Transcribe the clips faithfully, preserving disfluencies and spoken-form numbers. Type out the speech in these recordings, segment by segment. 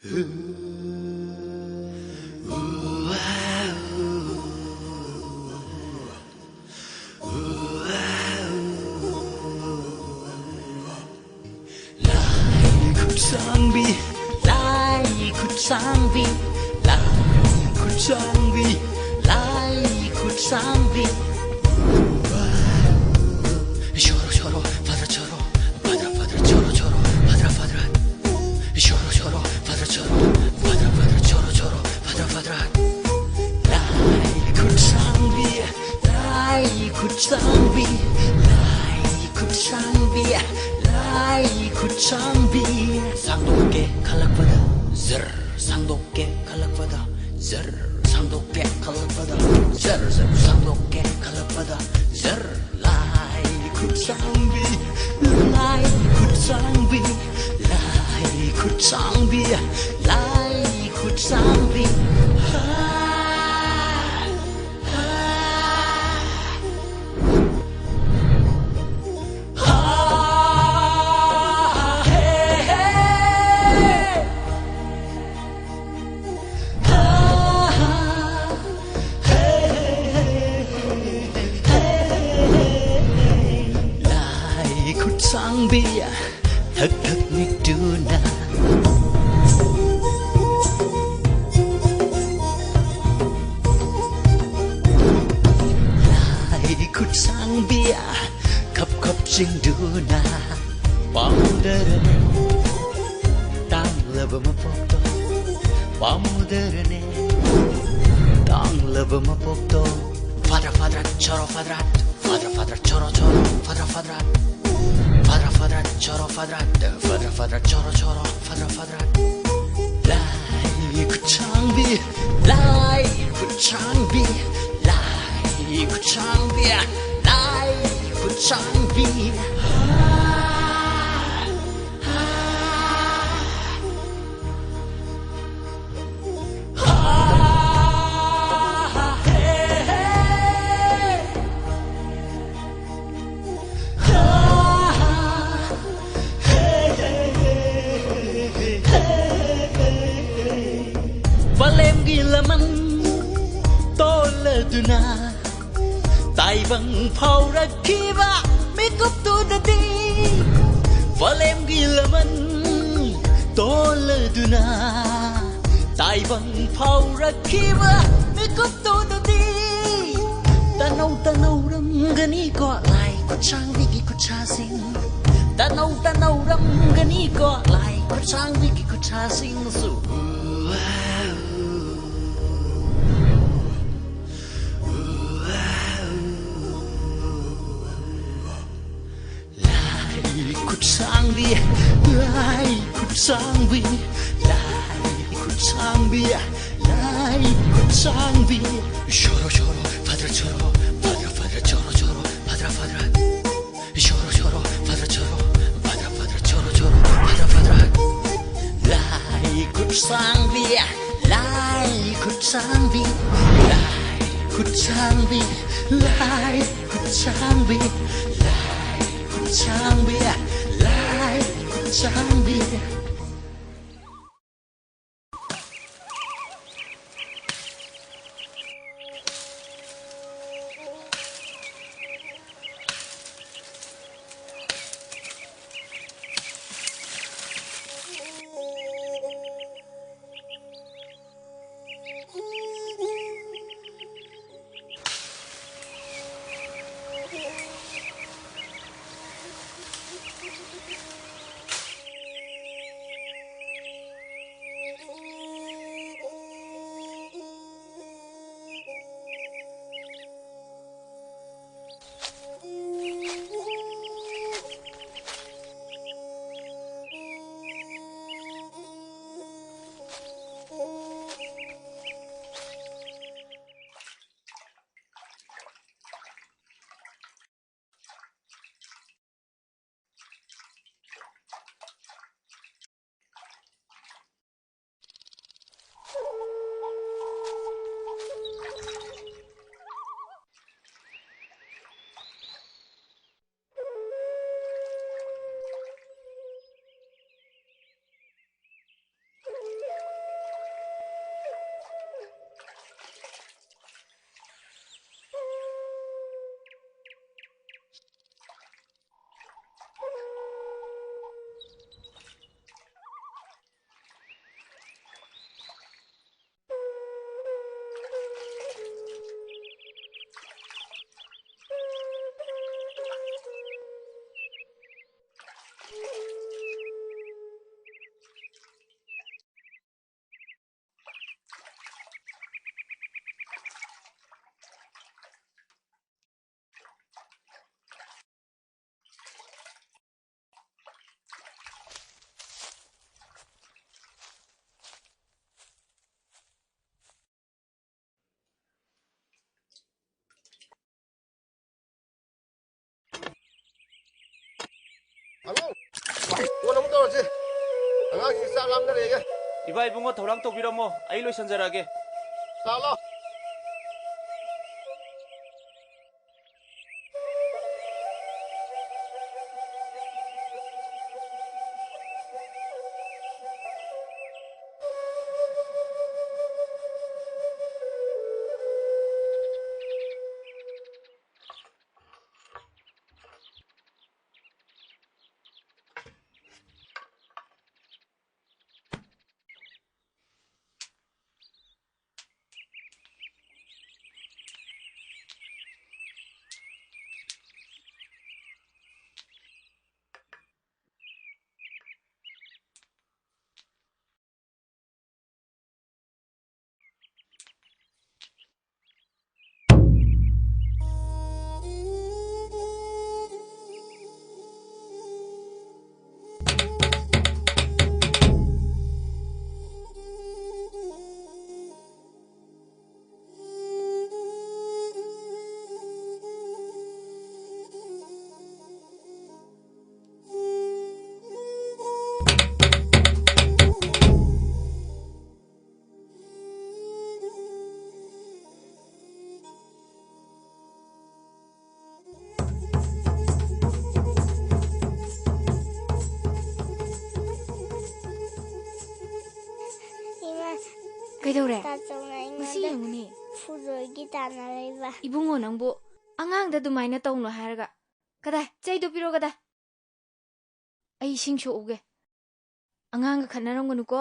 ꯈꯨꯠꯁꯥꯡꯕꯤ, ꯂꯥꯏ ꯈꯨꯠꯁꯥꯡꯕꯤ, ꯂꯥꯏ ꯈꯨꯠꯁꯥꯡꯕꯤ, ꯂꯥꯏ ꯈꯨꯠꯁꯥꯡꯕꯤ. ꯁꯣꯔꯣ, ꯁꯣꯔꯣ, ꯐꯗ꯭ꯔ, ꯁꯣꯔꯣ, ꯐꯗ꯭ꯔ, ꯐꯗ꯭ꯔ, ꯁꯣꯔꯣ, ꯁꯣꯔꯣ, ꯐꯗ꯭ꯔ, ꯐꯗ꯭ꯔ. ꯁꯣꯔꯣ, ꯁꯣꯔꯣ, ꯐꯗ꯭ꯔ, ꯁꯣꯔꯣ, ꯐꯗ꯭ꯔ, ꯐꯗ꯭ꯔ, ꯁꯣꯔꯣ, ꯁꯣꯔꯣ, ꯐꯗ꯭ꯔ, ꯐꯗ꯭ꯔ. ꯂꯥꯏ ꯈꯨꯠꯁꯥꯡꯕꯤ, ꯂꯥꯏ ꯈꯨꯠꯁꯥꯡꯕꯤ, ꯂꯥꯏ ꯈꯨꯠꯁꯥꯡꯕꯤ, ꯂꯥꯏ ꯈꯨꯠꯁꯥꯡꯕꯤ. ꯁꯥꯡꯗꯣꯛꯀꯦ ꯈꯜꯂꯛꯄꯗ ꯖꯔ, ꯁꯥꯡꯗꯣꯛꯀꯦ ꯈꯜꯂꯛꯄꯗ ꯖꯔ, ꯁꯥꯡꯗꯣꯛꯀꯦ ꯈꯜꯂꯛꯄꯗ ꯖꯔ, ꯖꯔ, ꯁꯥꯡꯗꯣꯛꯀꯦ ꯈꯜꯂꯛꯄꯗ ꯖꯔ. ꯂꯥꯏ ꯈꯨꯠꯁꯥꯡꯕꯤ, ꯂꯥꯏ ꯈꯨꯠꯁꯥꯡꯕꯤ, ꯂꯥꯏ ꯈꯨꯠꯁꯥꯡꯕꯤ, ꯂꯥꯏ ꯈꯨꯠꯁꯥꯡꯕꯤ. ꯍꯥ, ꯍꯥ, ꯍꯥ, ꯍꯦ, ꯍꯦ. ꯂꯥꯏ ꯈꯨꯠꯁꯥꯡꯕꯤ, ꯊꯛ ꯊꯛ ꯅꯤꯛꯇꯨꯅ ꯂꯥꯏ ꯈꯨꯠꯁꯥꯡꯕꯤ, ꯈꯞ ꯈꯞ ꯆꯤꯡꯗꯨꯅ ꯄꯥꯝꯃꯨꯗꯔꯅꯦ ꯇꯥꯡꯂꯕ ꯃꯄꯣꯛꯇꯣ, ꯄꯥꯝꯃꯨꯗꯔꯅꯦ ꯇꯥꯡꯂꯕ ꯃꯄꯣꯛꯇꯣ. ꯐꯗ꯭ꯔ ꯐꯗ꯭ꯔ ꯆꯣꯔꯣ ꯐꯗ꯭ꯔ, ꯐꯗ꯭ꯔ ꯐꯗ꯭ꯔ ꯆꯣꯔꯣ ꯆꯣꯔꯣ, ꯐꯗ꯭ꯔ ꯐꯗ꯭ꯔ, ꯐꯗ꯭ꯔ ꯐꯗ꯭ꯔ ꯆꯣꯔꯣ ꯐꯗ꯭ꯔ, ꯐꯗ꯭ꯔ ꯐꯗ꯭ꯔ ꯆꯣꯔꯣ ꯆꯣꯔꯣ, ꯐꯗ꯭ꯔ ꯐꯗ꯭ꯔ. ꯂꯥꯏ ꯈꯨꯠꯁꯥꯡꯕꯤ, ꯂꯥꯏ ꯈꯨꯠꯁꯥꯡꯕꯤ, ꯂꯥꯏ ꯈꯨꯠꯁꯥꯡꯕꯤ, ꯂꯥꯏ ꯈꯨꯠꯁꯥꯡꯕꯤ. ꯐꯥꯎꯔꯛꯈꯤꯕ ꯃꯤꯀꯨꯞꯇꯨꯗꯗꯤ ꯋꯥꯂꯦꯝꯒꯤ ꯂꯃꯟ ꯇꯣꯜꯂꯗꯨꯅ ꯇꯥꯏꯕꯪ ꯐꯥꯎꯔꯛꯈꯤꯕ ꯃꯤꯀꯨꯞꯇꯨꯗꯗꯤ ꯇꯅꯧ ꯇꯅꯧꯔꯝꯒꯅꯤꯀꯣ ꯂꯥꯏ ꯈꯨꯠꯁꯥꯡꯕꯤꯒꯤ ꯈꯨꯠꯁꯥꯁꯤꯡ, ꯇꯅꯧ ꯇꯅꯧꯔꯝꯒꯅꯤꯀꯣ ꯂꯥꯏ ꯈꯨꯠꯁꯥꯡꯕꯤꯒꯤ ꯈꯨꯠꯁꯥꯁꯤꯡꯁꯨ꯫ ꯂꯥꯏ ꯈꯨꯠꯁꯥꯡꯕꯤ, ꯂꯥꯏ ꯈꯨꯠꯁꯥꯡꯕꯤ, ꯂꯥꯏ ꯈꯨꯠꯁꯥꯡꯕꯤ, ꯂꯥꯏ ꯈꯨꯠꯁꯥꯡꯕꯤ꯫ ꯁꯣꯔꯣ ꯁꯣꯔꯣ ꯐꯗ꯭ꯔ ꯁꯣꯔꯣ, ꯐꯗ꯭ꯔ ꯐꯗ꯭ꯔ ꯁꯣꯔꯣ ꯁꯣꯔꯣ, ꯐꯗ꯭ꯔ ꯐꯗ꯭ꯔ꯫ ꯁꯣꯔꯣ ꯁꯣꯔꯣ ꯐꯗ꯭ꯔ ꯁꯣꯔꯣ, ꯐꯗ꯭ꯔ ꯐꯗ꯭ꯔ ꯁꯣꯔꯣ ꯁꯣꯔꯣ, ꯐꯗ꯭ꯔ ꯐꯗ꯭ꯔ꯫ ꯂꯥꯏ ꯈꯨꯠꯁꯥꯡꯕꯤ, ꯂꯥꯏ ꯈꯨꯠꯁꯥꯡꯕꯤ, ꯂꯥꯏ ꯈꯨꯠꯁꯥꯡꯕꯤ, ꯂꯥꯏ ꯈꯨꯠꯁꯥꯡꯕꯤ, ꯂꯥꯏ ꯈꯨꯠꯁꯥꯡꯕꯤ, ꯂꯥꯏ ꯈꯨꯠꯁꯥꯡꯕꯤ꯫ ꯑꯉꯥꯡ, ꯀꯣꯟꯅ ꯑꯃꯨꯛ ꯇꯧꯔꯁꯤ꯫ ꯑꯉꯥꯡꯁꯤꯡ ꯆꯥꯛ ꯂꯥꯝꯅꯔꯦꯒ꯫ ꯏꯕꯥ ꯏꯕꯨꯡꯉꯣ, ꯊꯧꯔꯥꯡ ꯇꯧꯕꯤꯔꯝꯃꯣ, ꯑꯩ ꯂꯣꯏꯁꯟꯖꯔꯛꯑꯒꯦ꯫ ꯂꯥꯛꯑꯣ, ꯂꯥꯛꯑꯣ꯫ ꯏꯃꯥ, ꯀꯩꯗꯧꯔꯦ? ꯇꯥꯆꯧꯅ ꯉꯁꯤ ꯑꯩꯉꯣꯟꯗ ꯌꯦꯡꯉꯨꯅꯦ꯫ ꯐꯨꯔꯣꯏꯒꯤ ꯇꯥꯟꯅꯔꯛꯏꯕ꯫ ꯏꯕꯨꯡꯉꯣ, ꯅꯪꯕꯨ ꯑꯉꯥꯡꯗ ꯑꯗꯨꯃꯥꯏꯅ ꯇꯧꯅꯨ ꯍꯥꯏꯔꯒ꯫ ꯀꯗꯥꯏ? ꯆꯩꯗꯣ ꯄꯤꯔꯣ, ꯀꯗꯥꯏ? ꯑꯩ ꯏꯁꯤꯡ ꯁꯣꯛꯎꯒꯦ꯫ ꯑꯉꯥꯡꯒ ꯈꯠꯅꯔꯝꯒꯅꯨꯀꯣ꯫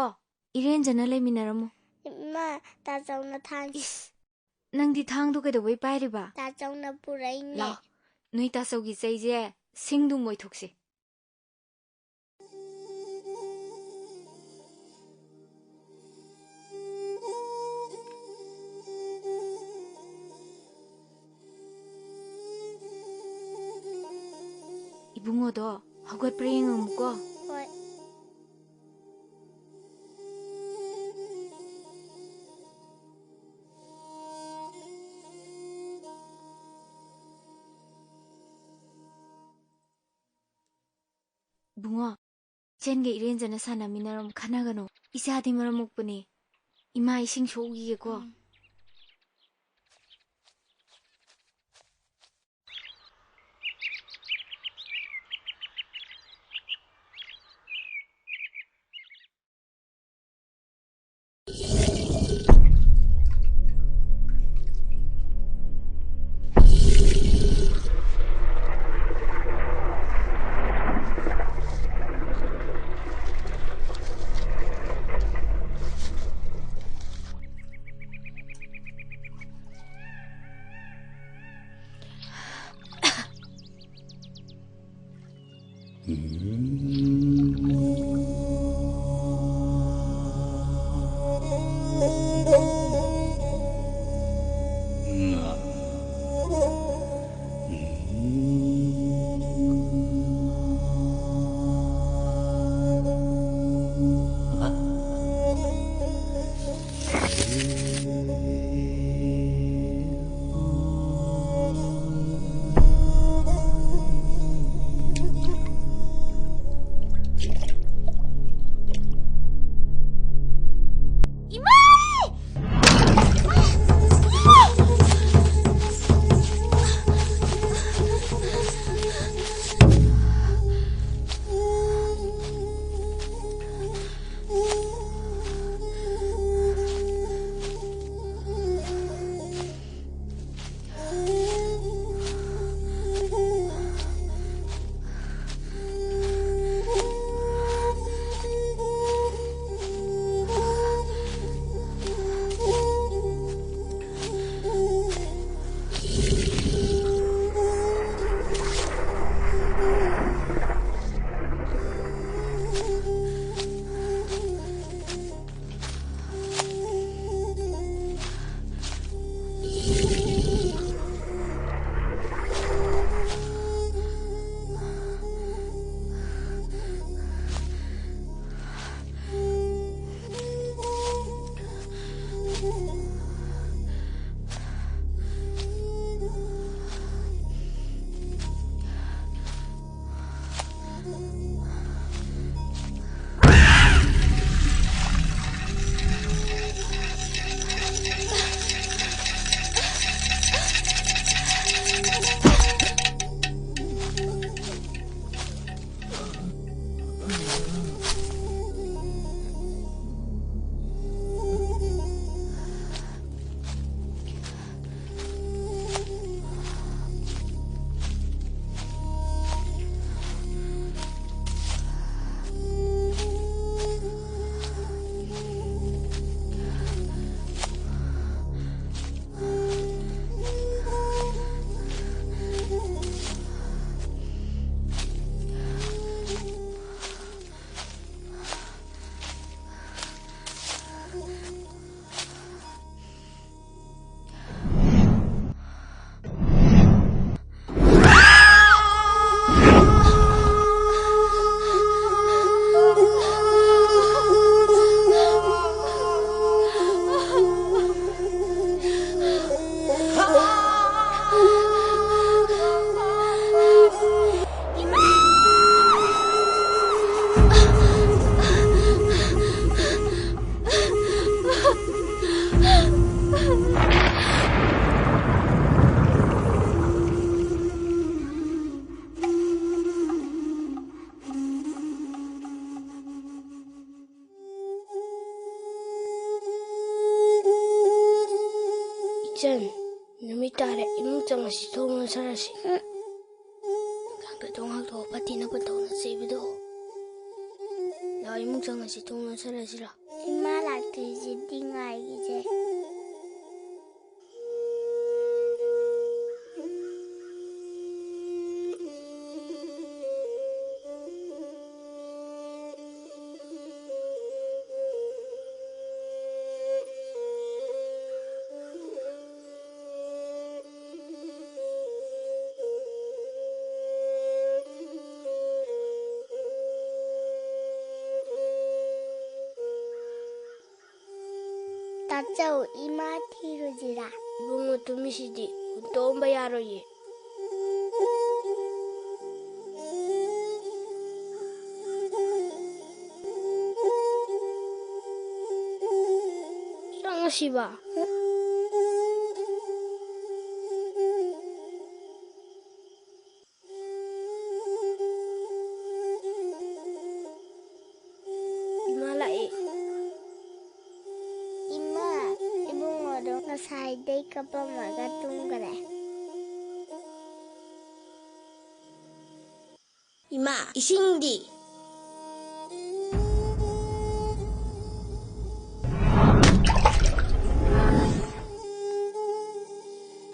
ꯏꯔꯦꯟꯖꯅ ꯂꯩꯃꯤꯟꯅꯔꯝꯃꯨ꯫ ꯏꯃꯥ, ꯇꯥꯆꯧꯅ ꯊꯥꯡ ꯏꯁ! ꯅꯪꯗꯤ ꯊꯥꯡꯗꯣ ꯀꯩꯗꯧꯕꯩ ꯄꯥꯏꯔꯤꯕ? ꯇꯥꯆꯧꯅ ꯄꯨꯔꯛꯏꯅꯦ꯫ ꯂꯥꯎ, ꯅꯣꯏ ꯇꯥꯆꯧꯒꯤ ꯆꯩꯁꯦ ꯁꯤꯡꯗꯨ ꯃꯣꯏꯊꯣꯛꯁꯤ꯫ ꯏꯕꯨꯡꯉꯣꯗꯣ ꯍꯧꯒꯠꯄ꯭ꯔꯥ ꯌꯦꯡꯉꯝꯃꯨꯀꯣ꯫ ꯍꯣꯏ꯫ ꯏꯕꯨꯡꯉꯣ, ꯏꯆꯟꯒ ꯏꯔꯦꯟꯖꯅ ꯁꯥꯟꯅꯃꯤꯟꯅꯔꯝ, ꯈꯟꯅꯒꯅꯨ꯫ ꯏꯆꯥꯗꯤ ꯃꯔꯝ ꯃꯣꯛꯄꯅꯦ꯫ ꯏꯃꯥ ꯏꯁꯤꯡ ꯁꯣꯛꯎꯈꯤꯒꯦꯀꯣ꯫ ꯎꯝ꯫ ꯁꯤ ꯊꯣꯡ ꯂꯣꯟꯁꯤꯜꯂꯁꯤ꯫ ꯎꯝ꯫ ꯅꯨꯡꯗꯥꯡꯗ ꯊꯣꯡ ꯍꯥꯡꯗꯣꯛꯑ ꯐꯠꯇꯦꯅ ꯄꯟꯊꯧꯅ ꯆꯩꯕꯗꯣ꯫ ꯂꯥꯛꯑꯣ, ꯏꯃꯨꯡ ꯆꯪꯉꯁꯤ, ꯊꯣꯡ ꯂꯣꯟꯁꯤꯜꯂꯁꯤꯔꯣ? ꯏꯃꯥ ꯂꯥꯛꯇ꯭ꯔꯤꯁꯤꯗꯤ ꯉꯥꯏꯈꯤꯁꯦ꯫ ꯇꯥꯆꯧ, ꯏꯃꯥ ꯊꯤꯔꯨꯁꯤꯔꯥ? ꯏꯕꯨꯡꯉꯣ ꯇꯨꯝꯃꯤꯁꯤꯗꯤ ꯍꯨꯟꯗꯣꯛꯑꯝꯕ ꯌꯥꯔꯣꯏꯌꯦ꯫ ꯆꯪꯉꯁꯤꯕ꯫ ꯏꯃꯥ ꯂꯥꯛꯑꯦ꯫ ꯏꯃꯥ, ꯏꯕꯨꯡꯉꯣꯗꯣ ꯉꯁꯥꯏꯗꯩ ꯀꯞꯄꯝꯃꯒ ꯇꯨꯝꯈ꯭ꯔꯦ꯫ ꯏꯃꯥ, ꯏꯁꯤꯡꯗꯤ?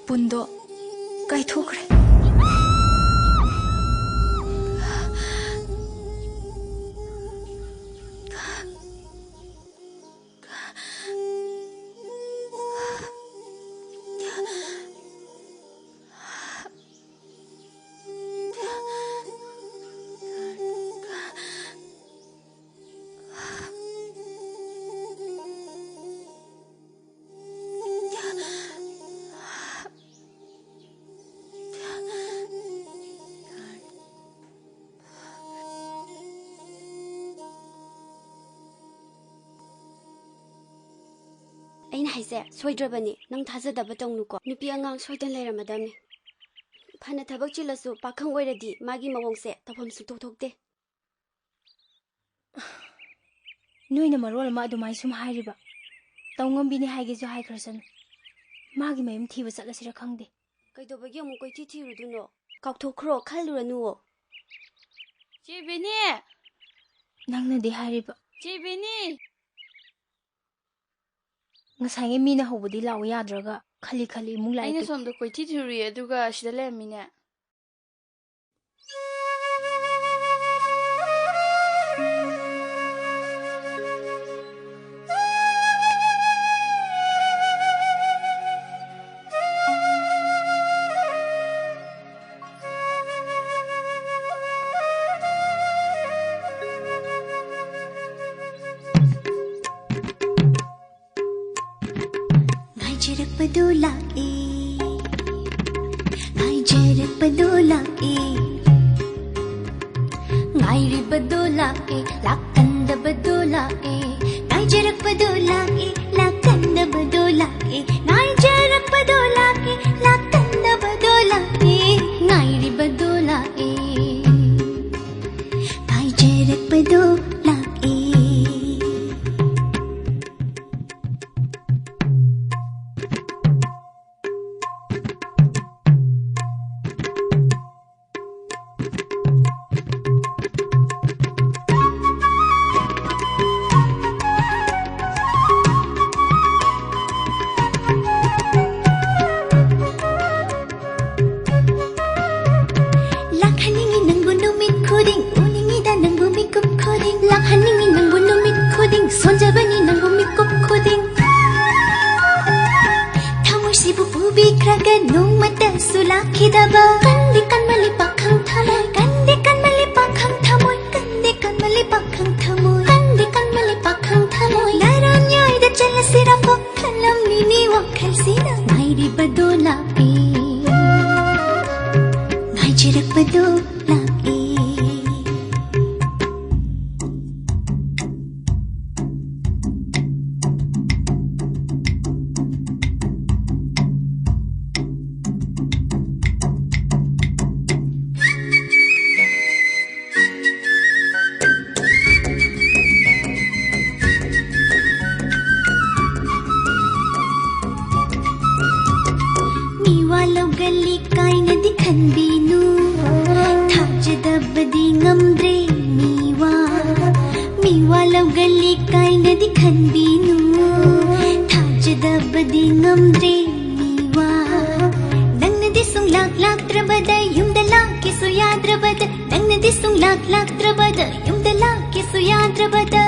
ꯄꯨꯟꯗꯣ ꯀꯥꯏꯊꯣꯛꯈ꯭ꯔꯦ꯫ ꯑꯩꯅ ꯍꯥꯏꯁꯦ ꯁꯣꯏꯗ꯭ꯔꯕꯅꯤ, ꯅꯪ ꯊꯥꯖꯗꯕ ꯇꯧꯅꯨꯀꯣ꯫ ꯅꯨꯄꯤ ꯑꯉꯥꯡ ꯁꯣꯏꯗꯅ ꯂꯩꯔꯝꯃꯗꯕꯅꯤ꯫ ꯐꯅ ꯊꯕꯛ ꯆꯤꯜꯂꯁꯨ ꯄꯥꯈꯪ ꯑꯣꯏꯔꯗꯤ ꯃꯥꯒꯤ ꯃꯑꯣꯡꯁꯦ ꯇꯧꯐꯝ ꯁꯨꯡꯊꯣꯛ ꯊꯣꯛꯇꯦ꯫ ꯅꯣꯏꯅ ꯃꯔꯣꯜ ꯑꯃ ꯑꯗꯨꯃꯥꯏ ꯁꯨꯝ ꯍꯥꯏꯔꯤꯕ꯫ ꯇꯧꯉꯝꯕꯤꯅꯤ ꯍꯥꯏꯒꯦꯁꯨ ꯍꯥꯏꯈ꯭ꯔꯁꯅꯨ꯫ ꯃꯥꯒꯤ ꯃꯌꯨꯝ ꯊꯤꯕ ꯆꯠꯂꯁꯤꯔ ꯈꯪꯗꯦ꯫ ꯀꯩꯗꯧꯕꯒꯤ ꯑꯃꯨꯛ ꯀꯣꯏꯊꯤ ꯊꯤꯔꯨꯗꯣꯏꯅꯣ? ꯀꯥꯎꯊꯣꯛꯈ꯭ꯔꯣ, ꯈꯜꯂꯨꯔꯅꯨꯋꯣ꯫ ꯆꯦ ꯕꯦꯅꯤ! ꯅꯪꯅꯗꯤ ꯍꯥꯏꯔꯤꯕ꯫ ꯆꯦ ꯕꯦꯅꯤ! ꯉꯁꯥꯏꯒꯤ ꯃꯤꯅ ꯍꯧꯕꯗꯤ ꯂꯥꯛꯎ ꯌꯥꯗ꯭ꯔꯒ ꯈꯜꯂꯤ ꯈꯜꯂꯤ ꯑꯃꯨꯛ ꯂꯥꯛꯑꯦ ꯑꯩꯅ ꯇꯨ꯫ ꯁꯣꯝꯗ ꯀꯣꯏꯊꯤ ꯊꯤꯔꯨꯏ, ꯑꯗꯨꯒ ꯁꯤꯗ ꯂꯩꯔꯝꯃꯤꯅꯦ꯫ ꯉꯥꯏꯖꯔꯛꯄꯗꯨ ꯂꯥꯛꯑꯦ, ꯉꯥꯏꯖꯔꯛꯄꯗꯨ ꯂꯥꯛꯑꯦ, ꯉꯥꯏꯔꯤꯕꯗꯨ ꯂꯥꯛꯑꯦ, ꯂꯥꯛꯀꯟꯗꯕꯗꯨ ꯂꯥꯛꯑꯦ, ꯉꯥꯏꯖꯔꯛꯄꯗꯨ ꯂꯥꯛꯑꯦ, ꯂꯥꯛꯀꯟꯗꯕꯗꯨ ꯂꯥꯛꯑꯦ, ꯉꯥꯏꯖꯔꯛꯄꯗꯨ ꯂꯥꯛꯑꯦ, ꯂꯥꯛꯀꯟꯗꯕꯗꯨ ꯂꯥꯛꯑꯦ, ꯉꯥꯏꯔꯤꯕꯗꯨ ꯂꯥꯛꯑꯦ, ꯉꯥꯏꯖꯔꯛꯄꯗꯨ ꯂꯥꯛꯑꯦ꯫ ꯂꯥꯛꯍꯟꯅꯤꯡꯉꯤ ꯅꯪꯕꯨ ꯅꯨꯃꯤꯠ ꯈꯨꯗꯤꯡ, ꯎꯅꯤꯡꯉꯤꯗ ꯅꯪꯕꯨ ꯃꯤꯀꯨꯞ ꯈꯨꯗꯤꯡ꯫ ꯂꯥꯛꯍꯟꯅꯤꯡꯉꯤ ꯅꯪꯕꯨ ꯅꯨꯃꯤꯠ ꯈꯨꯗꯤꯡ, ꯁꯣꯟꯖꯕꯅꯤ ꯅꯪꯕꯨ ꯃꯤꯀꯨꯞ ꯈꯨꯗꯤꯡ꯫ ꯊꯃꯣꯏꯁꯤꯕꯨ ꯄꯨꯕꯤꯈ꯭ꯔꯒ ꯅꯣꯡꯃꯇꯁꯨ ꯂꯥꯛꯈꯤꯗꯕ꯫ ꯀꯟꯗꯤ ꯀꯟꯃꯜꯂꯤ ꯄꯥꯈꯪ ꯊꯃꯣꯏ, ꯀꯟꯗꯤ ꯀꯟꯃꯜꯂꯤ ꯄꯥꯈꯪ ꯊꯃꯣꯏ, ꯀꯟꯗꯤ ꯀꯟꯃꯜꯂꯤ ꯄꯥꯈꯪ ꯊꯃꯣꯏ, ꯀꯟꯗꯤ ꯀꯟꯃꯜꯂꯤ ꯄꯥꯈꯪ ꯊꯃꯣꯏ꯫ ꯅꯔꯥꯟꯌꯥꯏꯗ ꯆꯠꯂꯁꯤꯔ ꯈꯜꯂꯝꯃꯤꯅꯤ ꯋꯥꯈꯜꯁꯤꯅ꯫ ꯉꯥꯏꯔꯤꯕꯗꯣ ꯂꯥꯛꯑꯦ, ꯉꯥꯏꯖꯔꯛꯄꯗꯣ ꯂꯥꯛꯑꯦ꯫ ꯃꯤꯋꯥ ꯂꯧꯒ ꯈꯟꯕꯤꯅꯨ, ꯊꯥꯖꯗꯕꯗꯤ ꯉꯝꯗ꯭ꯔꯦ ꯃꯤꯋꯥ꯫ ꯃꯤꯋꯥ ꯂꯧꯒꯜꯂꯤ ꯀꯥꯏꯅꯗꯤ ꯈꯟꯕꯤꯅꯨ, ꯊꯥꯖꯗꯕꯗꯤ ꯉꯝꯗ꯭ꯔꯦ ꯃꯤꯋꯥ꯫ ꯅꯪꯅꯗꯤ ꯁꯨꯡꯂꯥꯛ ꯂꯥꯛꯇ꯭ꯔꯕꯗ, ꯌꯨꯝꯗ ꯂꯥꯛꯀꯦꯁꯨ ꯌꯥꯗ꯭ꯔꯕꯗ, ꯅꯪꯅꯗꯤ ꯁꯨꯡꯂꯥꯛ ꯂꯥꯛꯇ꯭ꯔꯕꯗ, ꯌꯨꯝꯗ ꯂꯥꯛꯀꯦꯁꯨ ꯌꯥꯗ꯭ꯔꯕꯗ꯫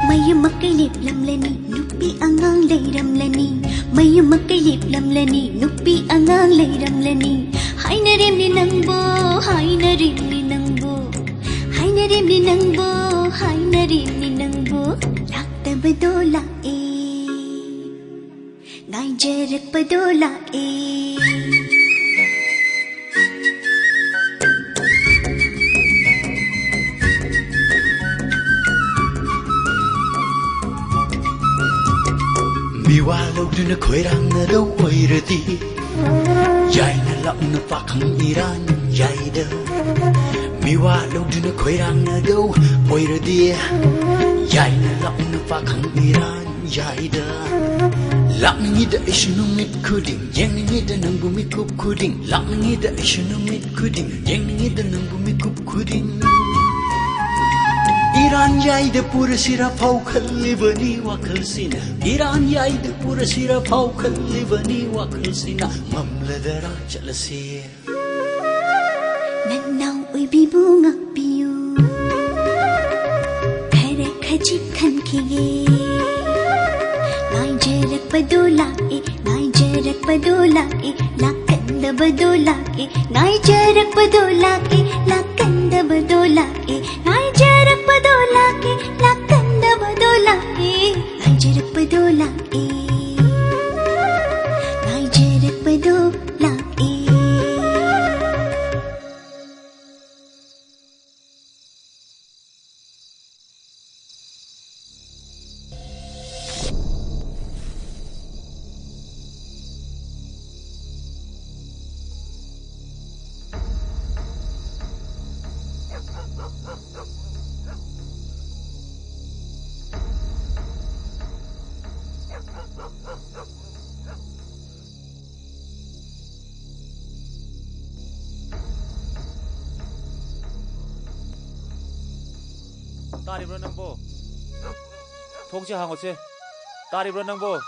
ꯃꯌꯨꯝ ꯃꯀꯩ ꯂꯦꯞꯂꯝꯂꯅꯤ, ꯅꯨꯄꯤ ꯑꯉꯥꯡ ꯂꯩꯔꯝꯂꯅꯤ꯫ ꯃꯌꯨꯝ ꯃꯀꯩ ꯂꯦꯞꯂꯝꯂꯅꯤ, ꯅꯨꯄꯤ ꯑꯉꯥꯡ ꯂꯩꯔꯝꯂꯅꯤ꯫ ꯍꯥꯏꯅꯔꯤꯝꯅꯤ ꯅꯪꯕꯨ, ꯍꯥꯏꯅꯔꯤꯝꯅꯤ ꯅꯪꯕꯨ, ꯍꯥꯏꯅꯔꯤꯝꯅꯤ ꯅꯪꯕꯨ, ꯍꯥꯏꯅꯔꯤꯝꯅꯤ ꯅꯪꯕꯨ꯫ ꯂꯥꯛꯇꯕꯗꯣ ꯂꯥꯛꯑꯦ, ꯉꯥꯏꯖꯔꯛꯄꯗꯣ ꯂꯥꯛꯑꯦ꯫ ꯃꯤꯋꯥ ꯂꯧꯗꯨꯅ ꯈꯣꯏꯔꯥꯡꯅꯗꯧ ꯑꯣꯏꯔꯗꯤ, ꯌꯥꯏꯅ ꯂꯥꯛꯅ ꯄꯥꯈꯪ ꯏꯔꯥꯟ ꯌꯥꯏꯗ꯫ ꯃꯤꯋꯥ ꯂꯧꯗꯨꯅ ꯈꯣꯏꯔꯥꯡꯅꯗꯧ ꯑꯣꯏꯔꯗꯤ, ꯌꯥꯏꯅ ꯂꯥꯛꯅ ꯄꯥꯈꯪ ꯏꯔꯥꯟ ꯌꯥꯏꯗ꯫ ꯂꯥꯛꯅꯤꯡꯉꯤꯗ ꯑꯩꯁꯨ ꯅꯨꯃꯤꯠ ꯈꯨꯗꯤꯡ, ꯌꯦꯡꯅꯤꯡꯉꯤꯗ ꯅꯪꯕꯨ ꯃꯤꯀꯨꯞ ꯈꯨꯗꯤꯡ꯫ ꯂꯥꯛꯅꯤꯡꯉꯤꯗ ꯑꯩꯁꯨ ꯅꯨꯃꯤꯠ ꯈꯨꯗꯤꯡ, ꯌꯦꯡꯅꯤꯡꯉꯤꯗ ꯅꯪꯕꯨ ꯃꯤꯀꯨꯞ ꯈꯨꯗꯤꯡ꯫ ꯏꯔꯥꯟ ꯌꯥꯏꯗ ꯄꯨꯔꯁꯤꯔ ꯐꯥꯎ ꯈꯜꯂꯤꯕꯅꯤ ꯋꯥꯈꯜꯁꯤꯅ, ꯏꯔꯥꯟ ꯌꯥꯏꯗ ꯄꯨꯔꯁꯤꯔ ꯐꯥꯎ ꯈꯜꯂꯤꯕꯅꯤ ꯋꯥꯈꯜꯁꯤꯅ꯫ ꯃꯝꯂꯗꯔꯥ ꯆꯠꯂꯁꯤ꯫ ꯅꯅꯥꯎ ꯑꯣꯏꯕꯤꯕꯨ ꯉꯥꯛꯄꯤꯌꯨ, ꯈꯔ ꯈꯖꯤꯛ ꯈꯟꯈꯤꯒꯦ꯫ ꯉꯥꯏꯖꯔꯛꯄꯗꯨ ꯂꯥꯛꯑꯦ, ꯉꯥꯏꯖꯔꯛꯄꯗꯨ ꯂꯥꯛꯑꯦ, ꯂꯥꯛꯀꯟꯗꯕꯗꯨ ꯂꯥꯛꯑꯦ꯫ ꯉꯥꯏꯖꯔꯛꯄꯗꯨ ꯂꯥꯛꯑꯦ, ꯂꯥꯛꯀꯟꯗꯕꯗꯨ ꯂꯥꯛꯑꯦ꯫ ꯉꯥꯏꯖꯔꯛꯄꯗꯨ ꯂꯥꯛꯑꯦ, ꯂꯥꯛꯀꯟꯗꯕꯗꯨ ꯂꯥꯛꯑꯦ꯫ ꯉꯥꯏꯖꯔꯛꯄꯗꯨ ꯂꯥꯛꯑꯦ, ꯉꯥꯏꯖꯔꯛꯄꯗꯨ ꯂꯥꯛꯑꯦ꯫ ꯇꯥꯔꯤꯕ꯭ꯔꯣ ꯅꯪꯕꯣ? ꯊꯣꯡꯁꯦ ꯍꯥꯡꯉꯣꯁꯦ꯫ ꯇꯥꯔꯤꯕ꯭ꯔꯣ ꯅꯪꯕꯣ?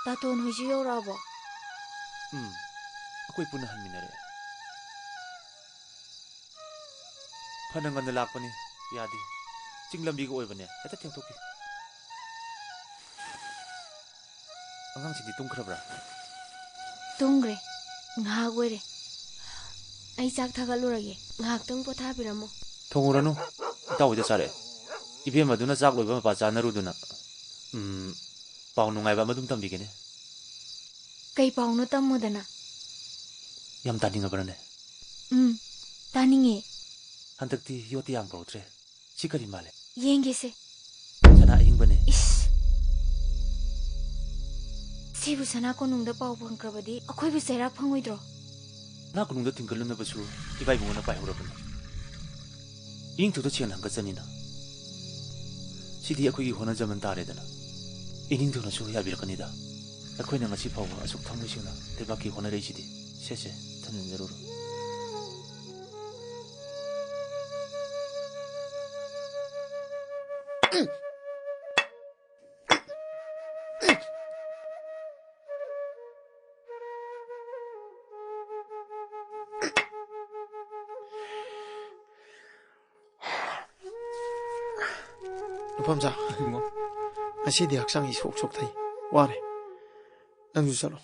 ꯇꯥꯇꯣꯟ ꯍꯣꯏꯁꯨ ꯌꯧꯔꯛꯑꯕꯣ? ꯎꯝ, ꯑꯩꯈꯣꯏ ꯄꯨꯟꯅ ꯍꯟꯃꯤꯟꯅꯔꯛꯑꯦ꯫ ꯐꯅ ꯉꯟꯅ ꯂꯥꯛꯄꯅꯤ, ꯌꯥꯗꯦ꯫ ꯆꯤꯡ ꯂꯝꯕꯤꯒ ꯑꯣꯏꯕꯅꯦ, ꯍꯦꯛꯇ ꯊꯦꯡꯗꯣꯛꯈꯤ꯫ ꯑꯉꯥꯡꯁꯤꯡꯗꯤ ꯇꯨꯝꯈ꯭ꯔꯕ꯭ꯔꯥ? ꯇꯨꯝꯈ꯭ꯔꯦ꯫ ꯉꯥꯏꯍꯥꯛ ꯑꯣꯏꯔꯦ꯫ ꯑꯩ ꯆꯥꯛ ꯊꯥꯒꯠꯂꯨꯔꯒꯦ꯫ ꯉꯥꯏꯍꯥꯛꯇꯪ ꯄꯣꯊꯥꯕꯤꯔꯝꯃꯣ꯫ ꯊꯣꯡꯉꯨꯔꯅꯨ꯫ ꯏꯇꯥꯎ ꯍꯣꯏꯗ ꯆꯥꯔꯛꯑꯦ꯫ ꯏꯕꯦꯝꯃꯗꯨꯅ ꯆꯥꯛ ꯂꯣꯏꯕ ꯃꯄꯥ ꯆꯥꯅꯔꯨꯗꯨꯅ, ꯎꯝ, ꯄꯥꯎ ꯅꯨꯡꯉꯥꯏꯕ ꯑꯃ ꯑꯗꯨꯝ ꯇꯝꯕꯤꯒꯦꯅꯦ꯫ ꯀꯩ ꯄꯥꯎꯅꯣ ꯇꯝꯃꯨꯗꯅ? ꯌꯥꯝ ꯇꯥꯅꯤꯡꯉꯕ꯭ꯔꯅꯦ? ꯎꯝ, ꯇꯥꯅꯤꯡꯉꯦ꯫ ꯍꯟꯗꯛꯇꯤ ꯌꯣꯠꯇꯤ ꯌꯥꯝ ꯄꯨꯔꯛꯇ꯭ꯔꯦ꯫ ꯁꯤ ꯀꯔꯤ ꯃꯥꯜꯂꯦ? ꯌꯦꯡꯒꯦꯁꯦ꯫ ꯁꯅꯥ ꯑꯍꯤꯡꯕꯅꯦ꯫ ꯏꯁ! ꯁꯤꯕꯨ ꯁꯅꯥ ꯀꯣꯅꯨꯡꯗ ꯄꯥꯎ ꯐꯪꯈ꯭ꯔꯕꯗꯤ ꯑꯩꯈꯣꯏꯕꯨ ꯆꯩꯔꯥꯛ ꯐꯪꯉꯣꯏꯗ꯭ꯔꯣ? ꯁꯅꯥ ꯀꯣꯅꯨꯡꯗ ꯊꯤꯡꯒꯠꯂꯨꯅꯕꯁꯨ ꯏꯕꯥꯏ ꯏꯕꯨꯡꯉꯣꯅ ꯄꯥꯏꯍꯧꯔꯕꯅꯤ꯫ ꯏꯅꯤꯡꯊꯧꯗ ꯁꯦꯡꯅ ꯍꯪꯒꯠꯆꯅꯤꯅ꯫ ꯁꯤꯗꯤ ꯑꯩꯈꯣꯏꯒꯤ ꯍꯣꯠꯅꯖꯃꯟ ꯇꯥꯔꯦꯗꯅ꯫ ꯏꯅꯤꯡꯊꯧꯅꯁꯨ ꯌꯥꯕꯤꯔꯛꯀꯅꯤꯗ꯫ ꯑꯩꯈꯣꯏꯅ ꯉꯁꯤ ꯐꯥꯎꯕ ꯑꯁꯨꯛ ꯊꯃꯣꯏ ꯁꯦꯡꯅ ꯂꯩꯕꯥꯛꯀꯤ ꯍꯣꯠꯅꯔꯛꯏꯁꯤꯗꯤ꯫ ꯁꯦ, ꯁꯦ, ꯊꯝꯖꯤꯟꯖꯔꯨꯔꯣ꯫ ꯅꯨꯄꯥꯝꯆꯥ, ꯏꯕꯨꯡꯉꯣ꯫ ꯉꯁꯤꯗꯤ ꯍꯛꯆꯥꯡ ꯏꯁꯣꯛ ꯁꯣꯛꯊꯩ꯫ ꯋꯥꯔꯦ꯫ ꯅꯪꯁꯨ ꯆꯠꯂꯣ꯫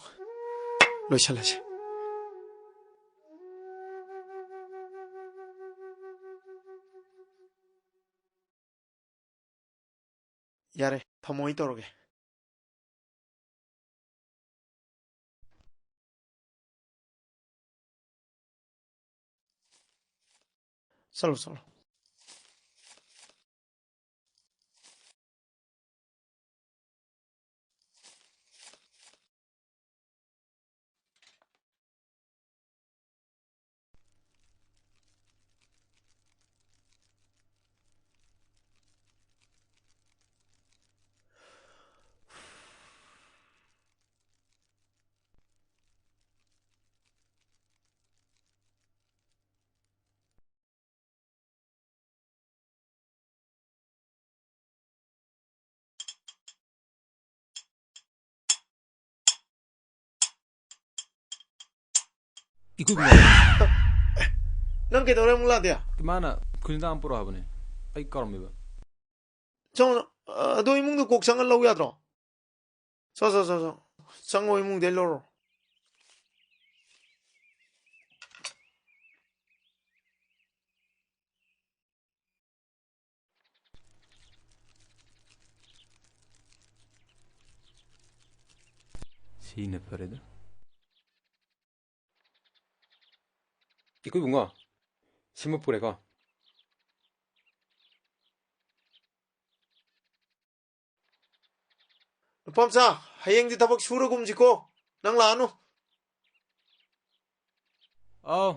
ꯂꯣꯏꯁꯜꯂꯁꯦ꯫ ꯌꯥꯔꯦ, ꯊꯝꯃꯣ, ꯑꯩ ꯇꯧꯔꯒꯦ꯫ ꯆꯠꯂꯣ, ꯆꯠꯂꯣ꯫ ꯅꯪ ꯀꯩꯗꯧꯔꯦ ꯑꯃꯨꯛ ꯂꯥꯛꯇꯦ? ꯏꯃꯥꯅ ꯈꯨꯖꯤꯟꯗꯥꯡ ꯄꯨꯔꯛꯑꯣ ꯍꯥꯏꯕꯅꯦ, ꯑꯩ ꯀꯥꯎꯔꯝꯃꯦꯕ꯫ ꯆꯪꯉꯣ, ꯑꯗꯣ ꯏꯃꯨꯡꯗ ꯀꯣꯛ ꯆꯪꯉ ꯂꯧ ꯌꯥꯗ꯭ꯔꯣ? ꯆꯣ, ꯆꯣ, ꯆꯣ, ꯆꯣ꯫ ꯆꯪꯉꯣ, ꯏꯃꯨꯡꯗꯩ ꯂꯧꯔꯣ꯫ ꯁꯤꯅ ꯐꯔꯦꯗ꯫ ꯏꯀꯨꯏ ꯏꯕꯨꯡꯉꯣ, ꯁꯤꯃ ꯄꯨꯔꯦꯀꯣ꯫ ꯅꯨꯄꯥꯝꯆꯥ, ꯍꯌꯦꯡꯗꯤ ꯊꯕꯛ ꯁꯨꯔꯒꯨꯝꯁꯤꯀꯣ꯫ ꯅꯪ ꯂꯥꯛꯑꯅꯨ꯫ ꯑꯥꯎ꯫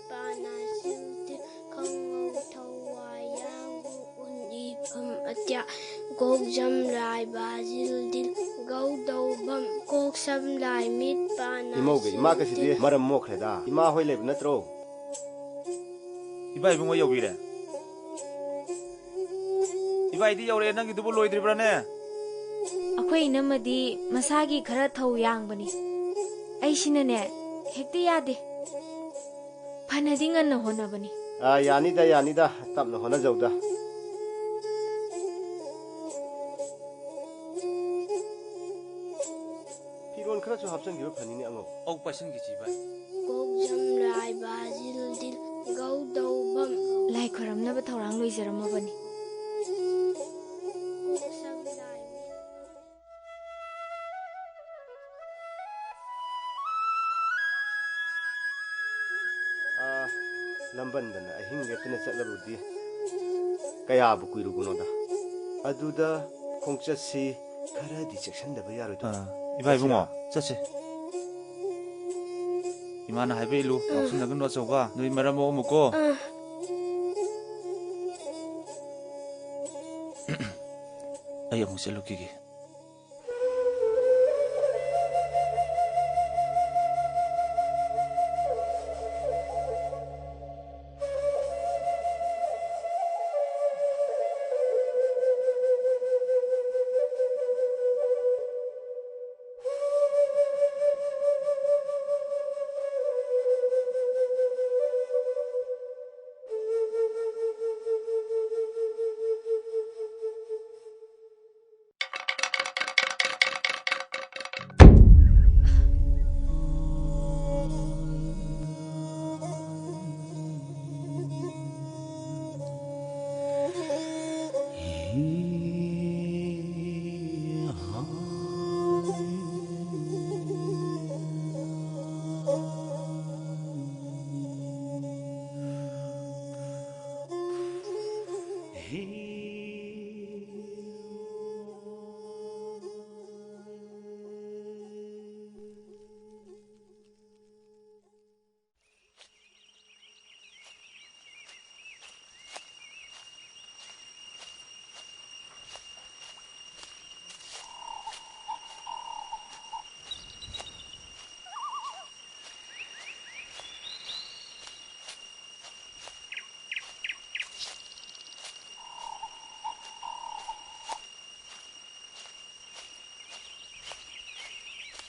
ꯄꯥꯅꯥ ꯁꯤꯜꯇꯤꯜ ꯈꯧꯉꯧ ꯊꯋꯥꯏ ꯌꯥꯡꯕꯨ ꯎꯟ ꯏꯐꯝ ꯑꯇꯤꯌꯥ ꯀꯣꯛ ꯖꯝ ꯂꯥꯏ ꯕꯥꯖꯤꯜ ꯗꯤꯜ ꯒꯧ ꯗꯧ ꯚꯝ ꯀꯣꯛ ꯁꯝ ꯂꯥꯏ ꯃꯤꯠ ꯄꯥꯅꯥ ꯏꯃꯧꯒ ꯏꯃꯥꯒꯁꯤꯗꯤ ꯁꯤꯜꯇꯤꯜ꯫ ꯃꯔꯝ ꯃꯣꯛꯈ꯭ꯔꯦꯗ꯫ ꯏꯃꯥ ꯍꯣꯏ ꯂꯩꯕ ꯅꯠꯇ꯭ꯔꯣ? ꯏꯕꯥ ꯏꯕꯨꯡꯉꯣ ꯌꯧꯕꯤꯔꯦ꯫ ꯏꯕꯥꯏꯗꯤ ꯌꯧꯔꯛꯑꯦ, ꯅꯪꯒꯤꯗꯨꯕꯨ ꯂꯣꯏꯗ꯭ꯔꯤꯕ꯭ꯔꯥꯅꯦ? ꯑꯩꯈꯣꯏ ꯏꯅꯝꯃꯗꯤ ꯃꯁꯥꯒꯤ ꯈꯔ ꯊꯧ ꯌꯥꯡꯕꯅꯤ꯫ ꯑꯩꯁꯤꯅꯅꯦ, ꯍꯦꯛꯇ ꯌꯥꯗꯦ꯫ ꯐꯅꯗꯤ ꯉꯟꯅ ꯍꯣꯠꯅꯕꯅꯤ꯫ ꯑꯥ, ꯌꯥꯅꯤꯗ, ꯌꯥꯅꯤꯗ, ꯇꯞꯅ ꯍꯣꯠꯅꯖꯧꯗ꯫ ꯐꯤꯔꯣꯜ ꯈꯔꯁꯨ ꯍꯥꯞꯆꯤꯟꯈꯤꯕ ꯐꯅꯤꯅꯦ, ꯑꯉꯧ꯫ ꯑꯧ, ꯄꯥꯏꯁꯤꯟꯈꯤꯁꯤ, ꯏꯕꯥꯏ꯫ ꯀꯣꯛ ꯖꯝ ꯂꯥꯏ ꯕꯥꯖꯤꯜ ꯗꯤꯜ ꯒꯧ ꯗꯧ ꯚꯝ꯫ ꯂꯥꯏ ꯈꯣꯏꯔꯝꯅꯕ ꯊꯧꯔꯥꯡ ꯂꯣꯏꯖꯔꯝꯃꯕꯅꯤ꯫ ꯀꯣꯛ ꯖꯝ ꯂꯥꯏ ꯃꯤꯠ꯫ ꯑꯥ, ꯂꯝꯕꯟꯗꯅ ꯑꯍꯤꯡ ꯂꯦꯞꯇꯅ ꯆꯠꯂꯕꯨꯗꯤ ꯀꯌꯥꯕꯨ ꯀꯨꯏꯔꯨꯕꯅꯣꯗ꯫ ꯑꯗꯨꯗ ꯈꯣꯡꯆꯠꯁꯤ ꯈꯔꯗꯤ ꯆꯦꯛꯁꯤꯟꯗꯕ ꯌꯥꯔꯣꯏꯗ꯭ꯔꯣ? ꯑꯥ, ꯏꯕꯥ ꯏꯕꯨꯡꯉꯣ, ꯆꯠꯁꯤꯔꯥ? ꯆꯠꯁꯦ꯫ ꯏꯃꯥꯅ ꯍꯥꯏꯕ ꯏꯜꯂꯨ, ꯉꯥꯎꯁꯤꯟꯅꯒꯅꯨ ꯑꯆꯧꯕ, ꯅꯣꯏ ꯃꯔꯝ ꯃꯣꯛꯑꯝꯃꯨꯀꯣ꯫ ꯑꯥ꯫ ꯑꯩ ꯑꯃꯨꯛ ꯆꯠꯂꯨꯈꯤꯒꯦ꯫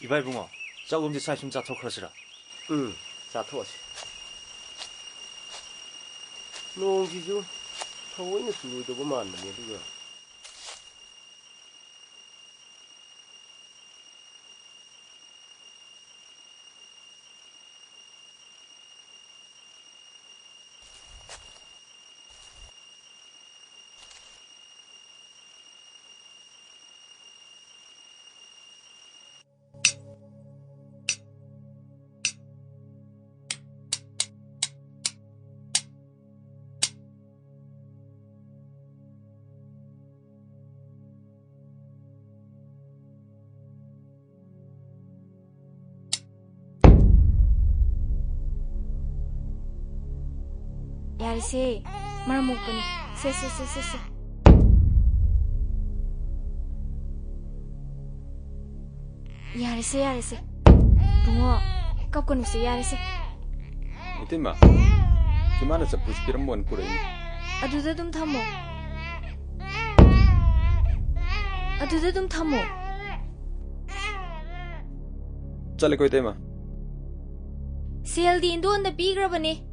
ꯏꯕꯥ ꯏꯕꯨꯡꯉꯣ, ꯆꯥꯛꯂꯣꯝꯗꯤ ꯁꯥꯏ ꯁꯨꯝ ꯆꯥꯊꯣꯛꯈ꯭ꯔꯁꯤꯔꯥ? ꯎꯝ, ꯆꯥꯊꯣꯛꯑꯁꯤ꯫ ꯅꯣꯡꯁꯤꯁꯨ ꯊꯑꯣꯏꯅ ꯆꯨꯔꯣꯏꯗꯧꯕ ꯃꯥꯟꯕꯅꯦ, ꯑꯗꯨꯒ꯫ ꯌꯥꯔꯦꯁꯦ, ꯃꯔꯝ ꯃꯣꯛꯄꯅꯤ꯫ ꯁꯦ, ꯁꯦ, ꯁꯦ, ꯁꯦ, ꯁꯦ꯫ ꯌꯥꯔꯦꯁꯦ, ꯌꯥꯔꯦꯁꯦ꯫ ꯕꯨꯡꯉꯣ, ꯀꯞꯀꯅꯨꯁꯦ, ꯌꯥꯔꯦꯁꯦ꯫ ꯏꯇꯩꯃ, ꯏꯃꯥꯅ ꯆꯐꯨꯁꯤ ꯄꯤꯔꯝꯃꯣꯅ ꯄꯨꯔꯛꯏꯅꯤ꯫ ꯑꯗꯨꯗ ꯑꯗꯨꯝ ꯊꯝꯃꯣ꯫ ꯑꯗꯨꯗ ꯑꯗꯨꯝ ꯊꯝꯃꯣ꯫ ꯆꯠꯂꯦꯀꯣ, ꯏꯇꯩꯃ꯫ ꯁꯦꯜꯗꯤ ꯏꯟꯗꯣꯟꯗ ꯄꯤꯈ꯭ꯔꯕꯅꯦ꯫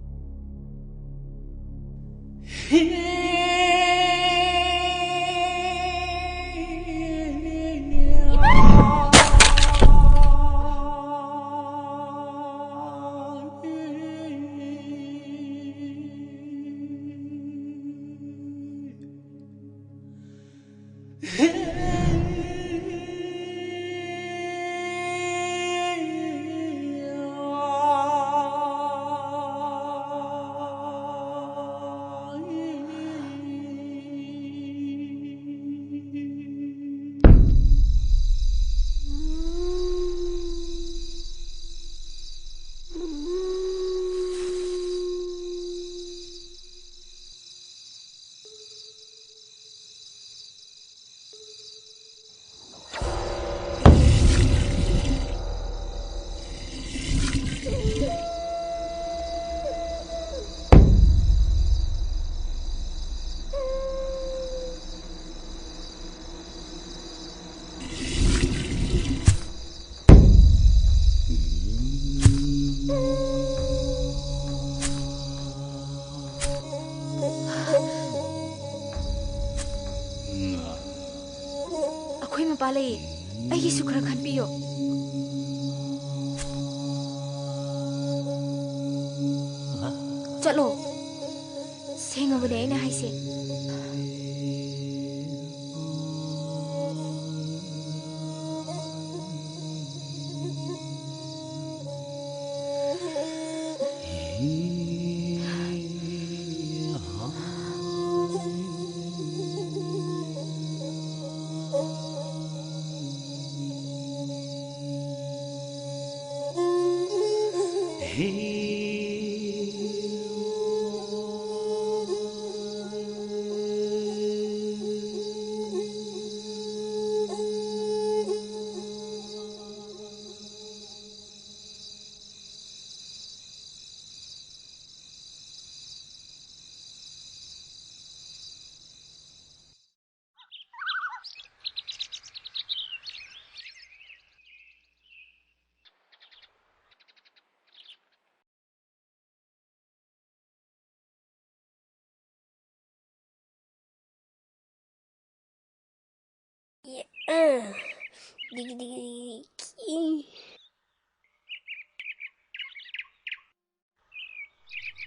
ꯅꯨꯄꯥ ꯂꯩꯌꯦ, ꯑꯩꯒꯤꯁꯨ ꯈꯔ ꯈꯟꯕꯤꯌꯣ꯫ ꯆꯠꯂꯣ꯫ ꯁꯦꯡꯉꯕꯅꯦ ꯑꯩꯅ ꯍꯥꯏꯁꯦ꯫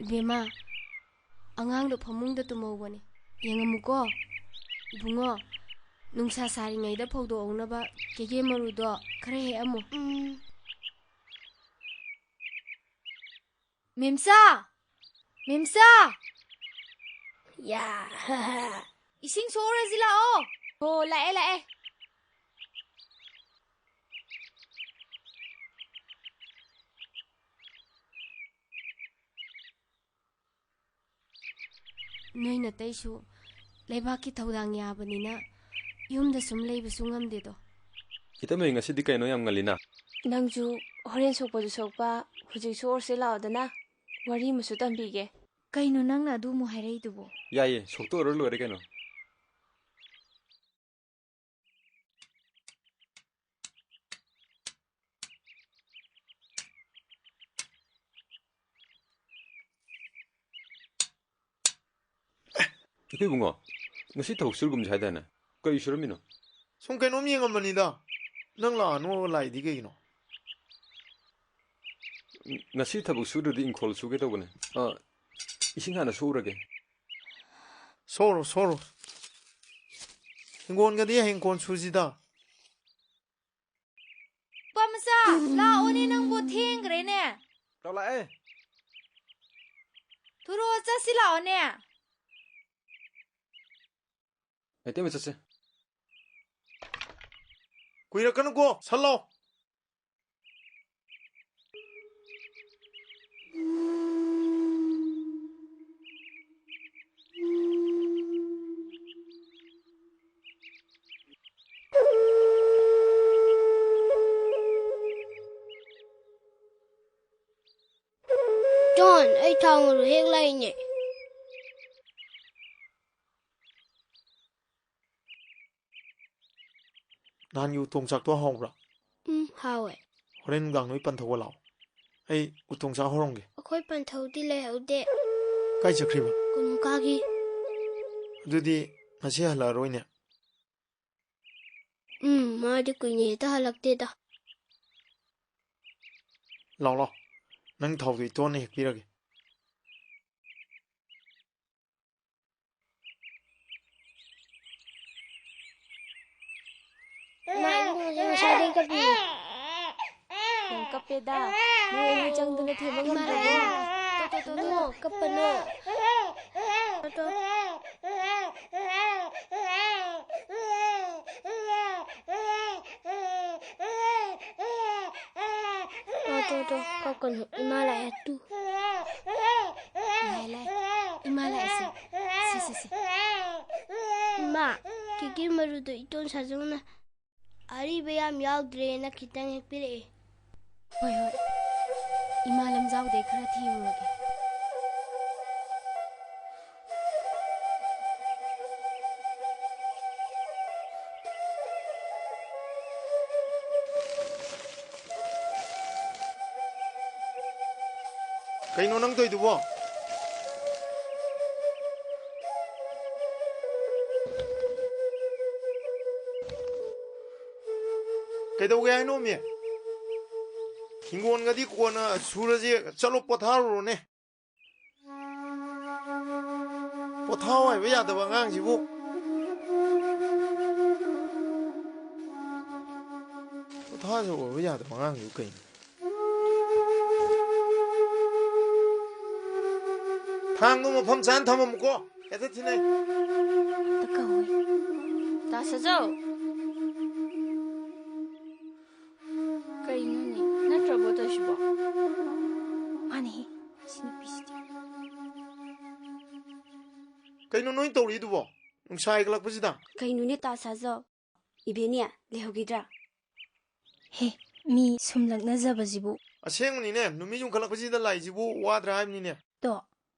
ꯏꯕꯦꯝꯃ, ꯑꯉꯥꯡꯗꯣ ꯐꯃꯨꯡꯗ ꯇꯨꯝꯍꯧꯕꯅꯦ, ꯌꯦꯡꯉꯝꯃꯨꯀꯣ꯫ ꯏꯕꯨꯡꯉꯣ, ꯅꯨꯡꯁꯥ ꯁꯥꯔꯤꯉꯩꯗ ꯐꯧꯗꯣꯛꯍꯧꯅꯕ ꯀꯦꯒꯦ ꯃꯔꯨꯗꯣ ꯈꯔ ꯍꯦꯛꯑꯝꯃꯨ꯫ ꯎꯝ꯫ ꯃꯦꯝꯆꯥ! ꯃꯦꯝꯆꯥ! ꯌꯥ! ꯏꯁꯤꯡ ꯁꯣꯛꯎꯔꯁꯤ ꯂꯥꯛꯑꯣ꯫ ꯍꯣ, ꯂꯥꯛꯑꯦ, ꯂꯥꯛꯑꯦ꯫ ꯅꯣꯏ ꯅꯇꯩꯁꯨ ꯂꯩꯕꯥꯛꯀꯤ ꯊꯧꯗꯥꯡ ꯌꯥꯕꯅꯤꯅ ꯌꯨꯝꯗ ꯁꯨꯝ ꯂꯩꯕꯁꯨ ꯉꯝꯗꯦꯗꯣ꯫ ꯏꯇꯩꯃ, ꯉꯁꯤꯗꯤ ꯀꯩꯅꯣ ꯌꯥꯝ ꯉꯜꯂꯤꯅ? ꯅꯪꯁꯨ ꯍꯣꯔꯦꯟ ꯁꯣꯛꯄꯁꯨ ꯁꯣꯛꯄ, ꯍꯧꯖꯤꯛ ꯁꯣꯛꯑꯁꯤ ꯂꯥꯛꯑꯣꯗꯅ, ꯋꯥꯔꯤ ꯑꯃꯁꯨ ꯇꯝꯕꯤꯒꯦ꯫ ꯀꯩꯅꯣ ꯅꯪꯅ ꯑꯗꯨ ꯑꯃꯨꯛ ꯍꯥꯏꯔꯛꯏꯗꯨꯕꯣ? ꯌꯥꯏꯌꯦ, ꯁꯣꯛꯇꯣꯛꯑꯔ ꯂꯣꯏꯔꯦ ꯀꯩꯅꯣ꯫ ꯑꯦ, ꯏꯀꯨꯏ ꯏꯕꯨꯡꯉꯣ, ꯉꯁꯤ ꯊꯕꯛ ꯁꯨꯔꯒꯨꯝꯁꯦ ꯍꯥꯏꯗꯥꯏꯅꯦ? ꯀꯔꯤ ꯁꯨꯔꯝꯃꯤꯅꯣ? ꯁꯨꯝ ꯀꯩꯅꯣꯝ ꯌꯦꯡꯉꯝꯕꯅꯤꯗ꯫ ꯅꯪ ꯂꯥꯛꯑꯅꯣ ꯂꯥꯛꯏꯗꯤ ꯀꯩꯒꯤꯅꯣ? ꯉꯁꯤ ꯊꯕꯛ ꯁꯨꯗ꯭ꯔꯗꯤ ꯏꯪꯈꯣꯜ ꯁꯨꯒꯦ ꯇꯧꯕꯅꯦ꯫ ꯑ, ꯏꯁꯤꯡ ꯍꯥꯟꯅ ꯁꯣꯛꯎꯔꯒꯦ꯫ ꯁꯣꯛꯎꯔꯣ, ꯁꯣꯛꯎꯔꯣ꯫ ꯍꯤꯡꯒꯣꯜꯒꯗꯤ ꯍꯌꯦꯡ ꯀꯣꯟ ꯁꯨꯁꯤꯗ꯫ ꯅꯨꯄꯥ ꯃꯆꯥ, ꯂꯥꯛꯑꯣꯅꯦ ꯅꯪꯕꯨ, ꯊꯦꯡꯈ꯭ꯔꯦꯅꯦ꯫ ꯂꯥꯛꯑꯦ꯫ ꯊꯨꯔꯣ, ꯆꯠꯁꯤ ꯂꯥꯛꯑꯣꯅꯦ꯫ ꯏꯇꯩꯃ, ꯆꯠꯁꯦ꯫ ꯀꯨꯏꯔꯛꯀꯅꯨꯀꯣ, ꯁꯠ ꯂꯥꯎ꯫ ꯖꯣꯟ, ꯑꯩ ꯊꯥꯎ ꯃꯔꯨ ꯍꯦꯛ ꯂꯥꯛꯏꯅꯦ꯫ ꯅꯍꯥꯟꯒꯤ ꯎꯇꯣꯡ ꯆꯥꯛꯇꯣ ꯍꯥꯎꯕ꯭ꯔꯥ? ꯎꯝ, ꯍꯥꯎꯋꯦ꯫ ꯍꯣꯔꯦꯟ ꯅꯨꯡꯗꯥꯡ ꯅꯣꯏ ꯄꯟꯊꯧꯒ ꯂꯥꯛꯑꯣ꯫ ꯑꯩ ꯎꯇꯣꯡ ꯆꯥꯛ ꯍꯧꯔꯝꯒꯦ꯫ ꯑꯩꯈꯣꯏ ꯄꯟꯊꯧꯗꯤ ꯂꯩꯍꯧꯗꯦ꯫ ꯀꯥꯏ ꯆꯠꯈ꯭ꯔꯤꯕ? ꯀꯣꯅꯨꯡ ꯀꯥꯈꯤ꯫ ꯑꯗꯨꯗꯤ ꯉꯁꯤ ꯍꯜꯂꯛꯑꯔꯣꯏꯅꯦ? ꯎꯝ, ꯃꯥꯗꯤ ꯀꯨꯏꯅ ꯍꯦꯛꯇ ꯍꯜꯂꯛꯇꯦꯗ꯫ ꯂꯥꯎ, ꯂꯥꯎ꯫ ꯅꯪ ꯊꯥꯎꯗꯣ ꯏꯇꯣꯟꯅ ꯍꯦꯛꯄꯤꯔꯒꯦ꯫ ꯏꯃꯥ, ꯏꯕꯨꯡꯉꯣꯁꯦ ꯉꯁꯥꯏꯗꯩ ꯀꯞꯄꯤ꯫ ꯌꯥꯝ ꯀꯞꯄꯦꯗ꯫ ꯅꯣꯏ ꯑꯅꯤ ꯆꯪꯗꯅ ꯊꯦꯝꯕ ꯏꯃꯥ ꯉꯝꯗ꯭ꯔꯕꯣ? ꯂꯥꯛꯑꯦ꯫ ꯇꯣ, ꯇꯣ, ꯇꯣ, ꯇꯣ꯫ ꯏꯕꯨꯡꯉꯣ, ꯀꯞꯄꯅꯣ꯫ ꯇꯣ, ꯇꯣ꯫ ꯇꯣ, ꯇꯣ, ꯇꯣ꯫ ꯀꯞꯀꯅꯨ꯫ ꯏꯃꯥ ꯂꯥꯛꯑꯦ꯫ ꯇꯨ꯫ ꯂꯥꯛꯑꯦ, ꯂꯥꯛꯑꯦ꯫ ꯏꯃꯥ ꯂꯥꯛꯑꯦ ꯁꯦ꯫ ꯁꯦ, ꯁꯦ, ꯁꯦ꯫ ꯏꯃꯥ, ꯀꯦꯀꯦ ꯃꯔꯨꯗꯣ ꯏꯇꯣꯟ ꯁꯥꯖꯧꯅ ꯑꯔꯤꯕ ꯌꯥꯝ ꯌꯥꯎꯗ꯭ꯔꯦꯅ ꯈꯤꯇꯪ ꯍꯦꯛ ꯄꯤꯔꯛꯑꯦ꯫ ꯍꯣꯏ, ꯍꯣꯏ꯫ ꯏꯃꯥ ꯂꯝꯖꯥꯎꯗꯩ ꯈꯔ ꯊꯤꯔꯨꯔꯒꯦ꯫ ꯀꯩꯅꯣ ꯅꯪ ꯇꯧꯏꯗꯨꯕꯣ? ꯀꯩꯗꯧꯒꯦ ꯍꯥꯏꯅꯣꯃꯤ? ꯍꯤꯡꯒꯣꯜꯒꯗꯤ ꯀꯣꯟꯅ ꯁꯨꯔꯁꯦ, ꯆꯠꯂꯣ ꯄꯣꯊꯥꯔꯨꯔꯣꯅꯦ꯫ ꯄꯣꯊꯥꯎ ꯍꯥꯏꯕ ꯌꯥꯗꯕ ꯑꯉꯥꯡꯁꯤꯕꯨ꯫ ꯄꯣꯊꯥꯁꯨ ꯑꯣꯏꯕ ꯌꯥꯗꯕ ꯑꯉꯥꯡꯁꯤꯕꯨ ꯀꯩꯅꯣ? ꯊꯥꯡꯗꯣ ꯃꯐꯝ ꯆꯥꯅ ꯊꯝꯃꯝꯃꯨꯀꯣ꯫ ꯍꯦꯛꯇ ꯊꯤꯟꯅꯩ꯫ ꯇ ꯀꯧꯋꯦ꯫ ꯇꯥ ꯁꯖꯧ꯫ ꯀꯩꯅꯣꯅꯦ? ꯅꯠꯇ꯭ꯔꯕꯣ ꯇꯧꯏꯁꯤꯕꯣ? ꯃꯥꯅꯦꯍꯦ, ꯁꯤ ꯅꯨꯄꯤꯁꯤꯗꯤ꯫ ꯀꯩꯅꯣ ꯅꯣꯏ ꯇꯧꯔꯤꯗꯨꯕꯣ? ꯅꯨꯡꯁꯥ ꯍꯦꯛꯒꯠꯂꯛꯄꯁꯤꯗ꯫ ꯀꯩꯅꯣꯅꯦ ꯇꯥ ꯁꯥꯖꯧ? ꯏꯕꯦꯟꯅꯦ, ꯂꯩꯍꯧꯈꯤꯗ꯭ꯔꯥ? ꯍꯦ, ꯃꯤ ꯁꯨꯝ ꯂꯛꯅꯖꯕꯁꯤꯕꯨ꯫ ꯑꯁꯦꯡꯕꯅꯤꯅꯦ, ꯅꯨꯃꯤꯠ ꯌꯨꯡꯈꯠꯂꯛꯄꯁꯤꯗ ꯂꯥꯛꯏꯁꯤꯕꯨ ꯋꯥꯗ꯭ꯔꯥ ꯍꯥꯏꯕꯅꯤꯅꯦ꯫ ꯇꯣ,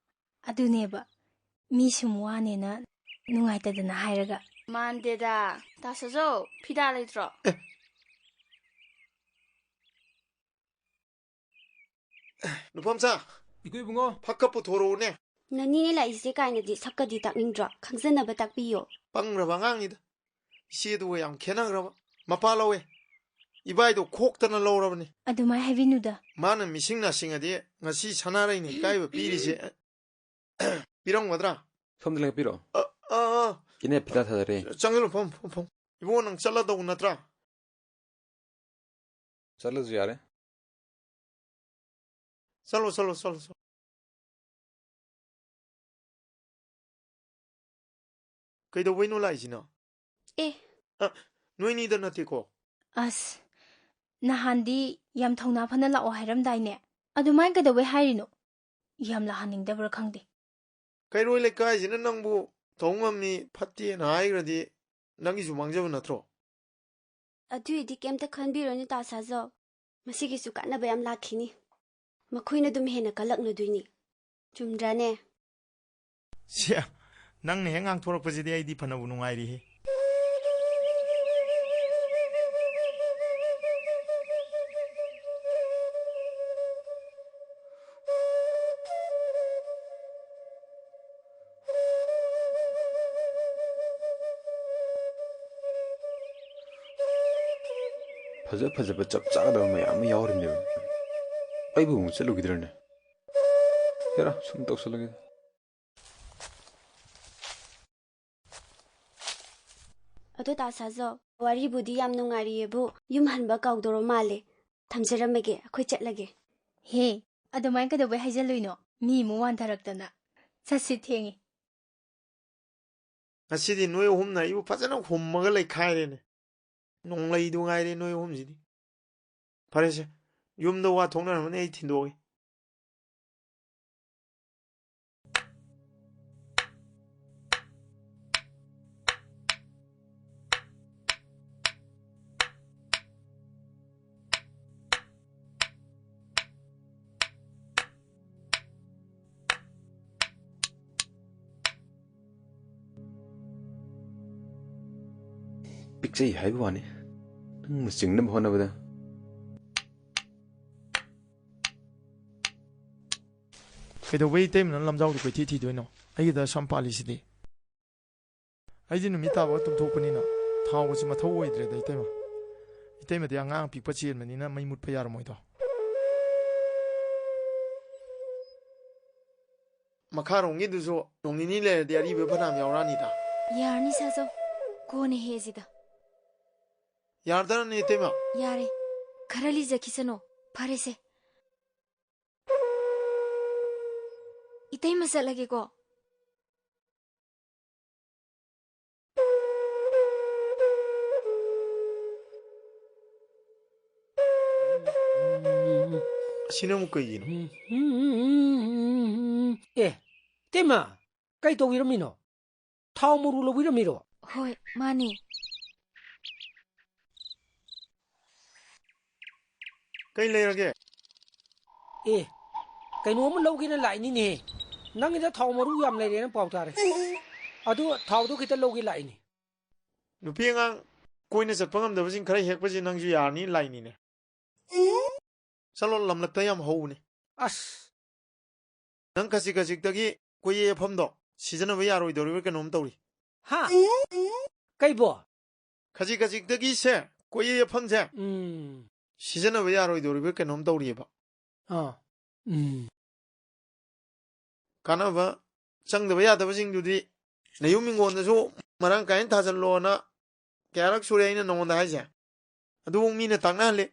ꯑꯗꯨꯅꯦꯕ꯫ ꯃꯤ ꯁꯨꯝ ꯋꯥꯅꯦꯅ ꯅꯨꯡꯉꯥꯏꯇꯗꯅ ꯍꯥꯏꯔꯒ꯫ ꯃꯥꯟꯗꯦꯗ꯫ ꯇꯥ ꯁꯥꯖꯧ, ꯐꯤꯗꯥ ꯂꯩꯇ꯭ꯔꯣ? ꯑꯦ꯫ ꯅꯨꯄꯥ ꯃꯆꯥ꯫ ꯏꯀꯨꯏ ꯏꯕꯨꯡꯉꯣ꯫ ꯐꯛꯀ ꯄꯨꯊꯣꯔꯛꯎꯅꯦ꯫ ꯅꯅꯦꯅꯦ ꯂꯥꯛꯏꯁꯦ ꯀꯥꯏꯅꯗꯤ ꯁꯛꯀꯗꯤ ꯇꯥꯛꯅꯤꯡꯗ꯭ꯔꯣ? ꯈꯪꯖꯅꯕ ꯇꯥꯛꯄꯤꯌꯣ꯫ ꯄꯪꯈ꯭ꯔꯕ ꯑꯉꯥꯡꯅꯤꯗ꯫ ꯏꯆꯦꯗꯨꯒ ꯌꯥꯝ ꯈꯦꯠꯅꯈ꯭ꯔꯕ꯫ ꯃꯄꯥ ꯂꯧꯋꯦ꯫ ꯏꯕꯥꯏꯗꯣ ꯈꯣꯛꯇꯅ ꯂꯧꯔꯕꯅꯤ꯫ ꯑꯗꯨꯃꯥꯏ ꯍꯥꯏꯕꯤꯅꯨꯗ꯫ ꯃꯥꯅ ꯃꯤꯁꯤꯡ ꯅꯥꯁꯤꯡꯉꯗꯤ ꯉꯁꯤ ꯁꯅꯥꯔꯩꯅ ꯏꯀꯥꯏꯕ ꯄꯤꯔꯤꯁꯦ꯫ ꯄꯤꯔꯝꯒꯗ꯭ꯔꯥ? ꯁꯣꯝꯗ ꯂꯦꯡꯄꯤꯔꯣ꯫ ꯑ, ꯑ, ꯑ꯫ ꯏꯅꯦ ꯐꯤꯗꯥ ꯊꯥꯗꯔꯦ꯫ ꯆꯪꯁꯤꯜꯂꯨ, ꯐꯝ, ꯐꯝ, ꯐꯝ꯫ ꯏꯕꯨꯡꯉꯣ, ꯅꯪ ꯆꯠꯂꯗꯧꯕ ꯅꯠꯇ꯭ꯔꯥ? ꯆꯠꯂꯁꯨ ꯌꯥꯔꯦ꯫ ꯆꯠꯂꯣ, ꯆꯠꯂꯣ, ꯆꯠꯂꯣ, ꯆꯠꯂꯣ꯫ ꯀꯩꯗꯧꯕꯩꯅꯣ ꯂꯥꯛꯏꯁꯤꯅ? ꯑꯦ꯫ ꯑ, ꯅꯣꯏꯅꯤꯗ ꯅꯠꯇꯦꯀꯣ? ꯑꯁ, ꯅꯍꯥꯟꯗꯤ ꯌꯥꯝ ꯊꯧꯅꯥ ꯐꯅ ꯂꯥꯛꯑꯣ ꯍꯥꯏꯔꯝꯗꯥꯏꯅꯦ? ꯑꯗꯨꯃꯥꯏ ꯀꯩꯗꯧꯕꯩ ꯍꯥꯏꯔꯤꯅꯣ? ꯌꯥꯝ ꯂꯥꯛꯍꯟꯅꯤꯡꯗꯕ꯭ꯔꯥ ꯈꯪꯗꯦ꯫ ꯀꯩꯔꯣꯏ ꯂꯩꯀꯥꯏꯁꯤꯅ ꯅꯪꯕꯨ ꯊꯧ ꯉꯝꯃꯤ ꯐꯠꯇꯦꯅ ꯍꯥꯏꯈ꯭ꯔꯗꯤ ꯅꯪꯒꯤꯁꯨ ꯃꯥꯡꯖꯕ ꯅꯠꯇ꯭ꯔꯣ? ꯑꯗꯨꯏꯗꯤ ꯀꯩꯝꯇ ꯈꯟꯕꯤꯔꯨꯅꯨ ꯇꯥ ꯁꯥꯖꯧ꯫ ꯃꯁꯤꯒꯤꯁꯨ ꯀꯥꯟꯅꯕ ꯌꯥꯝ ꯂꯥꯛꯈꯤꯅꯤ꯫ ꯃꯈꯣꯏꯅ ꯑꯗꯨꯝ ꯍꯦꯟꯅ ꯀꯜꯂꯛꯅꯗꯣꯏꯅꯤ꯫ ꯆꯨꯝꯗ꯭ꯔꯥꯅꯦ? ꯁꯦ, ꯅꯪꯅ ꯍꯦꯛ ꯉꯥꯡꯊꯣꯔꯛꯄꯁꯤꯗꯤ ꯑꯩꯗꯤ ꯐꯅꯕꯨ ꯅꯨꯡꯉꯥꯏꯔꯤꯍꯦ꯫ ꯐꯖ ꯐꯖꯕ ꯆꯞ ꯆꯥꯒꯗꯕ ꯃꯌꯥꯝ ꯑꯃ ꯌꯥꯎꯔꯤꯕꯅꯦꯕ꯫ ꯑꯩꯕꯨ ꯑꯃꯨꯛ ꯆꯠꯂꯨꯈꯤꯗ꯭ꯔꯅꯦ? ꯍꯦꯔꯥ, ꯁꯨꯝ ꯇꯧꯁꯜꯂꯒꯦ꯫ ꯑꯗꯣ ꯇꯥ ꯁꯥꯖꯧ, ꯋꯥꯔꯤꯕꯨꯗꯤ ꯌꯥꯝ ꯅꯨꯡꯉꯥꯏꯔꯤꯌꯦꯕꯨ, ꯌꯨꯝ ꯍꯟꯕ ꯀꯥꯎꯗꯧꯔ ꯃꯥꯜꯂꯦ꯫ ꯊꯝꯖꯔꯝꯃꯒꯦ, ꯑꯩꯈꯣꯏ ꯆꯠꯂꯒꯦ꯫ ꯍꯦ, ꯑꯗꯨꯃꯥꯏꯅ ꯀꯩꯗꯧꯕꯩ ꯍꯥꯏꯖꯜꯂꯨꯏꯅꯣ? ꯃꯤ ꯑꯃꯨꯛ ꯋꯥꯟꯊꯔꯛꯇꯅ꯫ ꯆꯠꯁꯤ, ꯊꯦꯡꯉꯦ꯫ ꯉꯁꯤꯗꯤ ꯅꯣꯏ ꯑꯍꯨꯝꯅ ꯑꯩꯕꯨ ꯐꯖꯅ ꯍꯨꯝꯃꯒ ꯂꯩꯈꯥꯏꯔꯦꯅꯦ꯫ ꯅꯣꯡꯂꯩꯗꯨ ꯉꯥꯏꯔꯦ ꯅꯣꯏ ꯑꯍꯨꯝꯁꯤꯗꯤ꯫ ꯐꯔꯦꯁꯦ, ꯌꯨꯝꯗ ꯋꯥ ꯊꯣꯛꯅꯔꯝꯃꯅꯤ, ꯑꯩ ꯊꯤꯟꯗꯣꯛꯑꯒꯦ꯫ ꯄꯤꯛꯆꯩ ꯍꯥꯏꯕ ꯋꯥꯅꯤ, ꯅꯪꯅ ꯆꯤꯡꯅꯕ ꯍꯣꯠꯅꯕꯗ꯫ ꯀꯩꯗꯧꯕꯩ ꯏꯇꯩꯃꯅ ꯂꯝꯖꯥꯎꯗ ꯀꯣꯏꯊꯤ ꯊꯤꯗꯣꯏꯅꯣ? ꯑꯩꯒꯤꯗ ꯁꯝ ꯄꯥꯜꯂꯤꯁꯤꯗꯤ꯫ ꯑꯩꯗꯤ ꯅꯨꯃꯤꯠ ꯇꯥꯕꯒ ꯇꯨꯝꯊꯣꯛꯄꯅꯤꯅ ꯊꯥꯎꯒꯁꯤ ꯃꯊꯧ ꯑꯣꯏꯗ꯭ꯔꯦꯗ, ꯏꯇꯩꯃ꯫ ꯏꯇꯩꯃꯗꯤ ꯑꯉꯥꯡ ꯄꯤꯛꯄ ꯆꯦꯟꯕꯅꯤꯅ ꯃꯩ ꯃꯨꯠꯄ ꯌꯥꯔꯝꯃꯣꯏꯗꯣ꯫ ꯃꯈꯥꯔꯣꯝꯒꯤꯗꯨꯁꯨ ꯅꯣꯡ ꯅꯤꯅꯤ ꯂꯩꯔꯗꯤ ꯑꯔꯤꯕ ꯐꯅꯌꯥꯝ ꯌꯥꯎꯔꯛꯑꯅꯤꯗ꯫ ꯌꯥꯔꯅꯤ ꯁꯥꯖꯧ, ꯀꯣꯟꯅ ꯍꯦꯛꯑꯁꯤꯗ꯫ ꯌꯥꯔꯗ꯭ꯔꯅꯦ, ꯏꯇꯩꯃ? ꯌꯥꯔꯦ, ꯈꯔ ꯂꯤꯖꯈꯤꯁꯅꯨ꯫ ꯐꯔꯦꯁꯦ, ꯏꯇꯩꯃ ꯆꯠꯂꯒꯦꯀꯣ꯫ ꯑꯁꯤꯅ ꯑꯃꯨꯛ ꯀꯩꯒꯤꯅꯣ? ꯑꯦ, ꯏꯇꯩꯃ, ꯀꯩ ꯇꯧꯕꯤꯔꯝꯃꯤꯅꯣ? ꯊꯥꯎ ꯃꯔꯨ ꯂꯧꯕꯤꯔꯝꯃꯤꯔꯣ? ꯍꯣꯏ, ꯃꯥꯅꯦ꯫ ꯀꯩ ꯂꯩꯔꯒꯦ? ꯑꯦ, ꯀꯩꯅꯣꯝꯃ ꯂꯧꯒꯦꯅ ꯂꯥꯛꯏꯅꯤꯅꯦ꯫ ꯅꯪꯒꯤꯗ ꯊꯥꯎ ꯃꯔꯨ ꯌꯥꯝ ꯂꯩꯔꯦꯅ ꯄꯥꯎ ꯇꯥꯔꯦ꯫ ꯑꯗꯨ ꯊꯥꯎꯗꯣ ꯈꯤꯇ ꯂꯧꯒꯦ ꯂꯥꯛꯏꯅꯤ꯫ ꯅꯨꯄꯤ ꯑꯉꯥꯡ ꯀꯣꯏꯅ ꯆꯠꯄ ꯉꯝꯗꯕꯁꯤꯡ ꯈꯔ ꯍꯦꯛꯄꯁꯤ ꯅꯪꯁꯨ ꯌꯥꯔꯅꯤ ꯂꯥꯛꯏꯅꯤꯅꯦ꯫ ꯆꯠꯂꯣ, ꯂꯝꯂꯛꯇ ꯌꯥꯝ ꯍꯧꯕꯅꯦ꯫ ꯑꯁ! ꯅꯪ ꯈꯖꯤꯛ ꯈꯖꯤꯛꯇꯒꯤ ꯀꯣꯏꯌꯦꯐꯝꯗꯣ ꯁꯤꯖꯤꯟꯅꯕ ꯌꯥꯔꯣꯏꯗꯧꯔꯤꯕ꯭ꯔꯥ ꯀꯩꯅꯣꯝ ꯇꯧꯔꯤ꯫ ꯍꯥ? ꯀꯩꯕꯣ? ꯈꯖꯤꯛ ꯈꯖꯤꯛꯇꯒꯤꯁꯦ ꯀꯣꯏꯌꯦꯐꯝꯁꯦ ꯎꯝ꯫ ꯁꯤꯖꯤꯟꯅꯕ ꯌꯥꯔꯣꯏꯗꯧꯔꯤꯕ ꯀꯩꯅꯣꯝ ꯇꯧꯔꯤꯑꯕ꯫ ꯑꯥ꯫ ꯎꯝ꯫ ꯀꯥꯟꯅꯕ ꯆꯪꯗꯕ ꯌꯥꯗꯕꯁꯤꯡꯗꯨꯗꯤ ꯅꯌꯨꯝ ꯍꯤꯡꯒꯣꯜꯗꯁꯨ ꯃꯔꯥꯡ ꯀꯥꯏꯅ ꯊꯥꯖꯤꯜꯂꯣꯅ ꯀꯌꯥꯔꯛ ꯁꯨꯔꯦ ꯑꯩꯅ ꯅꯉꯣꯟꯗ ꯍꯥꯏꯁꯦ? ꯑꯗꯨꯕꯨ ꯃꯤꯅ ꯇꯥꯛꯅꯍꯜꯂꯦ꯫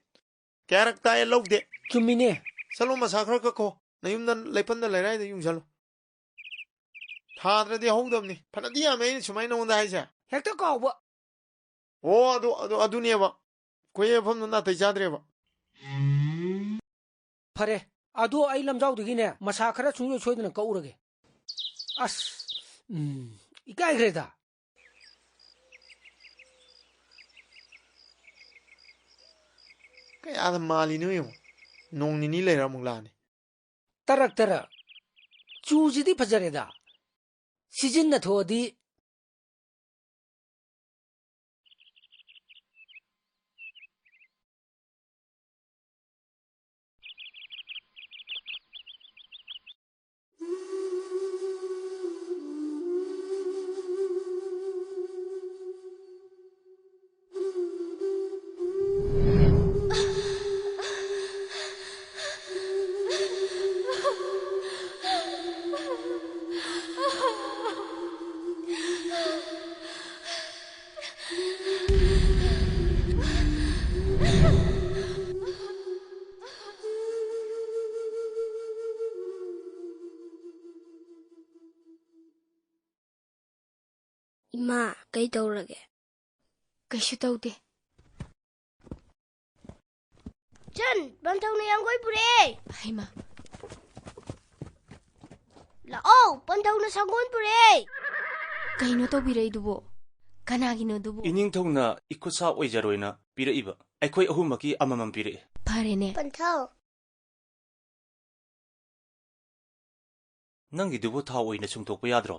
ꯀꯌꯥꯔꯛ ꯇꯥꯛꯑꯦ ꯂꯧꯗꯦ꯫ ꯆꯨꯝꯃꯤꯅꯦ꯫ ꯆꯠꯂꯣ ꯃꯁꯥ ꯈꯔ ꯀꯛꯈꯣ꯫ ꯅꯌꯨꯝꯗ ꯂꯩꯄꯟꯗ ꯂꯩꯔꯥꯏꯗ ꯌꯨꯡꯁꯜꯂꯣ꯫ ꯊꯥꯗ꯭ꯔꯗꯤ ꯍꯧꯗꯕꯅꯤ꯫ ꯐꯅꯗꯤ ꯌꯥꯝꯃꯦ ꯑꯩꯅ ꯁꯨꯃꯥꯏꯅ ꯅꯉꯣꯟꯗ ꯍꯥꯏꯁꯦ꯫ ꯍꯦꯛꯇ ꯀꯥꯎꯕ꯫ ꯑꯣ, ꯑꯗꯨ, ꯑꯗꯨ, ꯑꯗꯨꯅꯦꯕ꯫ ꯀꯣꯏꯌꯦꯐꯝꯗꯣ ꯅꯥꯇꯩ ꯆꯥꯗ꯭ꯔꯦꯕ꯫ ꯐꯔꯦ, ꯑꯗꯣ ꯑꯩ ꯂꯝꯖꯥꯎꯗꯒꯤꯅꯦ ꯃꯁꯥ ꯈꯔ ꯁꯨꯡꯁꯣꯏ ꯁꯣꯏꯗꯅ ꯀꯛꯎꯔꯒꯦ꯫ ꯑꯁ, ꯎꯝ, ꯏꯀꯥꯏꯈ꯭ꯔꯦꯗ꯫ ꯀꯌꯥꯗ ꯃꯥꯜꯂꯤꯅꯣ ꯌꯦꯡꯉꯣ꯫ ꯅꯣꯡ ꯅꯤꯅꯤ ꯂꯩꯔ ꯑꯃꯨꯛ ꯂꯥꯛꯑꯅꯤ꯫ ꯇꯔꯛ ꯇꯔꯛ꯫ ꯆꯨꯁꯤꯗꯤ ꯐꯖꯔꯦꯗ꯫ ꯁꯤꯖꯤꯟꯅ ꯊꯣꯛꯑꯗꯤ꯫ ꯏꯃꯥ, ꯀꯩ ꯇꯧꯔꯒꯦ? ꯀꯩꯁꯨ ꯇꯧꯗꯦ꯫ ꯆꯟ, ꯄꯟꯊꯧꯅ ꯌꯥꯡꯒꯣꯏ ꯄꯨꯔꯛꯑꯦ꯫ ꯍꯩꯃꯥ꯫ ꯂꯥꯛꯑꯣ, ꯄꯟꯊꯧꯅ ꯁꯪꯒꯣꯜ ꯄꯨꯔꯛꯑꯦ꯫ ꯀꯩꯅꯣ ꯇꯧꯕꯤꯔꯛꯏꯗꯨꯕꯣ? ꯀꯅꯥꯒꯤꯅꯣ ꯑꯗꯨꯕꯨ? ꯏꯅꯤꯡꯊꯧꯅ ꯏꯈꯨꯠꯁꯥ ꯑꯣꯏꯖꯔꯣꯏꯅ ꯄꯤꯔꯛꯏꯕ꯫ ꯑꯩꯈꯣꯏ ꯑꯍꯨꯝꯃꯛꯀꯤ ꯑꯃꯃꯝ ꯄꯤꯔꯛꯑꯦ꯫ ꯐꯔꯦꯅꯦ꯫ ꯄꯟꯊꯧ꯫ ꯅꯪꯒꯤꯗꯨꯕꯨ ꯊꯥꯎ ꯑꯣꯏꯅ ꯁꯨꯡꯇꯣꯛꯄ ꯌꯥꯗ꯭ꯔꯣ?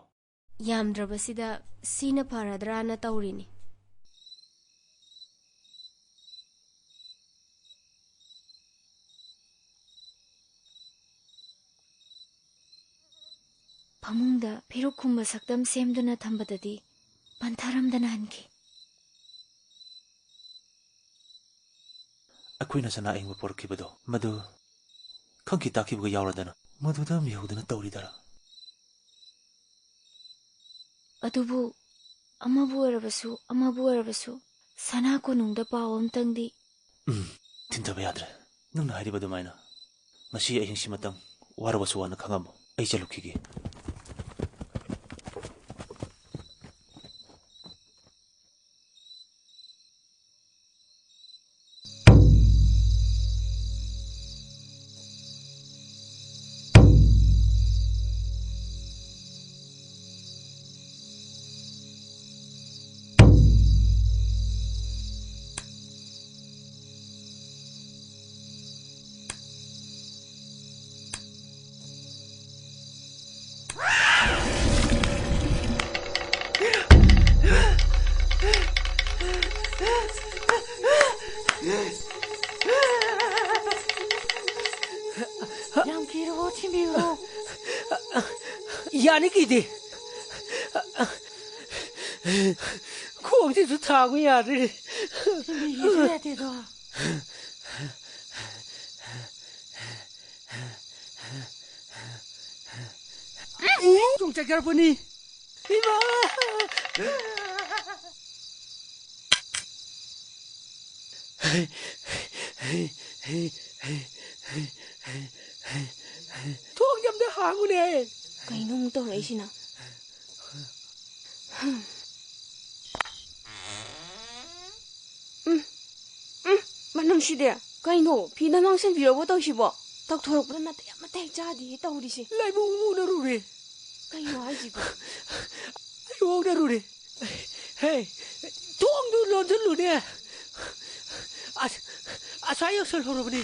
ꯌꯥꯝꯗ꯭ꯔꯕꯁꯤꯗ ꯁꯤꯅ ꯐꯔꯗ꯭ꯔꯥꯅ ꯇꯧꯔꯤꯅꯤ꯫ ꯐꯃꯨꯡꯗ ꯐꯤꯔꯨꯛ ꯈꯨꯝꯕ ꯁꯛꯇꯝ ꯁꯦꯝꯗꯨꯅ ꯊꯝꯕꯗꯗꯤ ꯄꯟꯊꯔꯝꯗꯅ ꯍꯟꯈꯤ꯫ ꯑꯩꯈꯣꯏꯅ ꯁꯅꯥ ꯑꯌꯤꯡꯕ ꯄꯣꯔꯛꯈꯤꯕꯗꯣ, ꯃꯗꯨ ꯈꯪꯈꯤ ꯇꯥꯈꯤꯕꯒ ꯌꯥꯎꯔꯗꯅ, ꯃꯗꯨꯗ ꯃꯤꯍꯧꯗꯅ ꯇꯧꯔꯤꯗꯔꯥ? ꯑꯗꯨꯕꯨ ꯑꯃꯕꯨ ꯑꯣꯏꯔꯕꯁꯨ, ꯑꯃꯕꯨ ꯑꯣꯏꯔꯕꯁꯨ, ꯁꯅꯥ ꯀꯣꯅꯨꯡꯗ ꯄꯥꯎ ꯑꯝꯇꯪꯗꯤ꯫ ꯎꯝ, ꯊꯤꯟꯊꯕ ꯌꯥꯗ꯭ꯔꯦ꯫ ꯅꯪꯅ ꯍꯥꯏꯔꯤꯕ ꯑꯗꯨꯃꯥꯏꯅ ꯉꯁꯤ ꯑꯍꯤꯡꯁꯤꯃꯇꯪ ꯋꯥꯔꯕꯁꯨ ꯋꯥꯅ ꯈꯪꯉꯝꯃꯨ꯫ ꯑꯩ ꯆꯠꯂꯨꯈꯤꯒꯦ꯫ ꯌꯥꯝ ꯀꯤꯔꯕꯣ? ꯊꯤꯟꯕꯤꯌꯨꯔꯣ? ꯌꯥꯅꯤ, ꯀꯤꯗꯦ꯫ ꯈꯣꯡꯁꯤꯁꯨ ꯊꯥꯡꯕ ꯌꯥꯗ꯭ꯔꯦ꯫ ꯊꯤꯟꯕꯤꯒꯦꯁꯨ ꯌꯥꯗꯦꯗꯣ꯫ ꯆꯣꯡ ꯆꯠꯈ꯭ꯔꯕꯅꯤ꯫ ꯏꯃꯥ! ꯊꯣꯡꯁꯦ ꯑꯝꯇ ꯍꯥꯡꯉꯨꯅꯦ꯫ ꯀꯩꯅꯣ ꯑꯃꯨꯛ ꯇꯧꯔꯛꯏꯁꯤꯅ? ꯎꯝ, ꯎꯝ, ꯃꯅꯝꯁꯤꯗꯤ꯫ ꯀꯩꯅꯣ, ꯐꯤꯅ ꯉꯥꯡꯁꯟꯕꯤꯔꯕꯣ ꯇꯧꯔꯤꯁꯤꯕꯣ? ꯇꯧꯊꯣꯔꯛꯄꯗ ꯅꯥꯇꯩ ꯑꯃꯠꯇ ꯍꯦꯛ ꯆꯥꯗꯦꯍꯦ ꯇꯧꯔꯤꯁꯦ꯫ ꯂꯥꯏꯕꯨꯡ ꯎꯅꯔꯨꯔꯦ꯫ ꯀꯩꯅꯣ ꯍꯥꯏꯁꯤꯕꯣ? ꯑꯩ ꯎꯅꯔꯨꯔꯦ꯫ ꯍꯦ, ꯊꯣꯡꯗꯨ ꯂꯣꯟꯁꯤꯜꯂꯨꯅꯦ꯫ ꯑꯁ, ꯑꯁꯥ ꯌꯧꯁꯜꯍꯧꯔꯕꯅꯤ꯫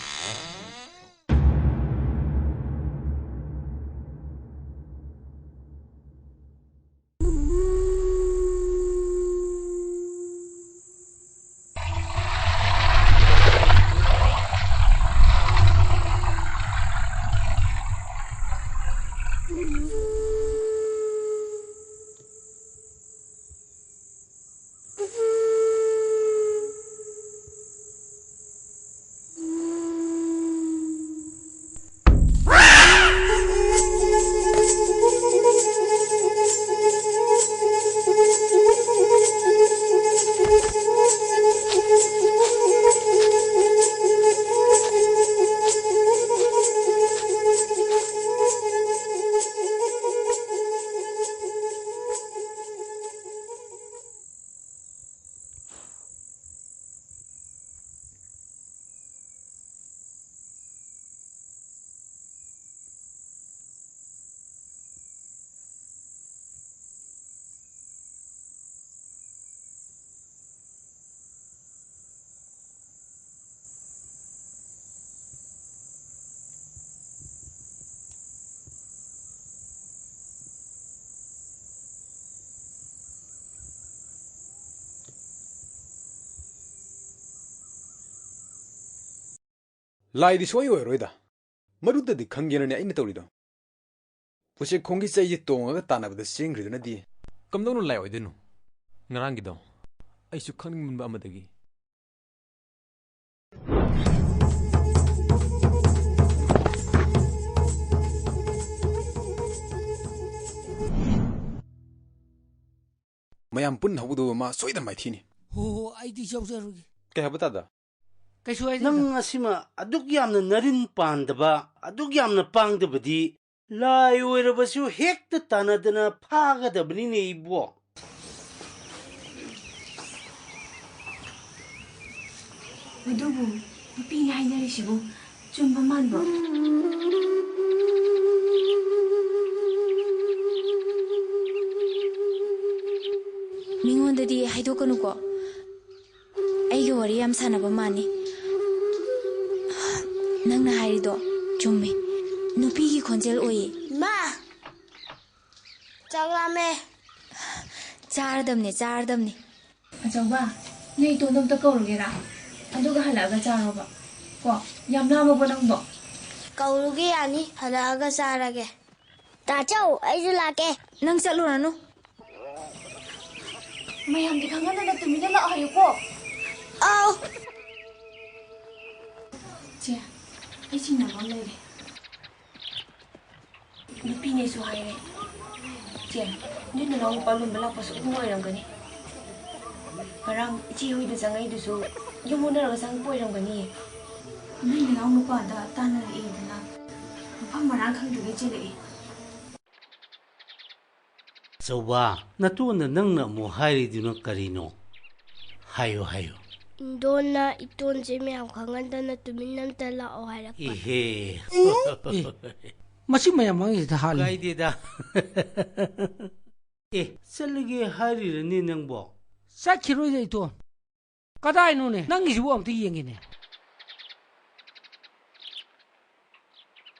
ꯂꯥꯏꯗꯤ ꯁꯣꯏ ꯑꯣꯏꯔꯣꯏꯗ꯫ ꯃꯗꯨꯗꯗꯤ ꯈꯪꯒꯦꯅꯅꯦ ꯑꯩꯅ ꯇꯧꯔꯤꯗꯣ꯫ ꯎꯆꯦꯛ ꯈꯣꯡꯒꯤ ꯆꯩꯁꯦ ꯇꯣꯡꯉꯒ ꯇꯥꯟꯅꯕꯗ ꯆꯦꯟꯈ꯭ꯔꯤꯗꯨꯅꯗꯤ꯫ ꯀꯝꯗꯧꯅ ꯂꯥꯏ ꯑꯣꯏꯗꯣꯏꯅꯣ? ꯉꯔꯥꯡꯒꯤꯗꯣ ꯑꯩꯁꯨ ꯈꯪꯅꯤꯡꯃꯟꯕ ꯑꯃꯗꯒꯤ꯫ ꯃꯌꯥꯝ ꯄꯨꯟꯅ ꯍꯧꯒꯗꯧꯕ ꯃꯥ ꯁꯣꯏꯗꯅ ꯃꯥꯏꯊꯤꯅꯤ꯫ ꯍꯣ, ꯍꯣ, ꯑꯩꯗꯤ ꯌꯥꯎꯖꯔꯨꯒꯦ꯫ ꯀꯩ ꯍꯥꯏꯕ ꯇꯥꯗ? ꯀꯩꯁꯨ ꯍꯥꯏꯗꯦꯗ꯫ ꯅꯪ ꯑꯁꯤꯃ ꯑꯗꯨꯛ ꯌꯥꯝꯅ ꯅꯔꯤꯟ ꯄꯥꯟꯗꯕ, ꯑꯗꯨꯛ ꯌꯥꯝꯅ ꯄꯥꯡꯗꯕꯗꯤ ꯂꯥꯏ ꯑꯣꯏꯔꯕꯁꯨ ꯍꯦꯛꯇ ꯇꯥꯟꯅꯗꯅ ꯐꯥꯒꯗꯕꯅꯤꯅꯦ ꯏꯕꯣ꯫ ꯑꯗꯨꯕꯨ ꯅꯨꯄꯤꯅ ꯍꯥꯏꯅꯔꯤꯁꯤꯕꯨ ꯆꯨꯝꯕ ꯃꯥꯟꯕ꯭ꯔꯣ? ꯃꯤꯉꯣꯟꯗꯗꯤ ꯍꯥꯏꯗꯣꯛꯀꯅꯨꯀꯣ꯫ ꯑꯩꯒ ꯋꯥꯔꯤ ꯌꯥꯝ ꯁꯥꯟꯅꯕ ꯃꯥꯟꯅꯤ꯫ ꯅꯪꯅ ꯍꯥꯏꯔꯤꯗꯣ ꯆꯨꯝꯃꯦ꯫ ꯅꯨꯄꯤꯒꯤ ꯈꯣꯟꯖꯦꯜ ꯑꯣꯏꯌꯦ꯫ ꯏꯃꯥ! ꯆꯥꯛ ꯂꯥꯝꯃꯦ꯫ ꯆꯥꯔꯗꯝꯅꯦ, ꯆꯥꯔꯗꯝꯅꯦ꯫ ꯑꯆꯧꯕ, ꯅꯣꯏ ꯏꯇꯣꯟꯗꯣ ꯑꯝꯇ ꯀꯧꯔꯨꯒꯦꯔꯥ? ꯑꯗꯨꯒ ꯍꯜꯂꯛꯑꯒ ꯆꯥꯔꯣꯕ꯫ ꯀꯣ, ꯌꯥꯝ ꯂꯥꯝꯃꯕꯣ ꯅꯪꯕꯣ? ꯀꯧꯔꯨꯒꯦ ꯌꯥꯅꯤ, ꯍꯜꯂꯛꯑꯒ ꯆꯥꯔꯒꯦ꯫ ꯇꯥꯆꯧ, ꯑꯩꯁꯨ ꯂꯥꯛꯀꯦ꯫ ꯅꯪ ꯆꯠꯂꯨꯔꯅꯨ꯫ ꯃꯌꯥꯝꯗꯤ ꯈꯪꯍꯟꯗꯅ ꯇꯨꯃꯤꯟꯅ ꯂꯥꯛꯑꯣ ꯍꯥꯏꯌꯨꯀꯣ꯫ ꯑꯧ꯫ ꯆꯦ, ꯑꯩ ꯆꯤꯡꯅꯕ ꯑꯃ ꯂꯩꯔꯦ꯫ ꯅꯨꯄꯤꯅꯦꯁꯨ ꯍꯥꯏꯔꯦ꯫ ꯆꯦ, ꯅꯣꯏ ꯅꯅꯥꯎ ꯅꯨꯄꯥ ꯂꯨꯝꯕ ꯂꯥꯛꯄꯁꯨ ꯑꯗꯨꯝ ꯑꯣꯏꯔꯝꯒꯅꯤ꯫ ꯉꯔꯥꯡ ꯏꯆꯦ ꯍꯣꯏꯗ ꯆꯪꯉꯛꯏꯗꯨꯁꯨ ꯌꯨꯝ ꯑꯣꯟꯅꯔꯒ ꯆꯪꯉꯛꯄ ꯑꯣꯏꯔꯝꯒꯅꯤꯌꯦ꯫ ꯅꯣꯏ ꯅꯅꯥꯎ ꯅꯨꯄꯥꯗ ꯇꯥꯟꯅꯔꯛꯑꯦꯗꯅ ꯃꯐꯝ ꯃꯔꯥꯡ ꯈꯪꯗ꯭ꯔꯤꯉꯩ ꯆꯦꯜꯂꯛꯏ꯫ ꯑꯆꯧꯕ, ꯅꯇꯣꯟꯗ ꯅꯪꯅ ꯑꯃꯨꯛ ꯍꯥꯏꯔꯤꯗꯨꯅ ꯀꯔꯤꯅꯣ? ꯍꯥꯏꯌꯨ, ꯍꯥꯏꯌꯨ꯫ ꯏꯟꯗꯣꯟꯅ ꯏꯇꯣꯟꯁꯦ ꯃꯌꯥꯝ ꯈꯪꯍꯟꯗꯅ ꯇꯨꯃꯤꯟꯅ ꯑꯝꯇ ꯂꯥꯛꯑꯣ ꯍꯥꯏꯔꯛꯄ꯫ ꯏꯍꯦ꯫ ꯑꯦ, ꯃꯁꯤ ꯃꯌꯥꯝ ꯃꯥꯡꯉꯤꯁꯤꯗ ꯍꯥꯠꯂꯦ꯫ ꯀꯥꯏꯗꯦꯗ꯫ ꯑꯦ, ꯆꯠꯂꯒꯦ ꯍꯥꯏꯔꯤꯔꯅꯦ ꯅꯪꯕꯣ? ꯆꯠꯈꯤꯔꯣꯏꯗ ꯏꯇꯣꯟ꯫ ꯀꯗꯥꯏꯅꯣꯅꯦ? ꯅꯪꯒꯤꯁꯤꯕꯨ ꯑꯝꯇ ꯌꯦꯡꯒꯦꯅꯦ꯫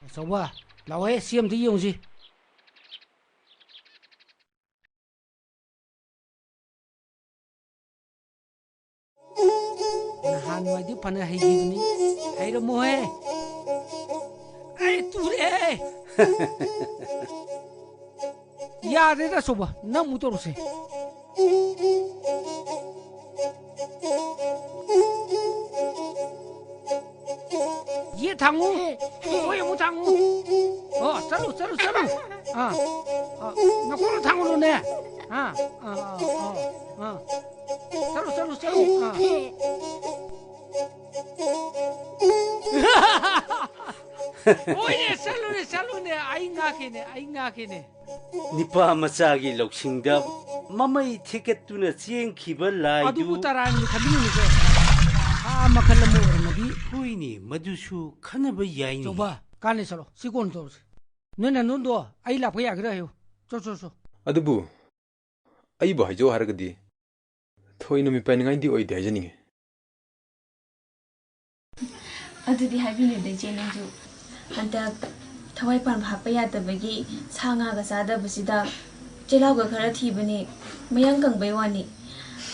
ꯑꯆꯧꯕ, ꯂꯥꯛꯑꯣꯍꯦ, ꯁꯤ ꯑꯝꯇ ꯌꯦꯡꯉꯨꯁꯤ꯫ ꯅꯍꯥꯟꯋꯥꯏꯗꯤ ꯐꯅ ꯍꯩꯈꯤꯕꯅꯤ꯫ ꯍꯩꯔꯝꯃꯣꯍꯦ꯫ ꯑꯩ ꯇꯨꯔꯦ꯫ ꯌꯥꯔꯦꯗ, ꯑꯆꯧꯕ, ꯅꯪ ꯑꯃꯨꯛ ꯇꯧꯔꯁꯦ꯫ ꯌꯦꯠ ꯊꯥꯡꯉꯨ꯫ ꯑꯣꯏ ꯑꯃꯨꯛ ꯊꯥꯡꯉꯨ꯫ ꯑꯣ, ꯆꯠꯂꯨ, ꯆꯠꯂꯨ, ꯆꯠꯂꯨ꯫ ꯑꯥ, ꯑꯥ, ꯅꯀꯣꯛꯅ ꯊꯥꯡꯉꯨꯅꯨꯅꯦ꯫ ꯑꯥ, ꯑꯥ, ꯑꯥ, ꯑꯥ, ꯑꯥ꯫ ꯆꯠꯂꯨ, ꯆꯠꯂꯨ, ꯆꯠꯂꯨ꯫ ꯑꯥ꯫ ꯍꯣꯏꯅꯦ, ꯆꯠꯂꯨꯅꯦ, ꯆꯠꯂꯨꯅꯦ, ꯑꯩ ꯉꯥꯛꯀꯦꯅꯦ, ꯑꯩ ꯉꯥꯛꯀꯦꯅꯦ꯫ ꯅꯤꯄꯥ ꯃꯆꯥꯒꯤ ꯂꯧꯁꯤꯡꯗ ꯃꯃꯩ ꯊꯦꯛꯀꯠꯇꯨꯅ ꯆꯦꯟꯈꯤꯕ ꯂꯥꯏꯗꯨ ꯑꯗꯨꯕꯨ ꯇꯔꯥꯏꯅ ꯈꯟꯕꯤꯌꯨꯅꯦ꯫ ꯁꯥ ꯃꯈꯜ ꯑꯃ ꯑꯣꯏꯔꯝꯃꯗꯤ꯫ ꯍꯣꯏꯅꯦ, ꯃꯗꯨꯁꯨ ꯈꯟꯅꯕ ꯌꯥꯏꯅꯦ꯫ ꯆꯧꯕ, ꯀꯥꯟꯅꯩ ꯆꯠꯂꯣ, ꯁꯤ ꯀꯣꯟꯅ ꯇꯧꯔꯁꯤ꯫ ꯅꯣꯏ ꯅꯅꯨꯡꯗꯣ ꯑꯩ ꯂꯥꯛꯄ ꯌꯥꯒꯦꯔꯥ ꯍꯥꯏꯌꯨ꯫ ꯆꯣ, ꯆꯣ, ꯆꯣ꯫ ꯑꯗꯨꯕꯨ ꯑꯩꯕꯨ ꯍꯥꯏꯖꯧ ꯍꯥꯏꯔꯒꯗꯤ ꯊꯣꯏꯅ ꯃꯤꯄꯥꯏꯅꯤꯡꯉꯥꯏꯗꯤ ꯑꯣꯏꯗꯦ ꯍꯥꯏꯖꯅꯤꯡꯉꯤ꯫ ꯑꯗꯨꯗꯤ ꯍꯥꯏꯕꯤꯅꯨꯗ ꯏꯆꯦ ꯅꯪꯁꯨ꯫ ꯍꯟꯗꯛ ꯊꯋꯥꯏ ꯄꯥꯟꯕ ꯍꯥꯞꯄ ꯌꯥꯗꯕꯒꯤ ꯁꯥ ꯉꯥꯒ ꯆꯥꯗꯕꯁꯤꯗ ꯆꯤꯜꯍꯥꯎꯒ ꯈꯔ ꯊꯤꯕꯅꯤ, ꯃꯌꯥꯡ ꯀꯪꯕꯩ ꯋꯥꯅꯤ꯫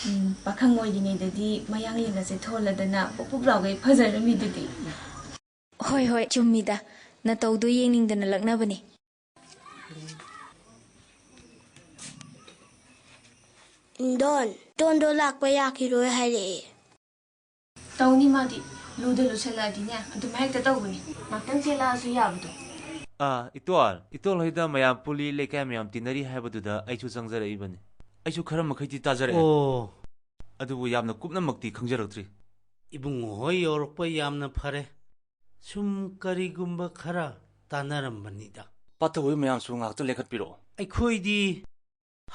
ꯎꯝ, ꯄꯥꯈꯪ ꯑꯣꯏꯔꯤꯉꯩꯗꯗꯤ ꯃꯌꯥꯡ ꯂꯦꯡꯒꯁꯦ ꯊꯣꯜꯂꯗꯅ ꯄꯨꯞ ꯄꯨꯞ ꯂꯥꯎꯒꯩ ꯐꯖꯔꯝꯃꯤꯗꯨꯗꯤ꯫ ꯍꯣꯏ, ꯍꯣꯏ, ꯆꯨꯝꯃꯤꯗ꯫ ꯅꯇꯧꯗꯣ ꯌꯦꯡꯅꯤꯡꯗꯅ ꯂꯛꯅꯕꯅꯤ꯫ ꯏꯟꯗꯣꯟ, ꯏꯟꯗꯣꯟꯗꯣ ꯂꯥꯛꯄ ꯌꯥꯈꯤꯔꯣꯏ ꯍꯥꯏꯔꯛꯑꯦ꯫ ꯇꯧꯅꯤ ꯃꯥꯗꯤ, ꯂꯨꯗ ꯂꯨꯁꯜꯂꯛꯑꯗꯤꯅꯦ ꯑꯗꯨꯃꯥꯏ ꯍꯦꯛꯇ ꯇꯧꯕꯅꯤ꯫ ꯉꯥꯛꯇꯪ ꯆꯦꯜꯂꯛꯑꯁꯨ ꯌꯥꯕꯗꯣ꯫ ꯑꯥ, ꯏꯇꯣꯜ, ꯏꯇꯣꯜ ꯍꯣꯏꯗ ꯃꯌꯥꯝ ꯄꯨꯜꯂꯤ, ꯂꯩꯀꯥꯏ ꯃꯌꯥꯝ ꯇꯤꯟꯅꯔꯤ ꯍꯥꯏꯕꯗꯨꯗ ꯑꯩꯁꯨ ꯆꯪꯖꯔꯛꯏꯕꯅꯤ꯫ ꯑꯩꯁꯨ ꯈꯔ ꯃꯈꯩꯗꯤ ꯇꯥꯖꯔꯛꯑꯦ꯫ ꯑꯣ꯫ ꯑꯗꯨꯕꯨ ꯌꯥꯝꯅ ꯀꯨꯞꯅꯃꯛꯇꯤ ꯈꯪꯖꯔꯛꯇ꯭ꯔꯤ꯫ ꯏꯕꯨꯡꯉꯣ ꯍꯣꯏ ꯌꯧꯔꯛꯄ ꯌꯥꯝꯅ ꯐꯔꯦ꯫ ꯁꯨꯝ ꯀꯔꯤꯒꯨꯝꯕ ꯈꯔ ꯇꯥꯟꯅꯔꯝꯕꯅꯤꯗ꯫ ꯄꯥꯊꯧ ꯍꯣꯏ ꯃꯌꯥꯝꯁꯨ ꯉꯥꯛꯇ ꯂꯦꯡꯈꯠꯄꯤꯔꯛꯑꯣ꯫ ꯑꯩꯈꯣꯏꯗꯤ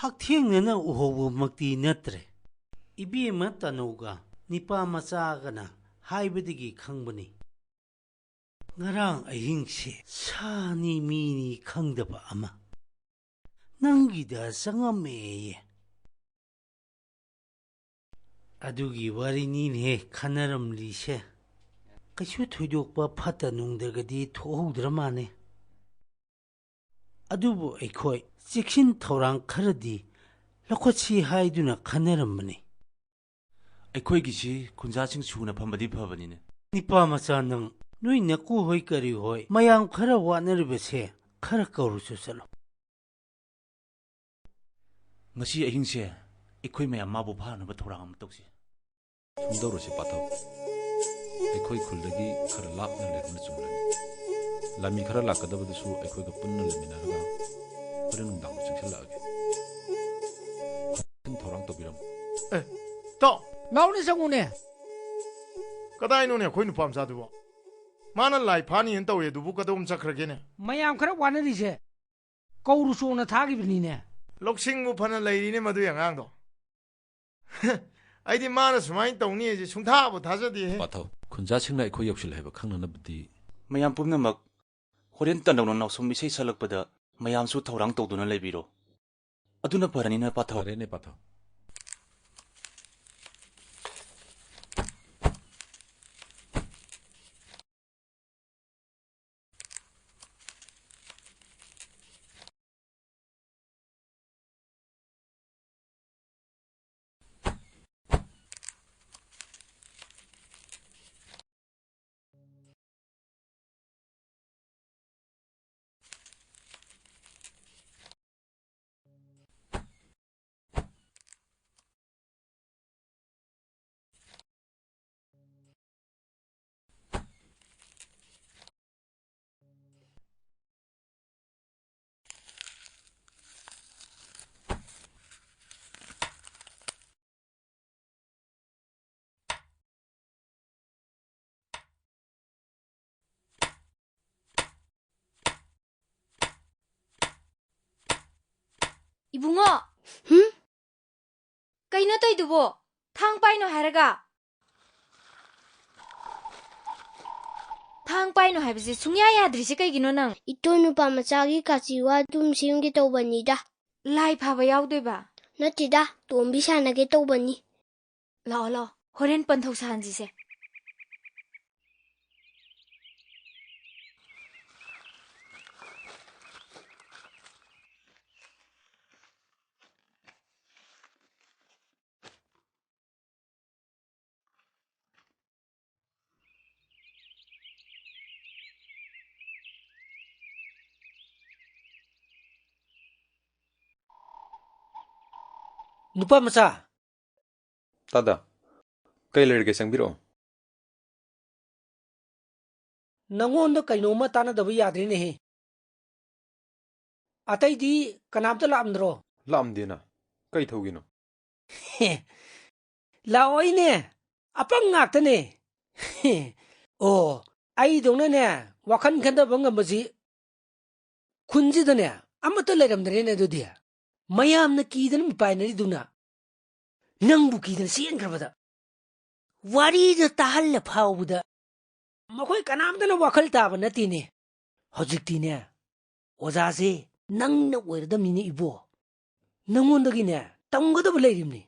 ꯍꯛꯊꯦꯡꯅꯅ ꯎꯍꯧꯕꯃꯛꯇꯤ ꯅꯠꯇ꯭ꯔꯦ꯫ ꯏꯕꯦꯝꯃ ꯇꯅꯧꯒ ꯅꯤꯄꯥ ꯃꯆꯥꯒꯅ ꯍꯥꯏꯕꯗꯒꯤ ꯈꯪꯕꯅꯤ꯫ ꯉꯔꯥꯡ ꯑꯍꯤꯡꯁꯦ ꯁꯥꯅꯤ ꯃꯤꯅꯤ ꯈꯪꯗꯕ ꯑꯃ ꯅꯪꯒꯤꯗ ꯆꯪꯉꯝꯃꯦꯌꯦ꯫ ꯑꯗꯨꯒꯤ ꯋꯥꯔꯤꯅꯤꯅꯦꯍꯦ ꯈꯟꯅꯔꯝꯂꯤꯁꯦ꯫ ꯀꯩꯁꯨ ꯊꯣꯏꯗꯣꯛꯄ ꯐꯠꯇ ꯅꯨꯡꯗꯒꯗꯤ ꯊꯣꯛꯍꯧꯗ꯭ꯔ ꯃꯥꯅꯦ꯫ ꯑꯗꯨꯕꯨ ꯑꯩꯈꯣꯏ ꯆꯦꯛꯁꯤꯟ ꯊꯧꯔꯥꯡ ꯈꯔꯗꯤ ꯂꯧꯈꯠꯁꯤ ꯍꯥꯏꯗꯨꯅ ꯈꯟꯅꯔꯝꯕꯅꯤ꯫ ꯑꯩꯈꯣꯏꯒꯤꯁꯤ ꯈꯨꯟꯖꯥꯁꯤꯡ ꯁꯨꯅ ꯐꯝꯕꯗꯤ ꯐꯕꯅꯤꯅꯦ꯫ ꯅꯤꯄꯥ ꯃꯆꯥ ꯅꯪ, ꯅꯣꯏ ꯅꯀꯨ ꯍꯣꯏ ꯀꯔꯤ ꯍꯣꯏ, ꯃꯌꯥꯝ ꯈꯔ ꯋꯥꯅꯔꯤꯕꯁꯦ ꯈꯔ ꯀꯧꯔꯨꯆꯣ ꯆꯠꯂꯣ꯫ ꯉꯁꯤ ꯑꯍꯤꯡꯁꯦ ꯑꯩꯈꯣꯏ ꯃꯌꯥꯝ ꯃꯥꯕꯨ ꯐꯥꯅꯕ ꯊꯧꯔꯥꯡ ꯑꯃ ꯇꯧꯁꯤ꯫ ꯁꯨꯝ ꯇꯧꯔꯁꯤ ꯄꯥꯊꯧ꯫ ꯑꯩꯈꯣꯏ ꯈꯨꯜꯗꯒꯤ ꯈꯔ ꯂꯥꯞꯅ ꯂꯩꯕꯅ ꯆꯨꯝꯂꯅꯤ꯫ ꯂꯥꯟꯃꯤ ꯈꯔ ꯂꯥꯛꯀꯗꯕꯗꯨꯁꯨ ꯑꯩꯈꯣꯏꯒ ꯄꯨꯟꯅ ꯂꯩꯃꯤꯟꯅꯔꯒ ꯍꯣꯔꯦꯟ ꯅꯨꯡꯗꯥꯡ ꯆꯪꯁꯤꯜꯂꯛꯑꯒꯦ꯫ ꯊꯧꯔꯥꯡ ꯇꯧꯕꯤꯔꯝꯃꯨ꯫ ꯑꯦ, ꯇꯥꯎ꯫ ꯂꯥꯎꯅꯦ, ꯆꯪꯉꯨꯅꯦ꯫ ꯀꯗꯥꯏꯅꯣꯅꯦ ꯑꯩꯈꯣꯏ ꯅꯨꯄꯥ ꯃꯆꯥꯗꯨꯕꯣ? ꯃꯥꯅ ꯂꯥꯏ ꯐꯥꯅꯤꯅ ꯇꯧꯋꯦ ꯑꯗꯨꯕꯨ ꯀꯗꯣꯝ ꯆꯠꯈ꯭ꯔꯒꯦꯅꯦ? ꯃꯌꯥꯝ ꯈꯔ ꯋꯥꯅꯔꯤꯁꯦ ꯀꯧꯔꯨꯆꯣꯅ ꯊꯥꯈꯤꯕꯅꯤꯅꯦ꯫ ꯂꯧꯁꯤꯡꯕꯨ ꯐꯅ ꯂꯩꯔꯤꯅꯦ ꯃꯗꯨꯒꯤ ꯑꯉꯥꯡꯗꯣ꯫ ꯑꯩꯗꯤ ꯃꯥꯅ ꯁꯨꯃꯥꯏꯅ ꯇꯧꯅꯤ ꯍꯥꯏꯁꯦ ꯁꯨꯡꯊꯥꯕꯨ ꯊꯥꯖꯗꯦꯍꯦ꯫ ꯄꯥꯊꯧ, ꯈꯨꯟꯖꯥꯁꯤꯡꯅ ꯑꯩꯈꯣꯏ ꯌꯧꯁꯤꯜꯂꯦ ꯍꯥꯏꯕ ꯈꯪꯅꯅꯕꯗꯤ꯫ ꯃꯌꯥꯝ ꯄꯨꯝꯅꯃꯛ ꯍꯣꯔꯦꯟ ꯇꯟꯗꯧꯅ ꯅꯥꯎꯁꯨꯝ ꯏꯁꯩ ꯁꯛꯂꯛꯄꯗ ꯃꯌꯥꯝꯁꯨ ꯊꯧꯔꯥꯡ ꯇꯧꯗꯨꯅ ꯂꯩꯕꯤꯔꯣ꯫ ꯑꯗꯨꯅ ꯐꯔꯅꯤꯅ ꯄꯥꯊꯧ꯫ ꯐꯔꯦꯅꯦ ꯄꯥꯊꯧ꯫ ꯏꯕꯨꯡꯉꯣ! ꯍꯨꯝ? ꯀꯩꯅꯣ ꯇꯧꯏꯗꯨꯕꯣ? ꯊꯥꯡ ꯄꯥꯏꯅꯣ ꯍꯥꯏꯔꯒ? ꯊꯥꯡ ꯄꯥꯏꯅꯣ ꯍꯥꯏꯕꯁꯦ ꯁꯨꯡꯌꯥ ꯌꯥꯗ꯭ꯔꯤꯁꯦ ꯀꯩꯒꯤꯅꯣ ꯅꯪ? ꯏꯇꯣꯟ ꯅꯨꯄꯥ ꯃꯆꯥꯒꯤ ꯀꯥꯆꯤꯋꯥ ꯑꯗꯨꯝ ꯁꯦꯝꯒꯦ ꯇꯧꯕꯅꯤꯗ꯫ ꯂꯥꯏ ꯐꯥꯕ ꯌꯥꯎꯗꯣꯏꯕ? ꯅꯠꯇꯦꯗ, ꯇꯣꯝꯕꯤ ꯁꯥꯟꯅꯒꯦ ꯇꯧꯕꯅꯤ꯫ ꯂꯥꯛꯑꯣ, ꯂꯥꯛꯑꯣ꯫ ꯍꯣꯔꯦꯟ ꯄꯟꯊꯧ ꯁꯥꯍꯟꯁꯤꯁꯦ꯫ ꯅꯨꯄꯥ ꯃꯆꯥ꯫ ꯇꯥꯗ, ꯀꯩ ꯂꯩꯔꯒꯦ? ꯆꯪꯕꯤꯔꯛꯑꯣ꯫ ꯅꯪꯉꯣꯟꯗ ꯀꯩꯅꯣꯝꯃ ꯇꯥꯟꯅꯗꯕ ꯌꯥꯗ꯭ꯔꯦꯅꯦꯍꯦ꯫ ꯑꯇꯩꯗꯤ ꯀꯅꯥꯝꯇ ꯂꯥꯛꯑꯝꯗ꯭ꯔꯣ? ꯂꯥꯛꯑꯝꯗꯦꯅ꯫ ꯀꯩ ꯊꯧꯒꯤꯅꯣ? ꯂꯥꯛꯑꯣꯏꯅꯦ꯫ ꯑꯄꯪ ꯉꯥꯛꯇꯅꯦ꯫ ꯑꯣ, ꯑꯩꯗꯧꯅꯅꯦ ꯋꯥꯈꯜ ꯈꯟꯊꯕ ꯉꯝꯕꯁꯤ ꯈꯨꯟꯁꯤꯗꯅꯦ ꯑꯃꯠꯇ ꯂꯩꯔꯝꯗ꯭ꯔꯦꯅꯦ ꯑꯗꯨꯗꯤ꯫ ꯃꯌꯥꯝꯅ ꯀꯤꯗꯅ ꯃꯤꯄꯥꯏꯅꯔꯤꯗꯨꯅ ꯅꯪꯕꯨ ꯀꯤꯗꯅ ꯆꯦꯟꯈ꯭ꯔꯕꯗ꯫ ꯋꯥꯔꯤꯗ ꯇꯥꯍꯜꯂ ꯐꯥꯎꯕꯗ ꯃꯈꯣꯏ ꯀꯅꯥꯝꯇꯅ ꯋꯥꯈꯜ ꯇꯥꯕ ꯅꯠꯇꯦꯅꯦ꯫ ꯍꯧꯖꯤꯛꯇꯤꯅꯦ ꯑꯣꯖꯥꯁꯦ ꯅꯪꯅ ꯑꯣꯏꯔꯗꯕꯅꯤꯅꯦ ꯏꯕꯣ꯫ ꯅꯪꯉꯣꯟꯗꯒꯤꯅꯦ ꯇꯝꯒꯗꯕ ꯂꯩꯔꯤꯕꯅꯤ꯫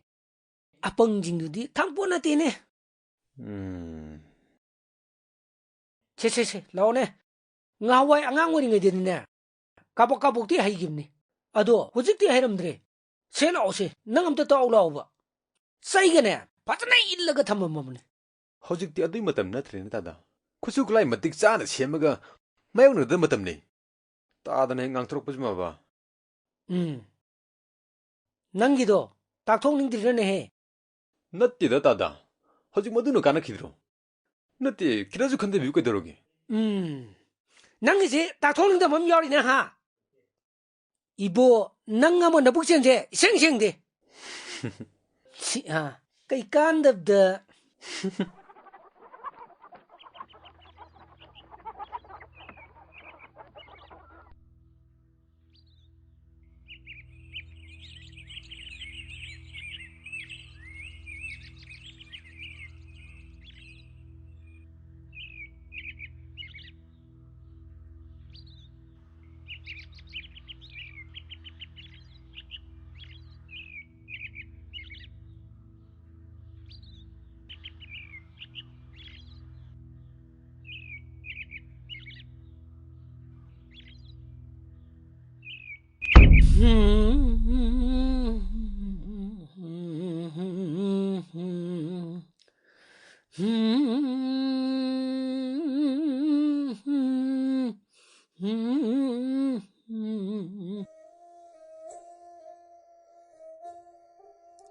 ꯑꯄꯪꯁꯤꯡꯗꯨꯗꯤ ꯈꯪꯄꯣꯠ ꯅꯠꯇꯦꯅꯦ꯫ ꯎꯝ꯫ ꯁꯦ, ꯁꯦ, ꯁꯦ, ꯂꯥꯛꯑꯣꯅꯦ꯫ ꯉꯍꯥꯟꯋꯥꯏ ꯑꯉꯥꯡ ꯑꯣꯏꯔꯤꯉꯩꯗꯗꯤꯅꯦ, ꯀꯥꯕꯛ ꯀꯥꯕꯛꯇꯤ ꯍꯩꯈꯤꯕꯅꯤ꯫ ꯑꯗꯣ ꯍꯧꯖꯤꯛꯇꯤ ꯍꯩꯔꯝꯗ꯭ꯔꯦ꯫ ꯁꯦ, ꯂꯥꯛꯑꯣꯁꯦ, ꯅꯪ ꯑꯝꯇ ꯇꯥꯎ ꯂꯥꯎꯕ꯫ ꯆꯩꯒꯅꯦ, ꯐꯖꯅ ꯏꯜꯂꯒ ꯊꯝꯃꯝꯃꯕꯅꯤ꯫ ꯍꯧꯖꯤꯛꯇꯤ ꯑꯗꯨꯏ ꯃꯇꯝ ꯅꯠꯇ꯭ꯔꯦꯅꯦ, ꯇꯥꯗ꯫ ꯈꯨꯠꯁꯨ ꯈꯨꯠꯂꯥꯏ ꯃꯇꯤꯛ ꯆꯥꯅ ꯁꯦꯝꯃꯒ ꯃꯥꯌꯣꯛꯅꯒꯗꯕ ꯃꯇꯝꯅꯤ꯫ ꯇꯥꯗꯅ ꯍꯦꯛ ꯉꯥꯡꯊꯣꯔꯛꯄꯁꯤꯃꯕ꯫ ꯎꯝ꯫ ꯅꯪꯒꯤꯗꯣ ꯇꯥꯛꯊꯣꯛꯅꯤꯡꯗ꯭ꯔꯤꯔꯅꯦꯍꯦ? ꯅꯠꯇꯦꯗ, ꯇꯥꯗ꯫ ꯍꯧꯖꯤꯛ ꯃꯗꯨꯅ ꯀꯥꯟꯅꯈꯤꯗ꯭ꯔꯣ? ꯅꯠꯇꯦ, ꯈꯤꯇꯁꯨ ꯈꯟꯊꯕꯤꯌꯨ ꯀꯩꯗꯧꯔꯒꯦ? ꯎꯝ꯫ ꯅꯪꯒꯤꯁꯦ ꯇꯥꯛꯊꯣꯛꯅꯤꯡꯗꯕ ꯑꯃ ꯌꯥꯎꯔꯤꯅꯦ, ꯍꯥ? ꯏꯕꯣ, ꯅꯪ ꯑꯃ ꯅꯕꯨꯛꯆꯦꯜꯁꯦ ꯏꯁꯦꯡ ꯁꯦꯡꯗꯦ꯫ ꯁꯤ, ꯑꯥ, ꯀꯩ ꯀꯥꯟꯗꯕꯗ꯫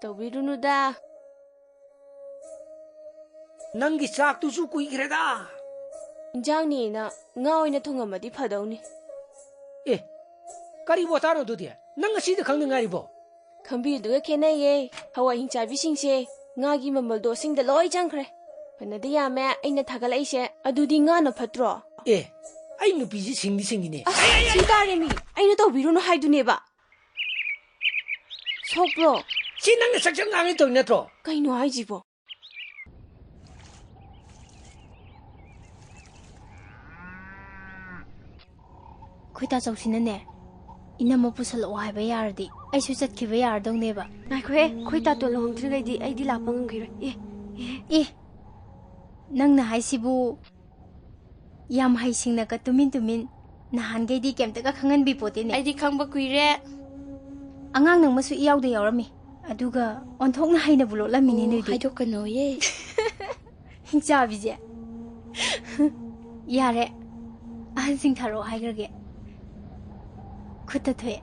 ꯇꯧꯕꯤꯔꯨꯅꯨꯗ꯫ ꯅꯪꯒꯤ ꯆꯥꯛꯇꯨꯁꯨ ꯀꯨꯏꯈ꯭ꯔꯦꯗ꯫ ꯏꯟꯖꯥꯡꯅꯦꯅ ꯉꯥ ꯑꯣꯏꯅ ꯊꯣꯡꯉꯝꯃꯗꯤ ꯐꯗꯧꯅꯤ꯫ ꯑꯦ, ꯀꯔꯤ ꯋꯥꯇꯥꯅꯣ ꯑꯗꯨꯗꯤ? ꯅꯪ ꯉꯁꯤꯗ ꯈꯪꯗ ꯉꯥꯏꯔꯤꯕꯣ? ꯈꯪꯕꯤꯗꯨꯒ ꯈꯦꯠꯅꯩꯌꯦ꯫ ꯍꯋꯥꯏ ꯍꯤꯡꯆꯥꯕꯤꯁꯤꯡꯁꯦ ꯉꯥꯒꯤ ꯃꯃꯜꯗꯣ ꯁꯤꯡꯗ ꯂꯣꯏ ꯆꯪꯈ꯭ꯔꯦ꯫ ꯐꯅꯗꯤ ꯌꯥꯝꯃꯦ, ꯑꯩꯅ ꯊꯥꯒꯠꯂꯛꯏꯁꯦ꯫ ꯑꯗꯨꯗꯤ ꯉꯥꯅ ꯐꯠꯇ꯭ꯔꯣ? ꯑꯦ, ꯑꯩ ꯅꯨꯄꯤꯁꯤ ꯁꯤꯡꯗꯤ ꯁꯤꯡꯉꯤꯅꯦ꯫ ꯑꯁ, ꯁꯤ ꯇꯥꯔꯦꯃꯤ꯫ ꯑꯩꯅ ꯇꯧꯕꯤꯔꯨꯅꯨ ꯍꯥꯏꯗꯨꯅꯦꯕ꯫ ꯁꯣꯛꯄ꯭ꯔꯣ? ꯁꯤ ꯅꯪꯅ ꯆꯥꯛ ꯆꯥꯛ ꯉꯥꯡꯉꯦ ꯇꯧꯔꯤ ꯅꯠꯇ꯭ꯔꯣ? ꯀꯩꯅꯣ ꯍꯥꯏꯁꯤꯕꯣ? ꯑꯩꯈꯣꯏ ꯇꯥꯆꯧꯁꯤꯅꯅꯦ, ꯏꯅꯝꯃ ꯄꯨꯁꯜꯂꯛꯑꯣ ꯍꯥꯏꯕ ꯌꯥꯔꯗꯤ ꯑꯩꯁꯨ ꯆꯠꯈꯤꯕ ꯌꯥꯔꯗꯧꯅꯦꯕ꯫ ꯉꯥꯏꯈꯣꯍꯦ, ꯑꯩꯈꯣꯏ ꯇꯥꯇꯣꯟ ꯂꯨꯍꯣꯡꯗ꯭ꯔꯤꯉꯩꯗꯤ ꯑꯩꯗꯤ ꯂꯥꯛꯄ ꯉꯝꯈꯤꯔꯣꯏ꯫ ꯑꯦ, ꯑꯦ, ꯅꯪꯅ ꯍꯥꯏꯁꯤꯕꯨ ꯌꯥꯝ ꯍꯩꯁꯤꯡꯅꯒ ꯇꯨꯃꯤꯟ ꯇꯨꯃꯤꯟ, ꯅꯍꯥꯟꯈꯩꯗꯤ ꯀꯩꯝꯇꯒ ꯈꯪꯍꯟꯕꯤ ꯄꯣꯠꯇꯦꯅꯦ꯫ ꯑꯩꯗꯤ ꯈꯪꯕ ꯀꯨꯏꯔꯦ꯫ ꯑꯉꯥꯡ ꯅꯪ ꯃꯁꯨ ꯏꯌꯥꯎꯗ ꯌꯥꯎꯔꯝꯃꯤ, ꯑꯗꯨꯒ ꯑꯣꯟꯊꯣꯛꯅ ꯍꯩꯅꯕꯨ ꯂꯣꯠꯂꯝꯃꯤꯅꯦ꯫ ꯑꯣ, ꯅꯣꯏꯗꯤ ꯍꯥꯏꯗꯣꯛꯀꯅꯣꯌꯦ꯫ ꯍꯤꯡꯆꯥꯕꯤꯁꯦ꯫ ꯌꯥꯔꯦ, ꯑꯍꯟꯁꯤꯡ ꯊꯥꯔꯛꯑꯣ ꯍꯥꯏꯈ꯭ꯔꯒꯦ꯫ ꯈꯨꯠꯇ ꯊꯣꯛꯑꯦ꯫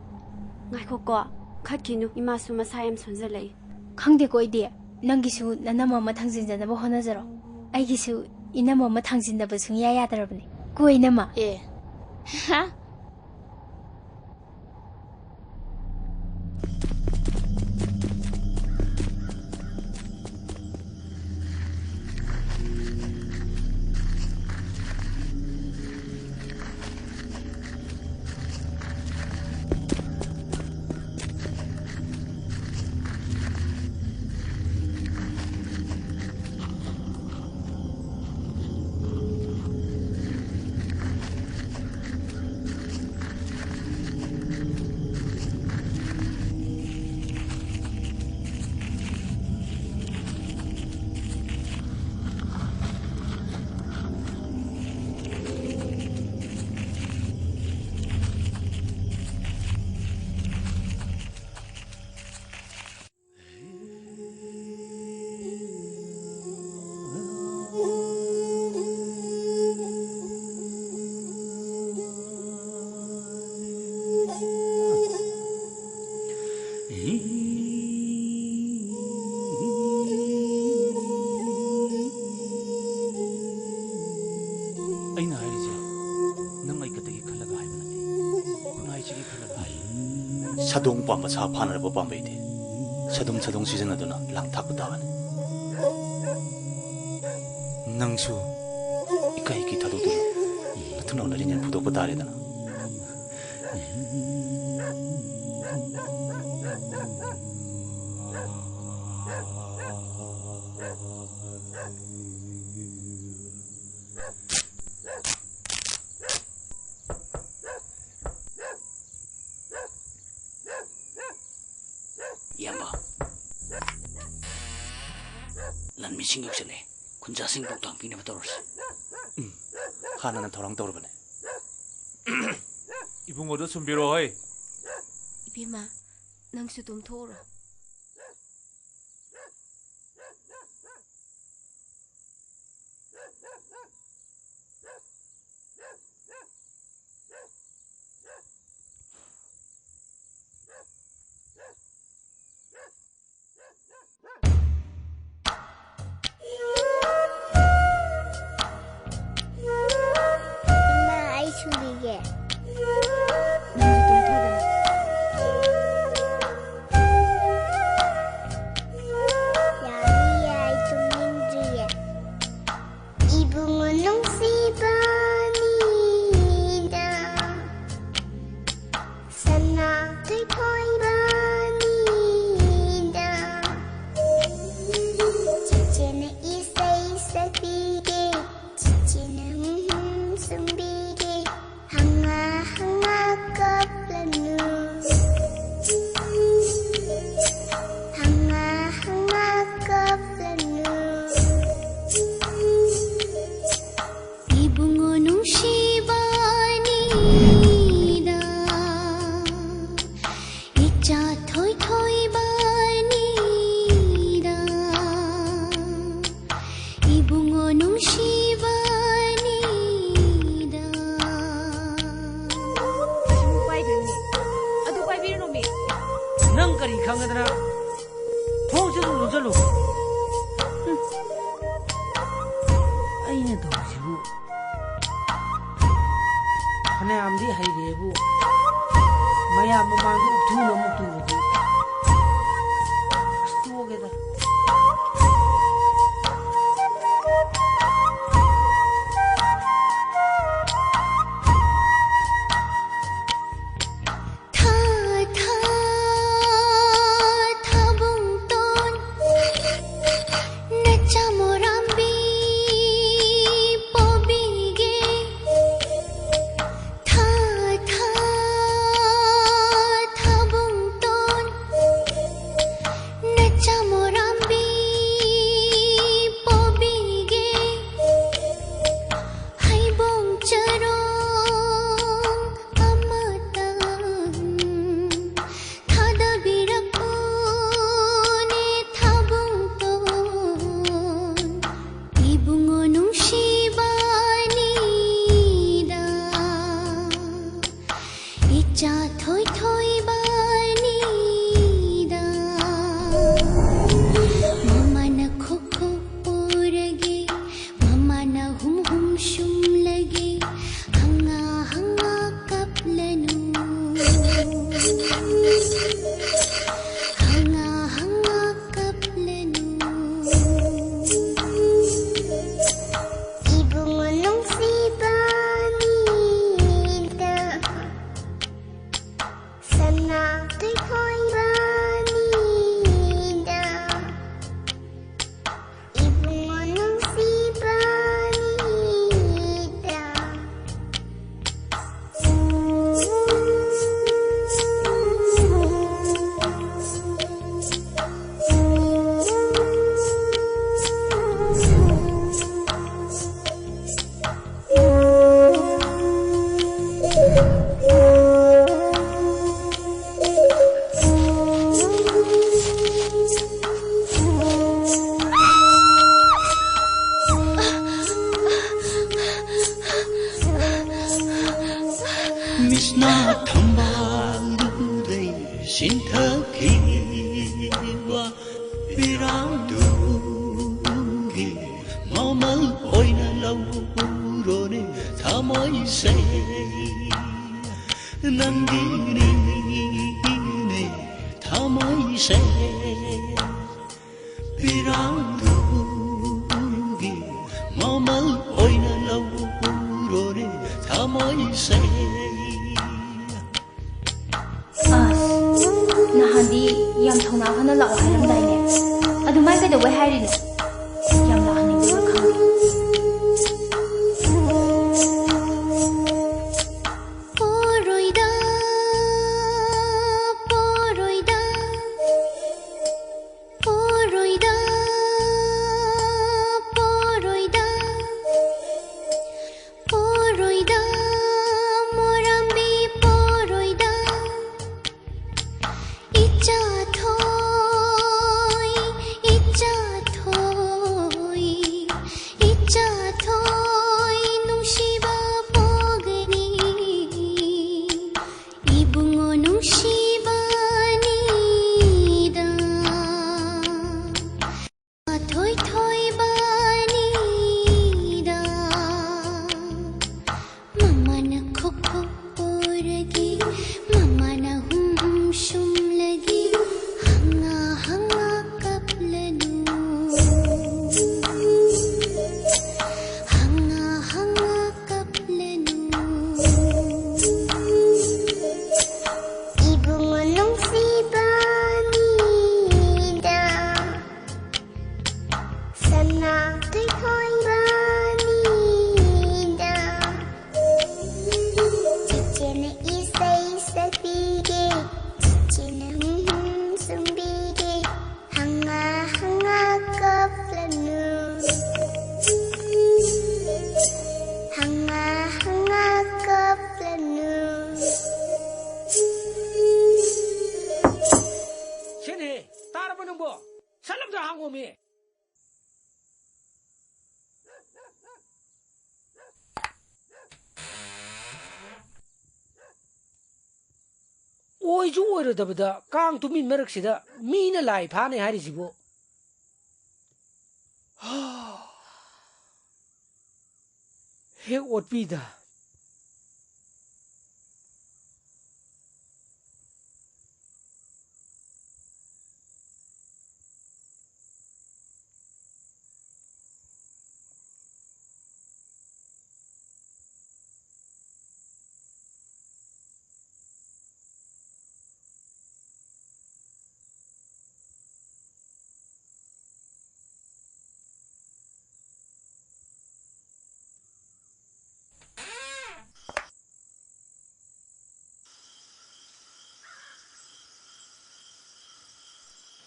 ꯉꯥꯏꯈꯣꯀꯣ, ꯈꯠꯈꯤꯅꯨ, ꯏꯃꯥꯁꯨ ꯃꯁꯥ ꯌꯥꯝ ꯁꯣꯟꯖꯜꯂꯛꯏ꯫ ꯈꯪꯗꯦꯀꯣ ꯑꯩꯗꯤ, ꯅꯪꯒꯤꯁꯨ ꯅꯅꯝꯃ ꯑꯃ ꯊꯥꯡꯖꯤꯟꯖꯅꯕ ꯍꯣꯠꯅꯖꯔꯣ, ꯑꯩꯒꯤꯁꯨ ꯏꯅꯝꯃ ꯑꯃ ꯊꯥꯡꯖꯤꯟꯗꯕ ꯁꯨꯡꯌꯥ ꯌꯥꯗ꯭ꯔꯕꯅꯤ꯫ ꯀꯣ ꯏꯅꯝꯃ? ꯑꯦ꯫ ꯁꯥꯗꯣꯡ ꯄꯥꯝꯕ ꯁꯥ ꯐꯥꯅꯅꯕ ꯄꯥꯝꯕꯩꯗꯤ ꯁꯥꯗꯣꯡ ꯁꯥꯗꯣꯡ ꯁꯤꯖꯤꯟꯅꯗꯨꯅ ꯂꯥꯡ ꯊꯥꯛꯄ ꯇꯥꯕꯅꯤ꯫ ꯅꯪꯁꯨ ꯏꯀꯥꯏ ꯏꯀꯤ ꯊꯥꯗꯣꯛꯇꯨꯅ ꯅꯊꯨꯅꯥꯎ ꯅꯔꯤꯟ ꯌꯦꯟ ꯐꯨꯗꯣꯛꯄ ꯇꯥꯔꯦꯗꯅ꯫ ꯏꯌꯥꯝꯕ, ꯂꯥꯟꯃꯤꯁꯤꯡ ꯌꯧꯁꯜꯂꯦ꯫ ꯈꯨꯟꯖꯥꯁꯤꯡ ꯄꯥꯎꯇꯥꯛ ꯄꯤꯅꯕ ꯇꯧꯔꯁꯤ꯫ ꯎꯝ, ꯍꯥꯟꯅꯅ ꯊꯧꯔꯥꯡ ꯇꯧꯔꯕꯅꯦ꯫ ꯏꯕꯨꯡꯉꯣꯗꯣ ꯁꯨꯝꯕꯤꯔꯣ ꯍꯣꯏ꯫ ꯏꯕꯦꯝꯃ, ꯅꯪꯁꯨ ꯇꯨꯝꯊꯣꯛꯎꯔꯣ꯫ ꯏꯃꯥ, ꯑꯩ ꯁꯨꯕꯤꯒꯦ꯫ ꯅꯪꯁꯨ ꯇꯨꯝꯊꯣꯛꯑꯣꯗꯅ꯫ ꯌꯥꯔꯤꯌꯦ, ꯑꯩ ꯇꯨꯝꯅꯤꯡꯗ꯭ꯔꯤꯌꯦ꯫ ꯏꯕꯨꯡꯉꯣ ꯅꯨꯡꯁꯤꯕꯅꯤꯗ, ꯁꯅꯥ ꯊꯣꯏꯊꯣꯏꯕꯅꯤꯗ꯫ ꯆꯤꯆꯦꯅ ꯏꯁꯩ ꯁꯛꯄꯤꯒꯦ, ꯆꯤꯆꯦꯅ ꯎꯝ ꯁꯨꯝꯕꯤꯒꯦ꯫ ꯍꯪꯉ ꯍꯪꯉ ꯀꯞꯂꯅꯨ, ꯍꯪꯉ ꯍꯪꯉ ꯀꯞꯂꯅꯨ꯫ ꯏꯕꯨꯡꯉꯣ ꯅꯨꯡꯁꯤꯕꯅꯤꯗ, ꯏꯆꯥ ꯊꯣꯏꯊꯣꯏꯕꯅꯤꯗ, ꯏꯕꯨꯡꯉꯣ ꯅꯨꯡꯁꯤꯕꯅꯤꯗ꯫ ꯑꯗꯨ ꯄꯥꯏꯗꯣꯏꯅꯦ꯫ ꯑꯗꯨ ꯄꯥꯏꯕꯤꯔꯨꯅꯣꯃꯤ꯫ ꯅꯪ ꯀꯔꯤ ꯈꯪꯒꯗꯅ? ꯊꯣꯡꯁꯦ ꯑꯗꯨꯝ ꯂꯣꯟꯁꯤꯜꯂꯨ꯫ ꯍꯨꯝ꯫ ꯑꯩꯅ ꯇꯧꯔꯤꯁꯤꯕꯨ ꯐꯅꯌꯥꯝꯗꯤ ꯍꯩꯔꯦꯕꯨ, ꯃꯌꯥꯝ ꯃꯃꯥꯡꯗ ꯊꯨꯅ ꯑꯃꯨꯛ ꯇꯨꯔꯗꯤ꯫ ꯑꯁ, ꯇꯣꯛꯑꯒꯦꯗ꯫ ꯊꯥ ꯊꯥ ꯊꯥꯕꯨꯡꯇꯣꯟ, ꯅꯆꯥ ꯃꯣꯔꯥꯝꯕꯤ ꯄꯣꯕꯤꯒꯦ꯫ ꯊꯥ ꯊꯥ ꯊꯥꯕꯨꯡꯇꯣꯟ, ꯅꯆꯥ ꯃꯣꯔꯥꯝꯕꯤ ꯄꯣꯕꯤꯒꯦ꯫ ꯍꯩꯕꯣꯡ ꯆꯔꯣꯡ ꯑꯃꯇꯪ ꯊꯥꯗꯕꯤꯔꯛꯎꯅꯦ ꯊꯥꯕꯨꯡꯇꯣꯟ꯫ ꯏꯕꯨꯡꯉꯣ ꯅꯨꯡꯁꯤꯕꯅꯤꯗ, ꯏꯆꯥ ꯊꯣꯏꯊꯣꯏꯕꯅꯤꯗ꯫ ꯃꯃꯥꯅ ꯈꯣꯛ ꯈꯣꯛ ꯄꯨꯔꯒꯦ, ꯃꯃꯥꯅ ꯍꯨꯝ ꯍꯨꯝ ꯁꯨꯝꯂꯒꯦ, ꯍꯪꯉꯥ ꯍꯪꯉꯥ ꯀꯞꯂꯅꯨ꯫ ꯍꯪꯉꯥ ꯍꯪꯉꯥ ꯀꯞꯂꯅꯨ꯫ ꯏꯕꯨꯡꯉꯣ ꯅꯨꯡꯁꯤꯕꯅꯤꯗ, ꯁꯅꯥ ꯊꯣꯏꯊꯣꯏꯕꯅꯤꯗ꯫ ꯃꯤꯠꯁꯅꯥ ꯊꯝꯕꯥꯜꯗꯨꯗꯩ ꯁꯤꯟꯊꯈꯤꯕ ꯄꯤꯔꯥꯡꯗꯨꯒꯤ ꯃꯃꯜ ꯑꯣꯏꯅ ꯂꯧꯔꯣꯅꯦ ꯊꯃꯣꯏꯁꯦ꯫ ꯅꯪꯒꯤꯅꯤ ꯊꯃꯣꯏꯁꯦ ꯄꯤꯔꯥꯡꯗꯨꯒꯤ ꯃꯃꯜ ꯑꯣꯏꯅ ꯂꯧꯔꯣꯅꯦ, ꯊꯃꯣꯏꯁꯦ꯫ ꯑꯁ, ꯅꯍꯥꯟꯗꯤ ꯌꯥꯝ ꯊꯧꯅꯥ ꯐꯅ ꯂꯥꯛꯑꯣ ꯍꯥꯏꯔꯝꯗꯥꯏꯅꯦ꯫ ꯑꯗꯨꯃꯥꯏ ꯀꯩꯗꯧꯕꯩ ꯍꯥꯏꯔꯤꯅꯣ? ꯌꯥꯝ ꯂꯥꯛꯍꯟꯅꯤꯡꯗꯕ ꯈꯪꯗꯦ꯫ ꯄꯣꯔꯣꯏꯗ, ꯄꯣꯔꯣꯏꯗ, ꯄꯣꯔꯣꯏꯗ, ꯄꯣꯔꯣꯏꯗ, ꯄꯣꯔꯣꯏꯗ, ꯃꯣꯔꯥꯝꯕꯤ ꯄꯣꯔꯣꯏꯗ꯫ ꯏꯆꯥ ꯊꯣꯏ, ꯏꯆꯥ ꯊꯣꯏ, ꯏꯆꯥ ꯊꯣꯏ ꯅꯨꯡꯁꯤꯕ ꯄꯣꯒꯅꯤ꯫ ꯏꯕꯨꯡꯉꯣ ꯅꯨꯡꯁꯤꯕꯅꯤꯗ, ꯊꯣꯏ ꯊꯣꯏꯕꯅꯤꯗ꯫ ꯃꯃꯥꯅ ꯈꯣꯛ ꯈꯣꯛ ꯄꯣꯔꯒꯦ, ꯃꯃꯥꯅ ꯍꯨꯝ ꯍꯨꯝ ꯁꯨꯝꯂꯒꯦ, ꯍꯪꯉꯥ ꯍꯪꯉꯥ ꯀꯞꯂꯅꯨ꯫ ꯍꯪꯉꯥ ꯍꯪꯉꯥ ꯀꯞꯂꯅꯨ꯫ ꯏꯕꯨꯡꯉꯣ ꯅꯨꯡꯁꯤꯕꯅꯤꯗ, ꯁꯅꯥ ꯀꯩꯊꯣꯏꯕꯅꯤꯗ꯫ ꯆꯤꯆꯦꯅ ꯏꯁꯩ ꯁꯛꯄꯤꯒꯦ, ꯆꯤꯆꯦꯅ ꯍꯨꯝ ꯍꯨꯝ ꯁꯨꯝꯕꯤꯒꯦ, ꯍꯪꯉꯥ ꯍꯪꯉꯥ ꯀꯞꯂꯅꯨ꯫ ꯍꯪꯉꯥ ꯍꯪꯉꯥ ꯀꯞꯂꯅꯨ꯫ ꯁꯤꯅꯦ, ꯇꯥꯔꯕ ꯅꯪꯕꯣ? ꯁꯠ ꯑꯝꯇ ꯍꯥꯡꯉꯣꯃꯤ꯫ ꯑꯣꯏꯁꯨ ꯑꯣꯏꯔꯣꯏꯗꯕꯗ ꯀꯥꯡ ꯇꯨꯃꯤꯟ ꯃꯔꯛꯁꯤꯗ ꯃꯤꯅ ꯂꯥꯏ ꯐꯥꯅꯤ ꯍꯥꯏꯔꯤꯁꯤꯕꯨ꯫ ꯍꯦꯛ ꯑꯣꯠꯄꯤꯗ꯫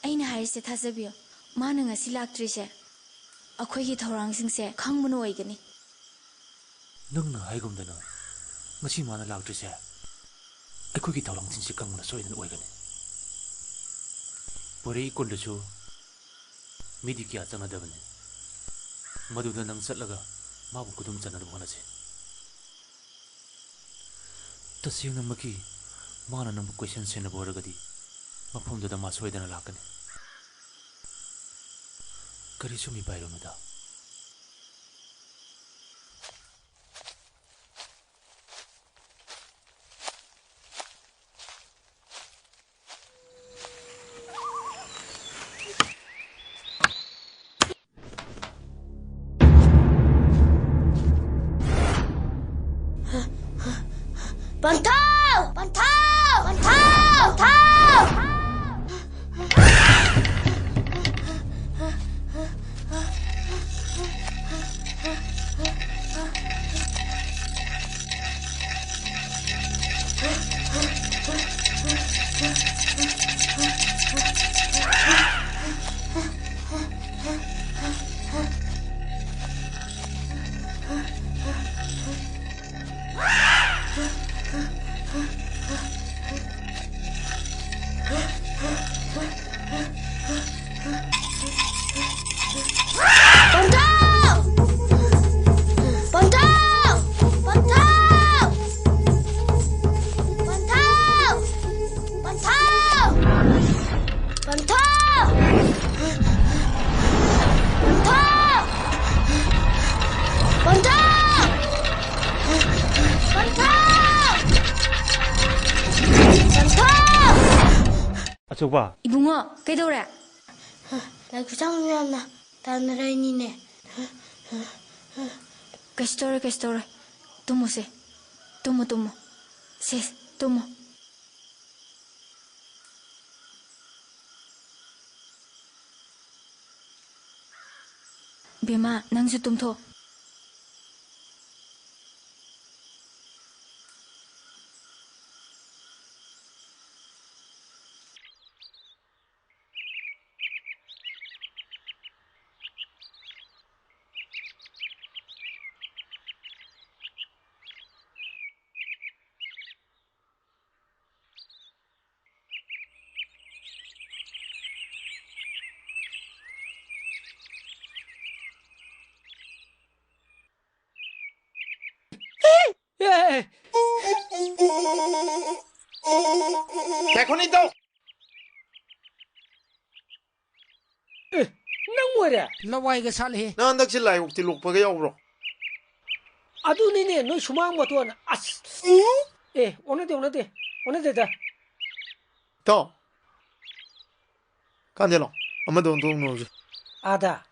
ꯑꯩꯅ ꯍꯥꯏꯔꯤꯁꯦ ꯊꯥꯖꯕꯤꯌꯨ꯫ ꯃꯥꯅ ꯉꯁꯤ ꯂꯥꯛꯇ꯭ꯔꯤꯁꯦ ꯑꯩꯈꯣꯏꯒꯤ ꯊꯧꯔꯥꯡꯁꯤꯡꯁꯦ ꯈꯪꯕꯅ ꯑꯣꯏꯒꯅꯤ꯫ ꯅꯪꯅ ꯍꯥꯏꯒꯨꯝꯗꯅ ꯉꯁꯤ ꯃꯥꯅ ꯂꯥꯛꯇ꯭ꯔꯤꯁꯦ ꯑꯩꯈꯣꯏꯒꯤ ꯊꯧꯔꯥꯡꯁꯤꯡꯁꯦ ꯈꯪꯕꯅ ꯁꯣꯏꯗꯅ ꯑꯣꯏꯒꯅꯤ꯫ ꯄꯣꯏꯔꯩ ꯏꯀꯣꯟꯗꯁꯨ ꯃꯤꯗꯤ ꯀꯌꯥ ꯆꯪꯅꯗꯕꯅꯤ꯫ ꯃꯗꯨꯗ ꯅꯪ ꯆꯠꯂꯒ ꯃꯥꯕꯨ ꯈꯨꯗꯨꯝ ꯆꯟꯅꯅꯕ ꯍꯣꯠꯅꯁꯤ꯫ ꯇꯁꯦꯡꯅꯃꯛꯀꯤ ꯃꯥꯅ ꯅꯪꯕꯨ ꯀꯣꯏꯁꯟ ꯁꯦꯟꯅꯕ ꯑꯣꯏꯔꯒꯗꯤ ꯃꯐꯝꯗꯨꯗ ꯃꯥ ꯁꯣꯏꯗꯅ ꯂꯥꯛꯀꯅꯤ꯫ ꯀꯔꯤꯁꯨ ꯃꯤꯄꯥꯏꯔꯨꯅꯨꯗ꯫ ꯄꯟꯊꯧ! ꯄꯟꯊꯧ! ꯄꯟꯊꯧ! ꯄꯟꯊꯧ! ꯄꯟꯊꯧ! ꯄꯟꯊꯧ! ꯄꯟꯊꯧ! ꯄꯟꯊꯧ! ꯄꯟꯊꯧ! ꯄꯟꯊꯧ! ꯄꯟꯊꯧ! ꯄꯟꯊꯧ! ꯄꯟꯊꯧ! ꯄꯟꯊꯧ! ꯑꯆꯧꯕ꯫ ꯏꯕꯨꯡꯉꯣ, ꯀꯩꯗꯧꯔꯦ? ꯂꯥꯏ ꯈꯨꯠꯁꯥꯡꯕꯤ ꯃꯌꯥꯝꯅ ꯇꯥꯟꯅꯔꯛꯏꯅꯤꯅꯦ꯫ ꯀꯩꯁꯨ ꯇꯧꯔꯣꯏ, ꯀꯩꯁꯨ ꯇꯧꯔꯣꯏ꯫ ꯇꯨꯝꯃꯨꯁꯦ꯫ ꯇꯨꯝꯃꯨ, ꯇꯨꯝꯃꯨ꯫ ꯁꯦ, ꯇꯨꯝꯃꯨ꯫ ꯕꯦꯝꯃ, ꯅꯪꯁꯨ ꯇꯨꯝꯊꯣꯛ꯫ ꯑꯦ, ꯑꯦ, ꯑꯦ꯫ ꯉꯥꯏꯈꯣꯅꯦ, ꯏꯇꯥꯎ꯫ ꯑꯦ, ꯅꯪ ꯑꯣꯏꯔꯦ? ꯂꯋꯥꯏꯒ ꯁꯥꯠꯂꯦꯍꯦ꯫ ꯅꯪ ꯍꯟꯗꯛꯁꯤ ꯂꯥꯏ ꯑꯣꯛꯇꯤ ꯂꯣꯛꯄꯒ ꯌꯥꯎꯕ꯭ꯔꯣ? ꯑꯗꯨꯅꯤꯅꯦ, ꯅꯣꯏ ꯁꯨꯃꯥꯡ ꯃꯇꯣꯟ꯫ ꯑꯁ! ꯑꯦ, ꯑꯣꯟꯅꯗꯦ, ꯑꯣꯟꯅꯗꯦ, ꯑꯣꯟꯅꯗꯦꯗ꯫ ꯏꯇꯥꯎ, ꯀꯥꯟꯗꯦ ꯂꯥꯎ, ꯑꯃꯗꯣ ꯑꯣꯟꯊꯣꯛꯅꯔꯨꯁꯦ꯫ ꯑꯥꯗ꯫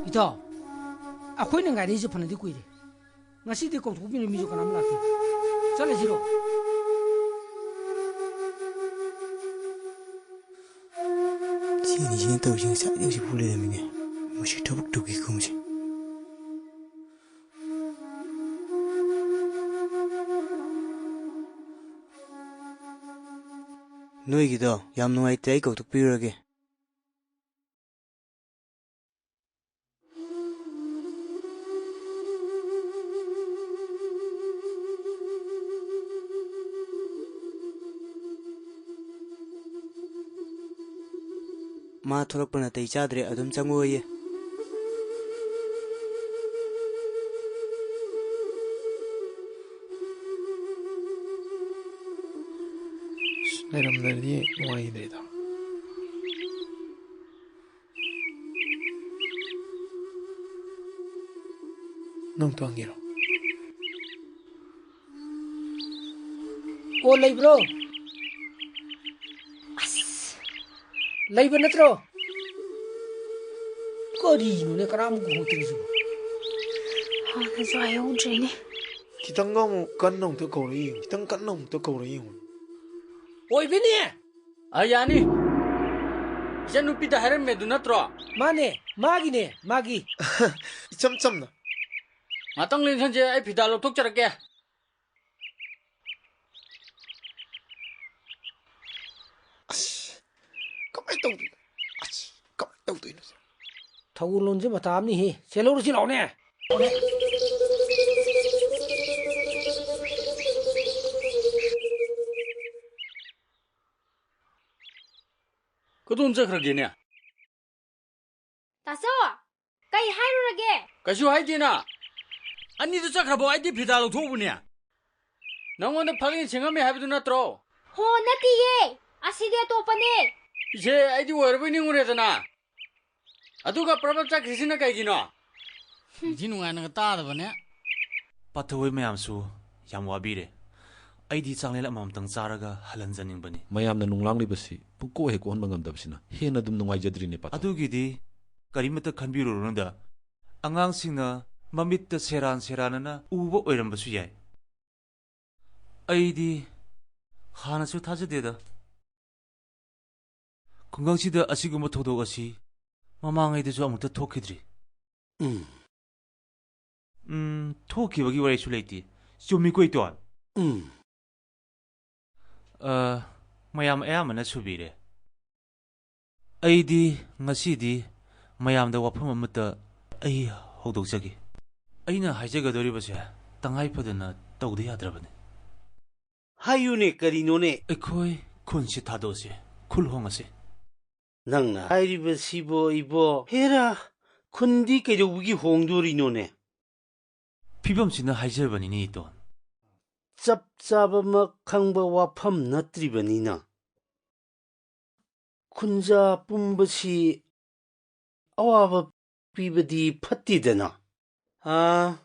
ꯏꯇꯥꯎ, ꯑꯩꯈꯣꯏꯅ ꯉꯥꯏꯔꯛꯏꯁꯦ ꯐꯅꯗꯤ ꯀꯨꯏꯔꯦ꯫ ꯉꯁꯤꯗꯤ ꯀꯧꯊꯣꯛꯄꯤꯅ ꯃꯤꯁꯨ ꯀꯅꯥꯝ ꯂꯥꯛꯇꯦ꯫ ꯆꯠꯂꯁꯤꯔꯣ? ꯁꯤ ꯑꯅꯤꯁꯤꯅ ꯇꯧꯔꯤꯁꯤ ꯉꯁꯥꯏꯗꯩ ꯍꯧꯖꯤꯛꯐꯥꯎ ꯂꯩꯔꯝꯃꯤꯅꯦ꯫ ꯃꯁꯤ ꯊꯕꯛ ꯇꯧꯒꯦ ꯈꯨꯝꯁꯦ꯫ ꯅꯣꯏꯒꯤꯗꯣ ꯌꯥꯝ ꯅꯨꯡꯉꯥꯏꯇ꯭ꯔꯦ, ꯑꯩ ꯀꯧꯊꯣꯛꯄꯤꯔꯨꯔꯒꯦ꯫ ꯃꯥ ꯊꯣꯛꯂꯛꯄ ꯅꯥꯇꯩ ꯆꯥꯗ꯭ꯔꯦ, ꯑꯗꯨꯝ ꯆꯪꯉꯣꯌꯦ꯫ ꯑꯁ, ꯂꯩꯔꯝꯗ꯭ꯔꯗꯤ ꯅꯨꯡꯉꯥꯏꯒꯗ꯭ꯔꯦꯗ꯫ ꯅꯪ ꯇꯣꯡꯒꯦꯔꯣ? ꯑꯣ, ꯂꯩꯕ꯭ꯔꯣ? ꯑꯁ! ꯂꯩꯕ ꯅꯠꯇ꯭ꯔꯣ? ꯀꯔꯤꯅꯣꯅꯦ, ꯀꯅꯥꯃꯨꯛ ꯀꯧꯍꯧꯗ꯭ꯔꯤꯁꯤꯕꯣ? ꯍꯥꯟꯅꯁꯨ ꯍꯥꯏꯍꯧꯗ꯭ꯔꯦꯅꯦ꯫ ꯈꯤꯇꯪꯒ ꯑꯃꯨꯛ ꯀꯟꯅ ꯑꯃꯨꯛꯇ ꯀꯧꯔ ꯌꯦꯡꯉꯨ, ꯈꯤꯇꯪ ꯀꯟꯅ ꯑꯃꯨꯛꯇ ꯀꯧꯔ ꯌꯦꯡꯉꯨ꯫ ꯑꯣꯏꯕꯤꯅꯦ! ꯑ, ꯌꯥꯅꯤ꯫ ꯏꯆꯟꯅꯨꯄꯤꯗ ꯍꯥꯏꯔꯝꯃꯦꯗꯨ ꯅꯠꯇ꯭ꯔꯣ? ꯃꯥꯅꯦ, ꯃꯥꯒꯤꯅꯦ, ꯃꯥꯒꯤ꯫ ꯏꯆꯝ ꯆꯝꯅ꯫ ꯉꯥꯛꯇꯪ ꯂꯦꯡꯁꯟꯁꯦ, ꯑꯩ ꯐꯤꯗꯥ ꯂꯧꯊꯣꯛꯆꯔꯛꯀꯦ꯫ ꯑꯁ, ꯀꯃꯥꯏ ꯇꯧꯗꯣꯏꯅꯣ? ꯑꯁ, ꯀꯃꯥꯏ ꯇꯧꯗꯣꯏꯅꯣ? ꯊꯧꯒꯜꯂꯣꯟꯁꯦ ꯃꯇꯥ ꯑꯃꯅꯤꯍꯦ꯫ ꯆꯦꯜꯍꯧꯔꯁꯤ ꯂꯥꯛꯑꯣꯅꯦ꯫ ꯀꯗꯣꯝ ꯆꯠꯈ꯭ꯔꯒꯦꯅꯦ? ꯇꯥꯆꯧ, ꯀꯩ ꯍꯥꯏꯔꯨꯔꯒꯦ? ꯀꯩꯁꯨ ꯍꯥꯏꯗꯦꯅ꯫ ꯑꯅꯤꯗꯨ ꯆꯠꯈ꯭ꯔꯕꯣ? ꯑꯩꯗꯤ ꯐꯤꯗꯥ ꯂꯧꯊꯣꯛꯎꯕꯅꯦ꯫ ꯅꯪꯉꯣꯟꯗ ꯐꯛꯂꯦꯟ ꯁꯦꯝꯃꯝꯃꯦ ꯍꯥꯏꯕꯗꯨ ꯅꯠꯇ꯭ꯔꯣ? ꯍꯣ, ꯅꯠꯇꯤꯌꯦ꯫ ꯑꯁꯤꯗꯤ ꯑꯇꯣꯞꯄꯅꯦ꯫ ꯏꯆꯦ, ꯑꯩꯗꯤ ꯑꯣꯏꯔꯕꯣꯏ ꯅꯤꯡꯉꯨꯔꯦꯗꯅ꯫ ꯑꯗꯨꯒ ꯄ꯭ꯔꯕ ꯆꯠꯈ꯭ꯔꯤꯁꯤꯅ ꯀꯩꯒꯤꯅꯣ? ꯁꯤ ꯅꯨꯡꯉꯥꯏꯅꯒ ꯇꯥꯗꯕꯅꯦ꯫ ꯄꯥꯊꯧꯍꯣꯏ ꯃꯌꯥꯝꯁꯨ ꯌꯥꯝ ꯋꯥꯕꯤꯔꯦ꯫ ꯑꯩꯗꯤ ꯆꯥꯛꯂꯦꯟ ꯑꯃꯃꯝꯇꯪ ꯆꯥꯔꯒ ꯍꯜꯍꯟꯖꯅꯤꯡꯕꯅꯤ꯫ ꯃꯌꯥꯝꯅ ꯅꯨꯡꯂꯥꯡꯂꯤꯕꯁꯤ ꯄꯨꯡꯀꯣꯛ ꯍꯦꯛ ꯀꯣꯛꯍꯟꯕ ꯉꯝꯗꯕꯁꯤꯅ ꯍꯦꯟꯅ ꯑꯗꯨꯝ ꯅꯨꯡꯉꯥꯏꯖꯗ꯭ꯔꯤꯅꯦ, ꯄꯥꯊꯧ꯫ ꯑꯗꯨꯒꯤꯗꯤ ꯀꯔꯤꯃꯠꯇ ꯈꯟꯕꯤꯔꯨꯔꯅꯨꯗ꯫ ꯑꯉꯥꯡꯁꯤꯡꯅ ꯃꯃꯤꯠꯇ ꯁꯦꯔꯥꯟ ꯁꯦꯔꯥꯟꯅꯅ ꯎꯕ ꯑꯣꯏꯔꯝꯕꯁꯨ ꯌꯥꯏ꯫ ꯑꯩꯗꯤ ꯍꯥꯟꯅꯁꯨ ꯊꯥꯖꯗꯦꯗ꯫ ꯈꯨꯡꯒꯪꯁꯤꯗ ꯑꯁꯤꯒꯨꯝꯕ ꯊꯧꯗꯣꯛ ꯑꯁꯤ ꯃꯃꯥꯡꯉꯩꯗꯁꯨ ꯑꯃꯨꯛꯇ ꯊꯣꯛꯈꯤꯗ꯭ꯔꯤ꯫ ꯎꯝ꯫ ꯎꯝ, ꯊꯣꯛꯈꯤꯕꯒꯤ ꯋꯥꯔꯤꯁꯨ ꯂꯩꯇꯦ꯫ ꯆꯨꯝꯃꯤꯀꯣ, ꯏꯇꯣꯟ? ꯎꯝ꯫ ꯑ, ꯃꯌꯥꯝ ꯑꯌꯥꯝꯕꯅ ꯁꯨꯕꯤꯔꯦ꯫ ꯑꯩꯗꯤ ꯉꯁꯤꯗꯤ ꯃꯌꯥꯝꯗ ꯋꯥꯐꯝ ꯑꯃꯠꯇ ꯑꯩ ꯍꯧꯗꯣꯛꯆꯒꯦ꯫ ꯑꯩꯅ ꯍꯥꯏꯖꯒꯗꯧꯔꯤꯕꯁꯦ ꯇꯉꯥꯏ ꯐꯗꯅ ꯇꯧꯗ ꯌꯥꯗ꯭ꯔꯕꯅꯤ꯫ ꯍꯥꯏꯌꯨꯅꯦ, ꯀꯔꯤꯅꯣꯅꯦ? ꯑꯩꯈꯣꯏ ꯈꯨꯟꯁꯤ ꯊꯥꯗꯣꯛꯑꯁꯤ, ꯈꯨꯜ ꯍꯣꯡꯉꯁꯤ꯫ ꯅꯪꯅ ꯍꯥꯏꯔꯤꯕꯁꯤꯕꯣ, ꯏꯕꯣ? ꯍꯦꯔꯥ, ꯈꯨꯟꯗꯤ ꯀꯩꯗꯧꯕꯒꯤ ꯍꯣꯡꯗꯣꯔꯤꯅꯣꯅꯦ? ꯐꯤꯕꯝꯁꯤꯅ ꯍꯥꯏꯖꯕꯅꯤꯅꯦ, ꯏꯇꯣꯟ꯫ ꯆꯞ ꯆꯥꯕꯃꯛ ꯈꯪꯕ ꯋꯥꯐꯝ ꯅꯠꯇ꯭ꯔꯤꯕꯅꯤꯅ꯫ ꯈꯨꯟꯖꯥ ꯄꯨꯝꯕꯁꯤ ꯑꯋꯥꯕ ꯄꯤꯕꯗꯤ ꯐꯠꯇꯦꯗꯅ꯫ ꯑꯥ,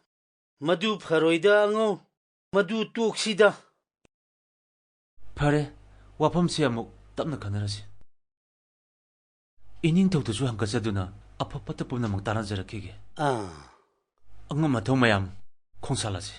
ꯃꯗꯨ ꯐꯔꯣꯏꯗ ꯑꯉꯧ, ꯃꯗꯨ ꯇꯣꯛꯁꯤꯗ꯫ ꯐꯔꯦ, ꯋꯥꯐꯝꯁꯤ ꯑꯃꯨꯛ ꯇꯞꯅ ꯈꯟꯅꯔꯁꯤ꯫ ꯏꯅꯤꯡꯊꯧꯗꯁꯨ ꯍꯪꯒꯠꯆꯗꯨꯅ ꯑꯐ ꯐꯠꯇ ꯄꯨꯝꯅꯃꯛ ꯇꯥꯟꯅꯖꯔꯛꯈꯤꯒꯦ꯫ ꯑꯥ꯫ ꯑꯉꯝ ꯑꯊꯧ ꯃꯌꯥꯝ ꯈꯣꯡꯁꯥꯜꯂꯁꯤ꯫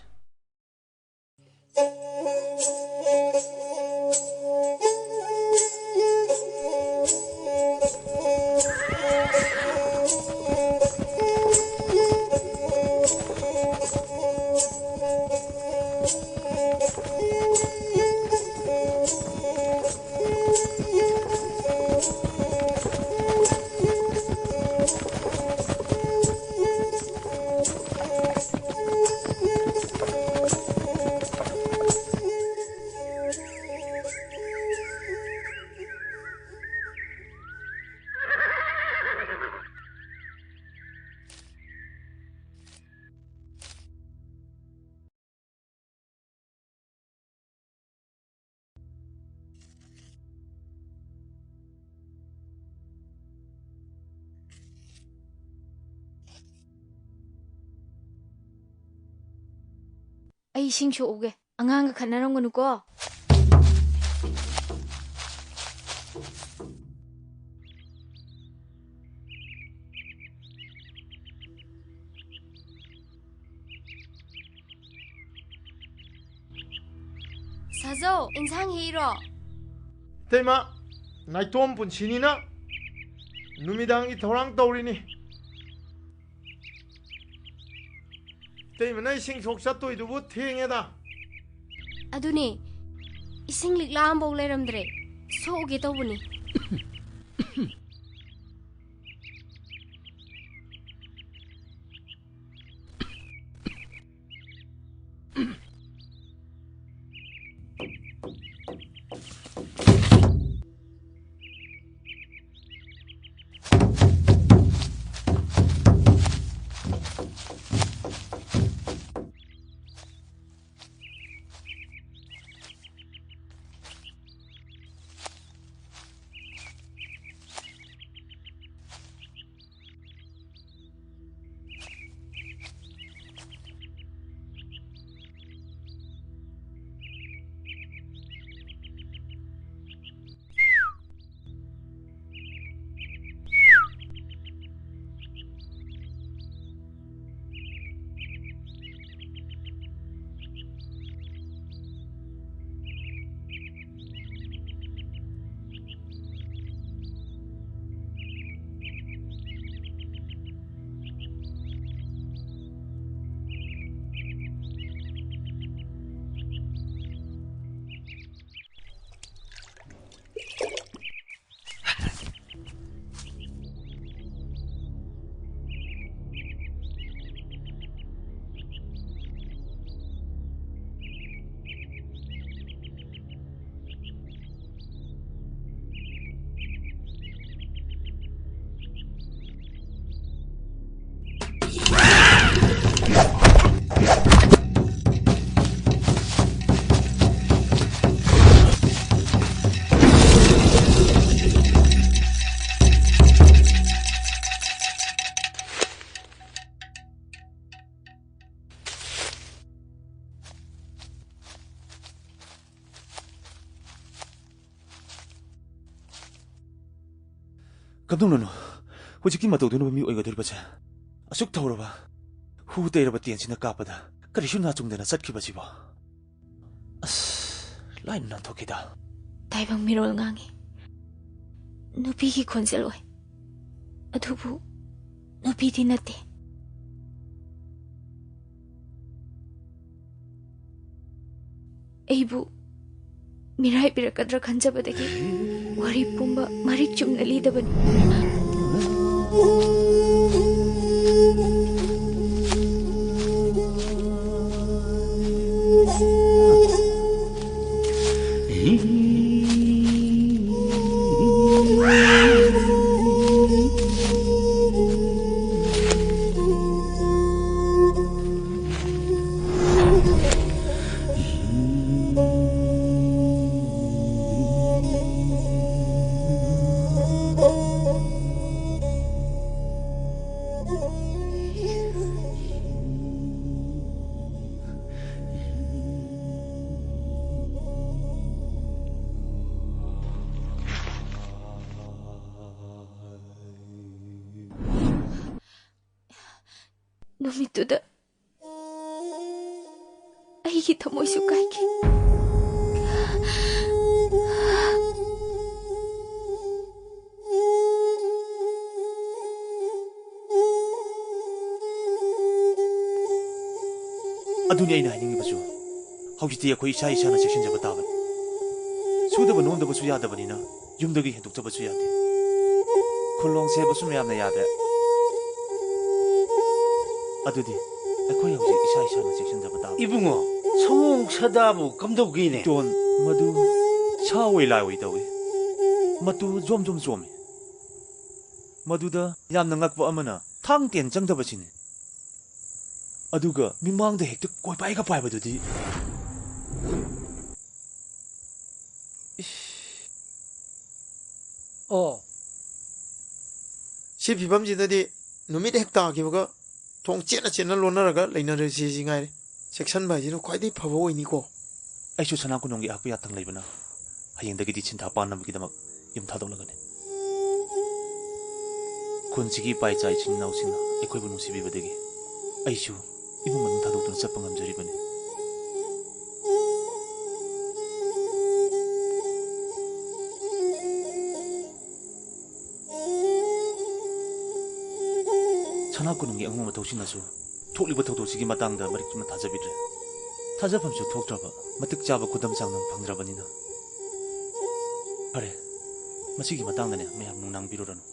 ꯑꯩ ꯏꯁꯤꯡ ꯁꯣꯛꯎꯒꯦ꯫ ꯑꯉꯥꯡꯒ ꯈꯠꯅꯔꯝꯒꯅꯨꯀꯣ꯫ ꯁꯥꯖꯧ, ꯏꯟꯁꯥꯡ ꯍꯦꯛꯏꯔꯣ? ꯏꯇꯩꯃ, ꯅꯥꯏꯇꯣꯝ ꯄꯨꯟꯁꯤꯅꯤꯅ ꯅꯨꯃꯤꯗꯥꯡꯒꯤ ꯊꯧꯔꯥꯡ ꯇꯧꯔꯤꯅꯤ꯫ ꯏꯇꯩꯃꯅ ꯏꯁꯤꯡ ꯁꯣꯛ ꯆꯠꯇꯣꯏꯗꯨꯕꯨ ꯊꯦꯡꯉꯦꯗ꯫ ꯑꯗꯨꯅꯦ, ꯏꯁꯤꯡ ꯂꯤꯛꯂꯥ ꯑꯃꯐꯥꯎ ꯂꯩꯔꯝꯗ꯭ꯔꯦ꯫ ꯁꯣꯛꯎꯒꯦ ꯇꯧꯕꯅꯤ꯫ ꯀꯝꯗꯧꯅꯅꯣ ꯍꯧꯖꯤꯛꯀꯤ ꯃꯇꯧꯗꯨꯅꯕꯨ ꯃꯤ ꯑꯣꯏꯒꯗꯧꯔꯤꯕꯁꯦ? ꯑꯁꯨꯛ ꯊꯧꯔꯕ, ꯍꯨ ꯇꯩꯔꯕ ꯇꯦꯟꯁꯤꯅ ꯀꯥꯞꯄꯗ ꯀꯔꯤꯁꯨ ꯅꯥꯆꯨꯡꯗꯅ ꯆꯠꯈꯤꯕꯁꯤꯕꯣ? ꯑꯁ, ꯂꯥꯏꯅ ꯅꯥꯟꯊꯣꯛꯈꯤꯗ꯫ ꯇꯥꯏꯕꯪ ꯃꯤꯔꯣꯜ ꯉꯥꯡꯉꯤ꯫ ꯅꯨꯄꯤꯒꯤ ꯈꯣꯟꯖꯦꯜ ꯑꯣꯏ꯫ ꯑꯗꯨꯕꯨ ꯅꯨꯄꯤꯗꯤ ꯅꯠꯇꯦ꯫ ꯑꯩꯕꯨ ꯃꯤꯔꯥꯏꯕꯤꯔꯛꯀꯗ꯭ꯔꯥ ꯈꯟꯖꯕꯗꯒꯤ ꯋꯥꯔꯤ ꯄꯨꯝꯕ ꯃꯔꯤꯛ ꯆꯨꯝꯅ ꯂꯤꯗꯕꯅꯤ꯫ ꯅꯨꯃꯤꯠꯇꯨꯗ ꯑꯩꯒꯤ ꯊꯃꯣꯏꯁꯨ ꯀꯥꯏꯈꯤ꯫ ꯑꯗꯨꯅꯤ ꯑꯩꯅ ꯍꯥꯏꯅꯤꯡꯉꯤꯕꯁꯨ꯫ ꯍꯧꯖꯤꯛꯇꯤ ꯑꯩꯈꯣꯏ ꯏꯁꯥ ꯏꯁꯥꯅ ꯆꯦꯛꯁꯤꯟꯖꯕ ꯇꯥꯕꯅꯤ꯫ ꯁꯨꯗꯕ ꯅꯣꯝꯗꯕꯁꯨ ꯌꯥꯗꯕꯅꯤꯅ ꯌꯨꯝꯗꯒꯤ ꯍꯦꯟꯗꯣꯛꯆꯕꯁꯨ ꯌꯥꯗꯦ꯫ ꯈꯨꯜꯂꯣꯡ ꯁꯦꯕꯁꯨ ꯃꯌꯥꯝꯅ ꯌꯥꯗꯦ꯫ ꯑꯗꯨꯗꯤ ꯑꯩꯈꯣꯏ ꯍꯧꯖꯤꯛ ꯏꯁꯥ ꯏꯁꯥꯅ ꯆꯦꯛꯁꯤꯟꯖꯕ ꯇꯥꯕꯅꯤ꯫ ꯏꯕꯨꯡꯉꯣ, ꯁꯑꯣꯡ ꯁꯥꯗꯥꯕꯨ ꯀꯝꯗꯧꯒꯦꯅꯦ? ꯇꯣꯟ, ꯃꯗꯨ ꯁꯥ ꯑꯣꯏ ꯂꯥꯏ ꯑꯣꯏ ꯇꯧꯏ꯫ ꯃꯇꯨ ꯖꯣꯝ ꯖꯣꯝ ꯆꯣꯝꯃꯤ꯫ ꯃꯗꯨꯗ ꯌꯥꯝꯅ ꯉꯛꯄ ꯑꯃꯅ ꯊꯥꯡ ꯇꯦꯟ ꯆꯪꯗꯕꯁꯤꯅꯤ꯫ ꯑꯗꯨꯒ ꯃꯤꯃꯥꯡꯗ ꯍꯦꯛꯇ ꯀꯣꯏꯄꯥꯏꯒ ꯄꯥꯏꯕꯗꯨꯗꯤ꯫ ꯏꯁ꯫ ꯑꯣ꯫ ꯁꯤ ꯐꯤꯕꯝꯁꯤꯗꯗꯤ ꯅꯨꯃꯤꯠ ꯍꯦꯛ ꯇꯥꯈꯤꯕꯒ ꯊꯣꯡ ꯆꯦꯠꯅ ꯆꯦꯠꯅ ꯂꯣꯟꯅꯔꯒ ꯂꯩꯅꯔꯁꯤ ꯁꯤ ꯉꯥꯏꯔꯦ꯫ ꯆꯦꯛꯁꯤꯟꯕ ꯍꯥꯏꯁꯤꯅ ꯈ꯭ꯋꯥꯏꯗꯒꯤ ꯐꯕ ꯑꯣꯏꯅꯤꯀꯣ꯫ ꯑꯩꯁꯨ ꯁꯅꯥ ꯀꯣꯅꯨꯡꯒꯤ ꯑꯍꯥꯛꯄ ꯌꯥꯊꯪ ꯂꯩꯕꯅ ꯍꯌꯦꯡꯗꯒꯤꯗꯤ ꯁꯤꯟꯊꯥ ꯄꯥꯟꯅꯕꯒꯤꯗꯃꯛ ꯌꯨꯝ ꯊꯥꯗꯣꯛꯂꯒꯅꯤ꯫ ꯈꯨꯟꯁꯤꯒꯤ ꯏꯄꯥ ꯏꯆꯥ ꯏꯆꯤꯟ ꯏꯅꯥꯎꯁꯤꯡꯅ ꯑꯩꯈꯣꯏꯕꯨ ꯅꯨꯡꯁꯤꯕꯤꯕꯗꯒꯤ ꯑꯩꯁꯨ ꯏꯃꯨꯡ ꯃꯅꯨꯡ ꯊꯥꯗꯣꯛꯇꯨꯅ ꯆꯠꯄ ꯉꯝꯖꯔꯤꯕꯅꯤ꯫ ꯁꯅꯥ ꯀꯣꯅꯨꯡꯒꯤ ꯑꯉꯝꯕ ꯃꯊꯧꯁꯤꯡꯅꯁꯨ ꯊꯣꯛꯂꯤꯕ ꯊꯧꯗꯣꯛꯁꯤꯒꯤ ꯃꯇꯥꯡꯗ ꯃꯔꯤꯛ ꯆꯨꯝꯅ ꯊꯥꯖꯕꯤꯗ꯭ꯔꯦ꯫ ꯊꯥꯖꯐꯝꯁꯨ ꯊꯣꯛꯇ꯭ꯔꯕ, ꯃꯇꯤꯛ ꯆꯥꯕ ꯈꯨꯗꯝ ꯆꯥꯡꯗꯝ ꯐꯪꯗ꯭ꯔꯕꯅꯤꯅ꯫ ꯐꯔꯦ, ꯃꯁꯤꯒꯤ ꯃꯇꯥꯡꯗꯅꯦ ꯃꯌꯥꯝ ꯅꯨꯡꯅꯥꯡꯕꯤꯔꯨꯔꯅꯨ꯫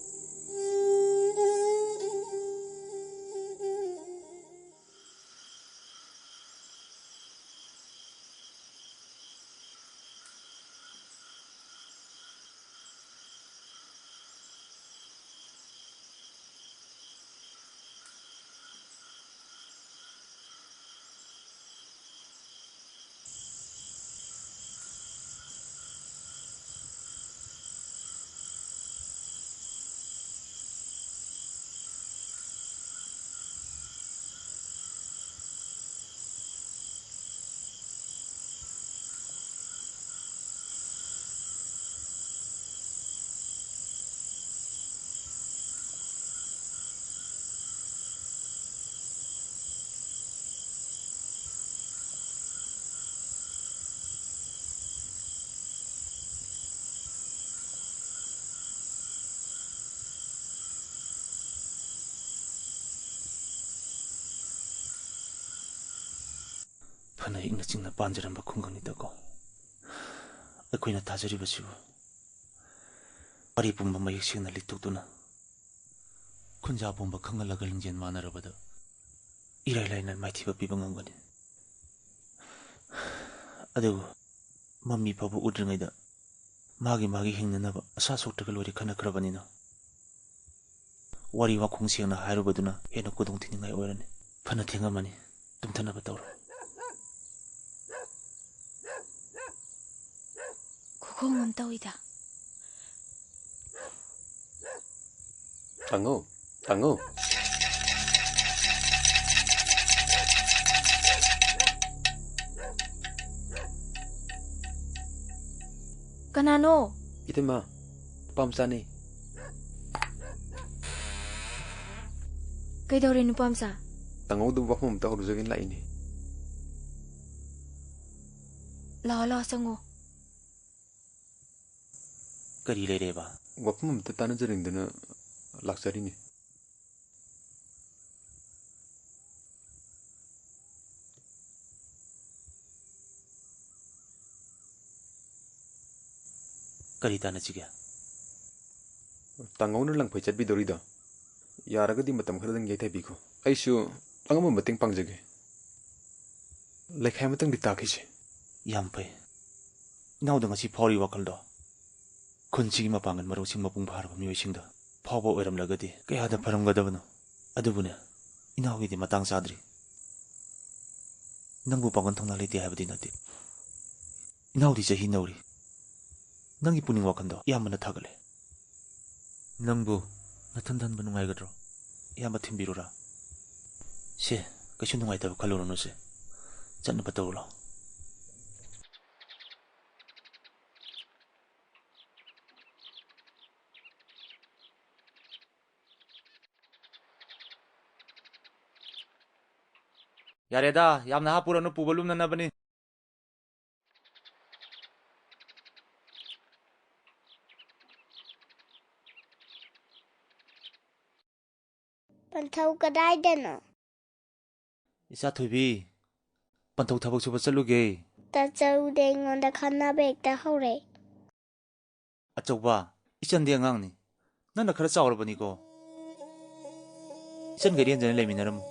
ꯐꯅ ꯏꯪꯅ ꯆꯤꯛꯅ ꯄꯥꯟꯖꯔꯝꯕ ꯈꯨꯡꯒꯪꯅꯤꯗꯀꯣ꯫ ꯑꯩꯈꯣꯏꯅ ꯊꯥꯖꯔꯤꯕꯁꯤꯕꯨ ꯋꯥꯔꯤ ꯄꯨꯝꯕ ꯃꯌꯦꯛ ꯁꯦꯡꯅ ꯂꯤꯊꯣꯛꯇꯨꯅ, ꯈꯨꯟꯖꯥ ꯄꯨꯝꯕ ꯈꯪꯍꯜꯂꯒ ꯂꯤꯡꯖꯦꯜ ꯃꯥꯟꯅꯔꯕꯗ ꯏꯔꯥꯏ ꯂꯥꯏꯅ ꯃꯥꯏꯊꯤꯕ ꯄꯤꯕ ꯉꯝꯒꯅꯤ꯫ ꯑꯗꯨꯕꯨ ꯃꯃꯤ ꯐꯥꯎꯕ ꯎꯗ꯭ꯔꯤꯉꯩꯗ ꯃꯥꯒꯤ ꯃꯥꯒꯤ ꯍꯤꯡꯅꯅꯕ ꯑꯁꯥ ꯁꯣꯛꯇ꯭ꯔꯒ ꯂꯣꯏꯔꯦ ꯈꯟꯅꯈ꯭ꯔꯕꯅꯤꯅ, ꯋꯥꯔꯤ ꯋꯥꯈꯣꯡ ꯁꯦꯡꯅ ꯍꯥꯏꯔꯨꯕꯗꯨꯅ ꯍꯦꯟꯅ ꯈꯨꯗꯣꯡ ꯊꯤꯅꯤꯡꯉꯥꯏ ꯑꯣꯏꯔꯅꯤ꯫ ꯐꯅ ꯊꯦꯡꯉꯝꯃꯅꯤ, ꯇꯨꯝꯊꯅꯕ ꯇꯧꯔꯣ꯫ ꯈꯨꯈꯣꯡ ꯑꯃ ꯇꯧꯏꯗ꯫ ꯇꯥꯉꯧ, ꯇꯥꯉꯧ꯫ ꯀꯅꯥꯅꯣ? ꯏꯇꯩꯃ, ꯅꯨꯄꯥ ꯃꯆꯥꯅꯤ꯫ ꯀꯩꯗꯧꯔꯦ, ꯅꯨꯄꯥ ꯃꯆꯥ? ꯇꯥꯡꯍꯧꯗꯕ ꯋꯥꯐꯝ ꯑꯝꯇ ꯍꯧꯔꯨꯖꯒꯦꯅ ꯂꯥꯛꯏꯅꯦ꯫ ꯂꯥꯛꯑꯣ, ꯂꯥꯛꯑꯣ, ꯆꯪꯉꯣ꯫ ꯀꯔꯤ ꯂꯩꯔꯦꯕ? ꯋꯥꯐꯝ ꯑꯝꯇ ꯇꯥꯟꯅꯖꯅꯤꯡꯗꯅ ꯂꯥꯛꯆꯔꯤꯅꯤ꯫ ꯀꯔꯤ ꯇꯥꯟꯅꯁꯤꯒꯦ? ꯇꯥꯡꯍꯧꯅ ꯂꯪꯐꯩ ꯆꯠꯄꯤꯗꯧꯔꯤꯗꯣ, ꯌꯥꯔꯒꯗꯤ ꯃꯇꯝ ꯈꯔꯗꯪ ꯌꯩꯊꯕꯤꯈꯣ꯫ ꯑꯩꯁꯨ ꯑꯉꯝꯕ ꯃꯇꯦꯡ ꯄꯥꯡꯖꯒꯦ꯫ ꯂꯩꯈꯥꯏ ꯑꯃꯇꯪꯗꯤ ꯇꯥꯈꯤꯁꯦ꯫ ꯌꯥꯝ ꯐꯩ꯫ ꯏꯅꯥꯎꯗ ꯉꯁꯤ ꯐꯥꯎꯔꯤ ꯋꯥꯈꯜꯗꯣ ꯈꯨꯟꯁꯤꯒꯤ ꯃꯄꯥꯡꯒꯜ ꯃꯔꯨꯁꯤꯡ ꯃꯄꯨꯡ ꯐꯥꯔꯕ ꯃꯤꯑꯣꯏꯁꯤꯡꯗ ꯐꯥꯎꯕ ꯑꯣꯏꯔꯝꯂꯒꯗꯤ ꯀꯌꯥꯗ ꯐꯔꯝꯒꯗꯕꯅꯣ꯫ ꯑꯗꯨꯕꯨꯅꯦ, ꯏꯅꯥꯎꯒꯤꯗꯤ ꯃꯇꯥꯡ ꯆꯥꯗ꯭ꯔꯤ꯫ ꯅꯪꯕꯨ ꯄꯥꯡꯒꯜ ꯊꯧꯅꯥ ꯂꯩꯇꯦ ꯍꯥꯏꯕꯗꯤ ꯅꯠꯇꯦ꯫ ꯏꯅꯥꯎꯗꯤ ꯆꯍꯤ ꯅꯧꯔꯤ꯫ ꯅꯪꯒꯤ ꯄꯨꯛꯅꯤꯡ ꯋꯥꯈꯜꯗꯣ ꯏꯌꯥꯝꯕꯅ ꯊꯥꯒꯠꯂꯦ꯫ ꯅꯪꯕꯨ ꯅꯊꯟ ꯊꯟꯕ ꯅꯨꯡꯉꯥꯏꯒꯗ꯭ꯔꯣ? ꯏꯌꯥꯝꯕ ꯊꯤꯟꯕꯤꯔꯨꯔꯥ? ꯁꯦ, ꯀꯩꯁꯨ ꯅꯨꯡꯉꯥꯏꯇꯕ ꯈꯜꯂꯨꯔꯅꯨꯁꯦ꯫ ꯆꯠꯅꯕ ꯇꯧꯔꯨ ꯂꯥꯎ꯫ ꯌꯥꯔꯦꯗ, ꯌꯥꯝꯅ ꯍꯥꯞꯄꯨꯔꯅꯨ, ꯄꯨꯕ ꯂꯨꯝꯅꯅꯕꯅꯤ꯫ ꯄꯟꯊꯧ ꯀꯗꯥꯏꯗꯅꯣ? ꯏꯆꯥ ꯊꯣꯏꯕꯤ, ꯄꯟꯊꯧ ꯊꯕꯛ ꯁꯨꯕ ꯆꯠꯂꯨꯒꯦ꯫ ꯇꯥꯆꯧꯗꯤ ꯑꯩꯉꯣꯟꯗ ꯈꯟꯅꯕ ꯍꯦꯛꯇ ꯍꯧꯔꯦ꯫ ꯑꯆꯧꯕ, ꯏꯆꯟꯗꯤ ꯑꯉꯥꯡꯅꯤ, ꯅꯪꯅ ꯈꯔ ꯆꯥꯎꯔꯕꯅꯤꯀꯣ꯫ ꯏꯆꯟꯒ ꯏꯔꯦꯟꯖꯅ ꯂꯩꯃꯤꯟꯅꯔꯝꯃꯨ꯫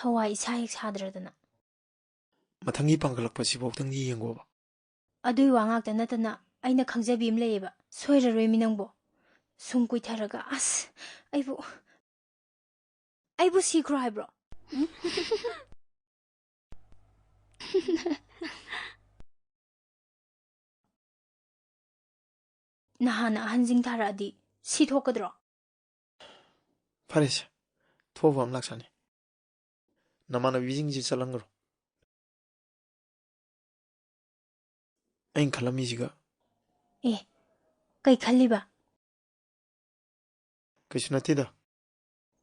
ꯊꯋꯥꯏ ꯏꯁꯥ ꯍꯦꯛ ꯁꯥꯗ꯭ꯔꯗꯅ꯫ ꯃꯊꯪꯒꯤ ꯄꯥꯡꯈꯠꯂꯛꯄꯁꯤꯐꯥꯎꯗꯪꯗꯤ ꯌꯦꯡꯉꯣꯕ꯫ ꯑꯗꯨꯏ ꯋꯥ ꯉꯥꯛꯇ ꯅꯠꯇꯅ ꯑꯩꯅ ꯈꯪꯖꯕꯤ ꯑꯃ ꯂꯩꯌꯦꯕ꯫ ꯁꯣꯏꯔꯔꯣꯏꯃꯤ ꯅꯪꯕꯣ꯫ ꯁꯨꯝ ꯀꯨꯏꯊꯔꯒ, ꯑꯁ, ꯑꯩꯕꯨ, ꯑꯩꯕꯨ ꯁꯤꯈ꯭ꯔꯣ ꯍꯥꯏꯕ꯭ꯔꯣ? ꯅꯍꯥꯟꯅ ꯑꯍꯟꯁꯤꯡ ꯊꯥꯔꯛꯑꯗꯤ ꯁꯤ ꯊꯣꯛꯀꯗ꯭ꯔꯣ? ꯐꯔꯦꯁꯦ, ꯊꯣꯛꯑꯕ ꯑꯃ ꯂꯥꯛꯁꯅꯤ꯫ ꯅꯃꯥꯟꯅꯕꯤꯁꯤꯡꯁꯤ ꯆꯠꯍꯟꯈ꯭ꯔꯣ꯫ ꯑꯩꯅ ꯈꯜꯂꯝꯃꯤꯁꯤꯒ꯫ ꯑꯦ, ꯀꯩ ꯈꯜꯂꯤꯕ? ꯀꯩꯁꯨ ꯅꯠꯇꯦꯗ꯫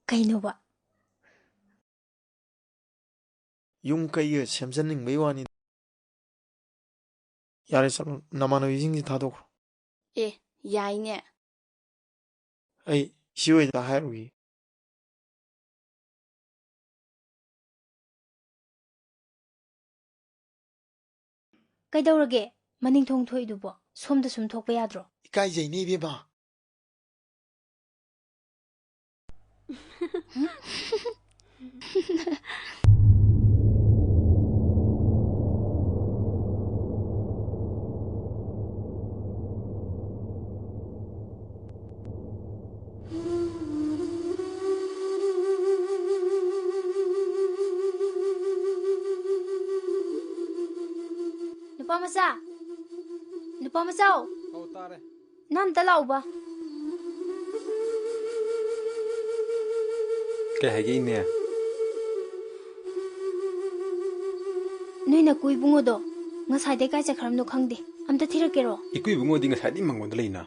ꯀꯩꯅꯣꯕ? ꯌꯨꯝ ꯀꯩꯒ ꯁꯦꯝꯖꯟꯅꯤꯡꯕꯩ ꯋꯥꯅꯤ꯫ ꯌꯥꯔꯦ, ꯆꯠꯂꯣ, ꯅꯃꯥꯟꯅꯕꯤꯁꯤꯡꯁꯤ ꯊꯥꯗꯣꯛꯈ꯭ꯔꯣ꯫ ꯑꯦ, ꯌꯥꯏꯅꯦ꯫ ꯑꯩ ꯏꯆꯦ ꯍꯣꯏꯗ ꯍꯥꯏꯔꯨꯒꯦ꯫ ꯀꯩꯗꯧꯔꯒꯦ? ꯃꯅꯤꯡ ꯊꯣꯡ ꯊꯣꯛꯏꯗꯨꯕꯣ? ꯁꯣꯝꯗ ꯁꯨꯝ ꯊꯣꯛꯄ ꯌꯥꯗ꯭ꯔꯣ? ꯏꯀꯥꯏꯖꯩꯅꯦ, ꯏꯕꯦꯝꯃ꯫ ꯅꯨꯄꯥ ꯃꯆꯥ! ꯅꯨꯄꯥ ꯃꯆꯥꯎ! ꯑꯧ, ꯇꯥꯔꯦ꯫ ꯅꯪ ꯑꯝꯇ ꯂꯥꯛꯎꯕ꯫ ꯀꯩ ꯍꯥꯏꯒꯦ, ꯏꯅꯦ? ꯅꯣꯏ ꯅꯀꯨ ꯏꯕꯨꯡꯉꯣꯗꯣ ꯉꯁꯥꯏꯗꯩ ꯀꯥꯏ ꯆꯠꯈ꯭ꯔꯕꯅꯣ ꯈꯪꯗꯦ꯫ ꯑꯝꯇ ꯊꯤꯔꯛꯀꯦꯔꯣ? ꯏꯀꯨꯏ ꯏꯕꯨꯡꯉꯣꯗꯤ ꯉꯁꯥꯏꯗꯩ ꯃꯪꯒꯣꯟꯗ ꯂꯩꯅ꯫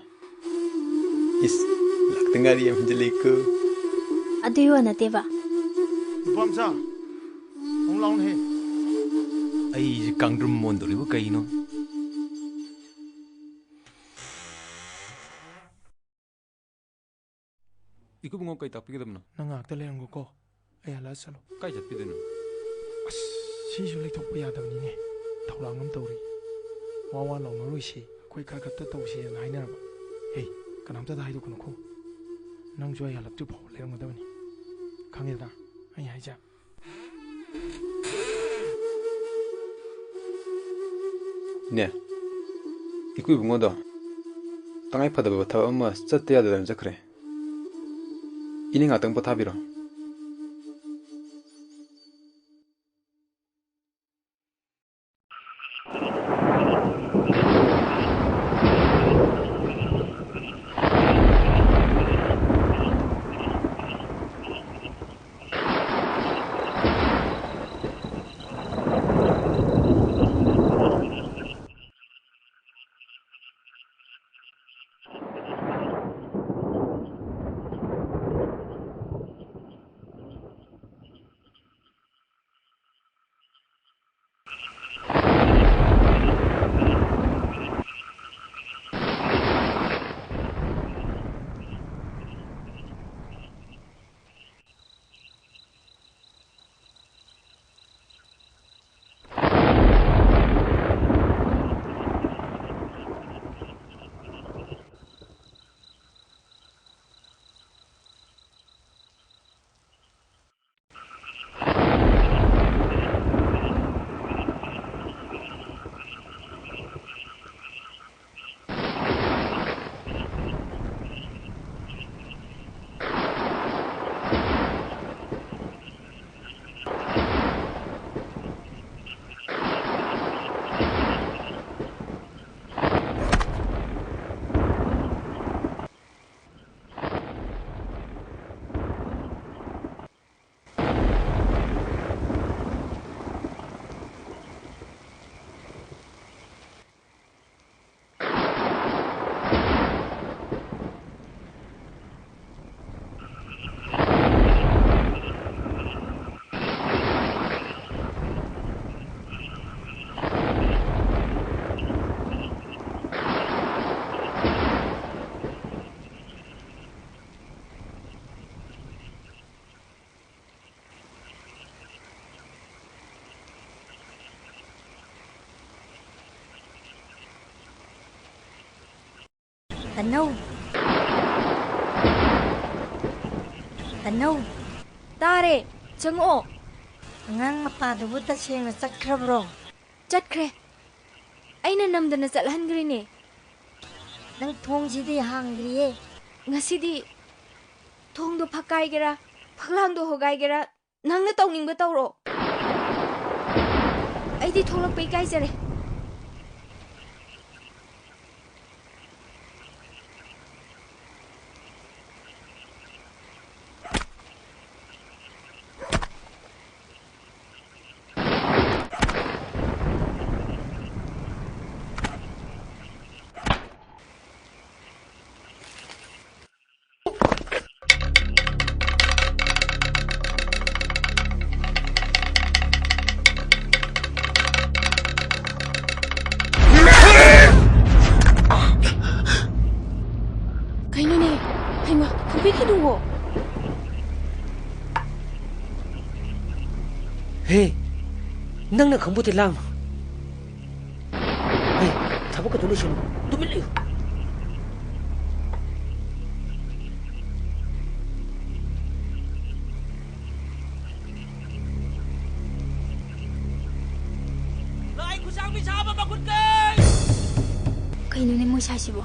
ꯏꯁ, ꯂꯥꯛꯇ ꯉꯥꯏꯔꯤ ꯌꯥꯝ ꯍꯦꯟꯖꯤꯜꯂꯦꯀꯣ꯫ ꯑꯗꯨꯏ ꯋꯥ ꯅꯠꯇꯦꯕ꯫ ꯅꯨꯄꯥ ꯃꯆꯥ, ꯑꯃꯨꯛ ꯂꯥꯎꯅꯦꯍꯦ꯫ ꯑꯩꯁꯦ ꯀꯥꯡꯗ꯭ꯔꯨꯝ ꯑꯣꯟꯗꯣꯔꯤꯕ ꯀꯩꯅꯣ? ꯏꯀꯨꯕꯨꯡꯉꯣ, ꯀꯩ ꯇꯥꯛꯄꯤꯒꯗꯕꯅꯣ? ꯅꯪ ꯉꯥꯏꯍꯥꯛꯇ ꯂꯩꯔꯝꯒꯣꯀꯣ, ꯑꯩ ꯍꯜꯂꯛꯑ ꯆꯠꯂꯣ꯫ ꯀꯥꯏ ꯆꯠꯄꯤꯗꯣꯏꯅꯣ? ꯑꯁ, ꯁꯤꯁꯨ ꯂꯩꯊꯣꯛꯄ ꯌꯥꯗꯕꯅꯤꯅꯦ꯫ ꯊꯧꯔꯥꯡ ꯑꯃ ꯇꯧꯔꯤ꯫ ꯋꯥ ꯋꯥ ꯂꯥꯎꯅꯔꯣꯏꯁꯤ, ꯑꯩꯈꯣꯏ ꯈꯔ ꯈꯛꯇ ꯇꯧꯁꯦꯅ ꯍꯥꯏꯅꯔꯕ꯫ ꯍꯦ, ꯀꯅꯥꯝꯇꯗ ꯍꯥꯏꯗꯣꯛꯀꯅꯨꯀꯣ꯫ ꯅꯪꯁꯨ ꯑꯩ ꯍꯜꯂꯛꯇ꯭ꯔꯤ ꯐꯥꯎ ꯂꯩꯔꯝꯒꯗꯕꯅꯤ꯫ ꯈꯪꯉꯦꯗꯅ ꯑꯩ ꯍꯥꯏꯁꯦ? ꯏꯅꯦ, ꯏꯀꯨꯏ ꯏꯕꯨꯡꯉꯣꯗꯣ ꯇꯉꯥꯏ ꯐꯗꯕ ꯊꯕꯛ ꯑꯃ ꯆꯠꯇ ꯌꯥꯗꯗꯅ ꯆꯠꯈ꯭ꯔꯦ꯫ ꯏꯅꯦ ꯉꯥꯛꯇꯪ ꯄꯣꯊꯥꯕꯤꯔꯣ꯫ ꯇꯥꯔꯦ꯫ ꯆꯪꯉꯛꯑꯣ꯫ ꯑꯉꯥꯡ ꯃꯄꯥꯗꯨꯕꯨ ꯇꯁꯦꯡꯅ ꯆꯠꯈ꯭ꯔꯕ꯭ꯔꯣ? ꯆꯠꯈ꯭ꯔꯦ꯫ ꯑꯩꯅ ꯅꯝꯗꯅ ꯆꯠꯍꯟꯈ꯭ꯔꯤꯅꯦ꯫ ꯅꯪ ꯊꯣꯡꯁꯤꯗꯤ ꯍꯥꯡꯗ꯭ꯔꯤꯌꯦ꯫ ꯉꯁꯤꯗꯤ ꯊꯣꯡꯗꯣ ꯐꯛꯀꯥꯏꯒꯦꯔꯥ, ꯐꯛꯂꯥꯡꯗꯣ ꯍꯣꯒꯥꯏꯒꯦꯔꯥ, ꯅꯪꯅ ꯇꯧꯅꯤꯡꯕ ꯇꯧꯔꯣ꯫ ꯑꯩꯗꯤ ꯊꯣꯛꯂꯛꯄ ꯏꯀꯥꯏꯖꯔꯦ꯫ ꯀꯩꯅꯣꯅꯦ? ꯍꯩꯃꯥ, ꯈꯝꯕꯤ ꯀꯩꯗꯧꯋꯣ? ꯍꯦ, ꯅꯪꯅ ꯈꯪꯕꯣꯠꯇꯦ, ꯂꯥꯡꯅꯨ꯫ ꯍꯦ, ꯊꯕꯛ ꯈꯛꯇ ꯂꯣꯏꯁꯤꯜꯂꯨ꯫ ꯇꯨꯃꯤꯟ ꯂꯩꯌꯨ꯫ ꯂꯥꯏ ꯈꯨꯠꯁꯥꯡꯕꯤ ꯁꯥꯕ ꯃꯈꯨꯠ ꯀꯩ! ꯀꯩꯅꯣꯅꯦ ꯃꯣꯏ ꯁꯥꯏꯁꯤꯕꯣ?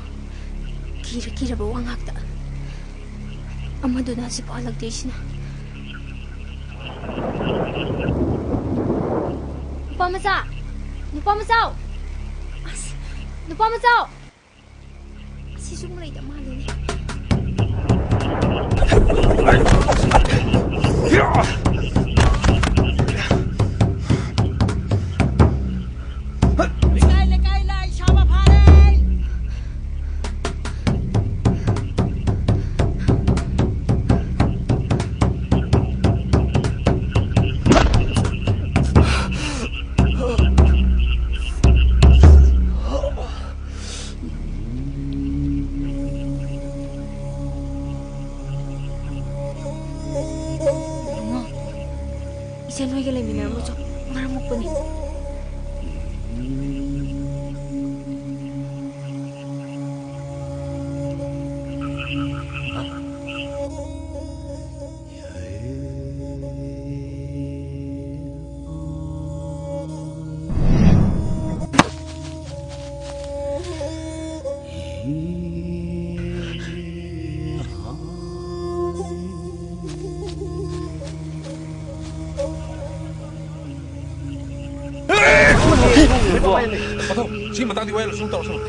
ꯀꯤꯔ ꯀꯤꯔꯕ ꯋꯥ ꯉꯥꯛꯇ꯫ ꯑꯃꯗꯨꯅ ꯍꯧꯖꯤꯛ ꯍꯜꯂꯛꯇ꯭ꯔꯤꯁꯤꯅ꯫ ꯅꯨꯄꯥ ꯃꯆꯥ! ꯅꯨꯄꯥ ꯃꯆꯥꯎ! ꯑꯁ! ꯅꯨꯄꯥ ꯃꯆꯥꯎ! ꯑꯁꯤꯁꯨ ꯑꯃꯨꯛ ꯂꯩꯇ ꯃꯥꯜꯂꯤꯅꯦ꯫ ꯂꯩꯀꯥꯏ ꯂꯩꯀꯥꯏ ꯂꯥꯏ ꯁꯥꯕ ꯐꯥꯔꯦ꯫ ꯁꯤ ꯃꯇꯥꯡꯗꯤ ꯋꯥꯔꯤ ꯁꯨꯝ ꯇꯧꯔꯁꯅꯨ꯫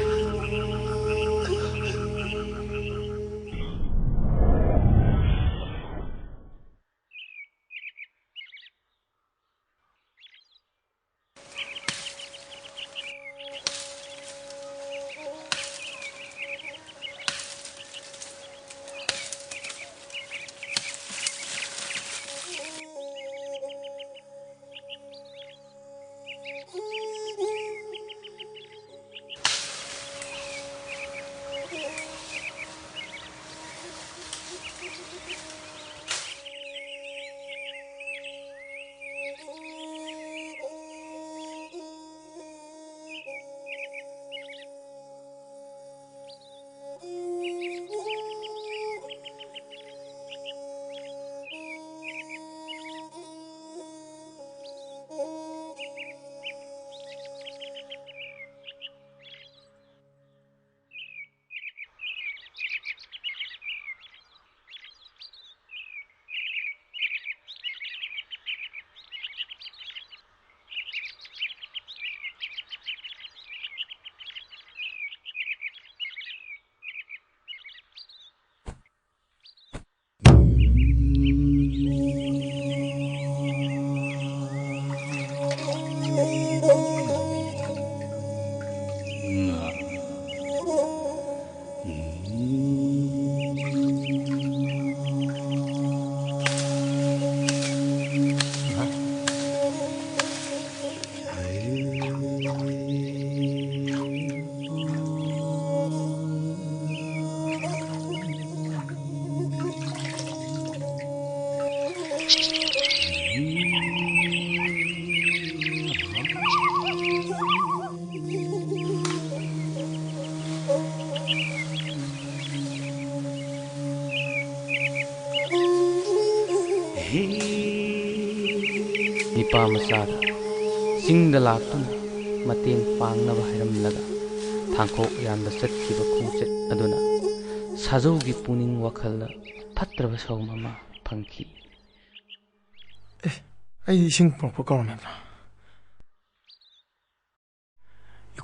ꯅꯤꯄꯥ ꯃꯆꯥꯗ ꯆꯤꯡꯗ ꯂꯥꯛꯇꯨꯅ ꯃꯇꯦꯡ ꯄꯥꯡꯅꯕ ꯍꯥꯏꯔꯝꯂꯒ ꯊꯥꯡꯈꯣꯛ ꯌꯥꯟꯕ ꯆꯠꯈꯤꯕ ꯈꯣꯡꯆꯠ ꯑꯗꯨꯅ ꯁꯥꯖꯧꯒꯤ ꯄꯨꯛꯅꯤꯡ ꯋꯥꯈꯜꯗ ꯐꯠꯇ꯭ꯔꯕ ꯁꯥꯎꯝ ꯑꯃ ꯐꯪꯈꯤ꯫ ꯑꯦ, ꯑꯩ ꯏꯁꯤꯡ ꯄꯨꯔꯛꯄ ꯀꯥꯎꯔꯝꯃꯦꯕ꯫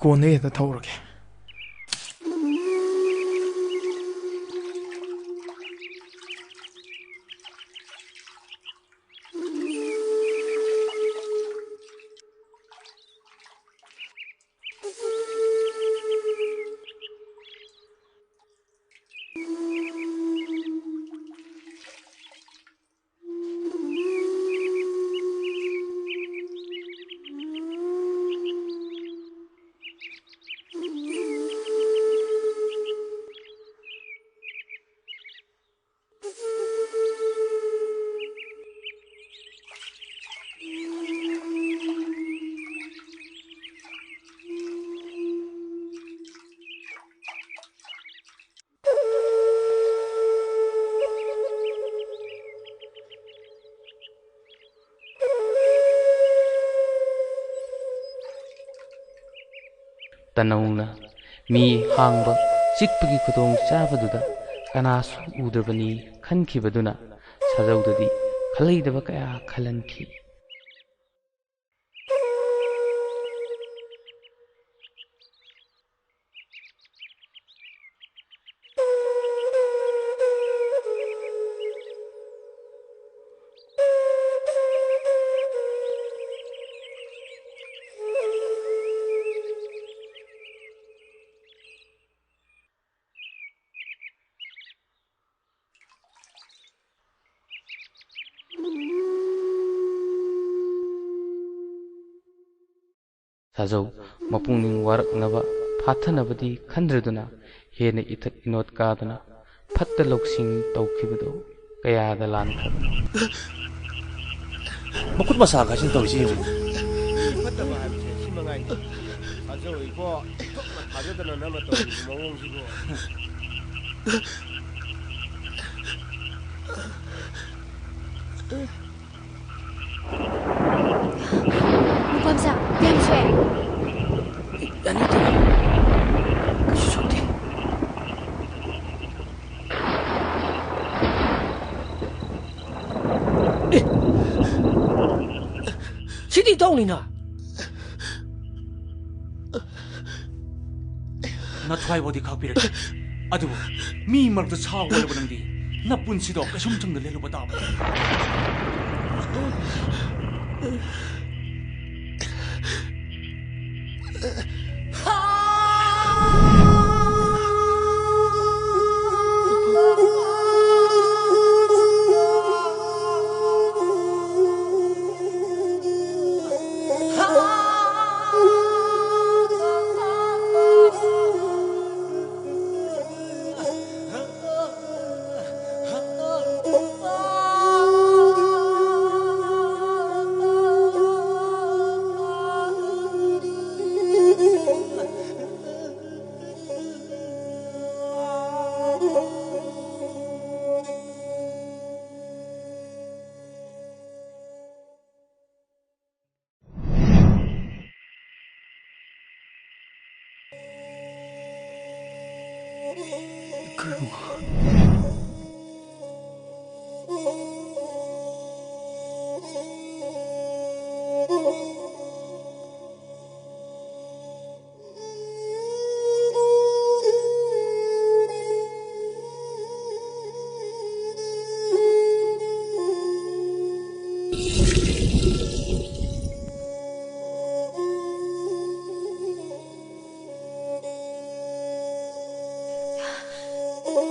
ꯀꯣꯟꯅ ꯍꯦꯛꯇ ꯊꯧꯔꯒꯦ꯫ ꯇꯅꯧꯅ ꯃꯤ ꯍꯥꯡꯕ ꯆꯤꯛꯄꯒꯤ ꯈꯨꯗꯣꯡꯆꯥꯕꯗꯨꯗ ꯀꯅꯥꯁꯨ ꯎꯗ꯭ꯔꯕꯅꯤ ꯈꯟꯈꯤꯕꯗꯨꯅ ꯁꯥꯖꯧꯗꯗꯤ ꯈꯜꯂꯩꯗꯕ ꯀꯌꯥ ꯈꯜꯍꯟꯈꯤ꯫ ꯁꯥꯖꯧ ꯃꯄꯨꯛꯅꯤꯡ ꯋꯥꯔꯛꯅꯕ ꯐꯥꯊꯅꯕꯗꯤ ꯈꯟꯗ꯭ꯔꯗꯨꯅ ꯍꯦꯟꯅ ꯏꯊꯛ ꯏꯅꯣꯠ ꯀꯥꯗꯨꯅ ꯐꯠꯇ ꯂꯧꯁꯤꯡ ꯇꯧꯈꯤꯕꯗꯨ ꯀꯌꯥꯗ ꯂꯥꯟꯈ꯭ꯔꯕꯅꯣ꯫ ꯃꯈꯨꯠ ꯃꯁꯥ ꯈꯥꯏꯁꯤꯟ ꯇꯧꯔꯤꯁꯤ ꯌꯦꯡꯉꯨ꯫ ꯃꯤ ꯐꯠꯇꯕ ꯍꯥꯏꯕꯁꯦ ꯁꯤ ꯃꯉꯥꯏꯅꯤ꯫ ꯊꯥꯖꯧ ꯏꯕꯣ, ꯊꯥꯖꯗꯅ ꯅꯪꯅ ꯇꯧꯔꯤꯕ ꯃꯑꯣꯡꯁꯤꯕꯨ꯫ ꯅꯨꯄꯥꯝꯆꯥ, ꯀꯌꯥꯝ ꯁꯣꯛꯑꯦ? ꯌꯥꯅꯤꯗ꯫ ꯀꯩꯁꯨ ꯁꯣꯛꯇꯦ꯫ ꯑꯦ! ꯁꯤꯗꯤ ꯏꯇꯥꯎꯅꯤꯅ꯫ ꯅꯊ꯭ꯋꯥꯏꯐꯥꯎꯗꯤ ꯈꯥꯛꯄꯤꯔꯒꯦ, ꯑꯗꯨꯕꯨ ꯃꯤ ꯃꯔꯛꯇ ꯁꯥ ꯑꯣꯜꯂꯕ ꯅꯪꯗꯤ ꯅꯄꯨꯟꯁꯤꯗꯣ ꯀꯩꯁꯨꯝꯁꯪꯗ ꯂꯦꯜꯂꯨꯕ ꯇꯥꯕꯅꯤ꯫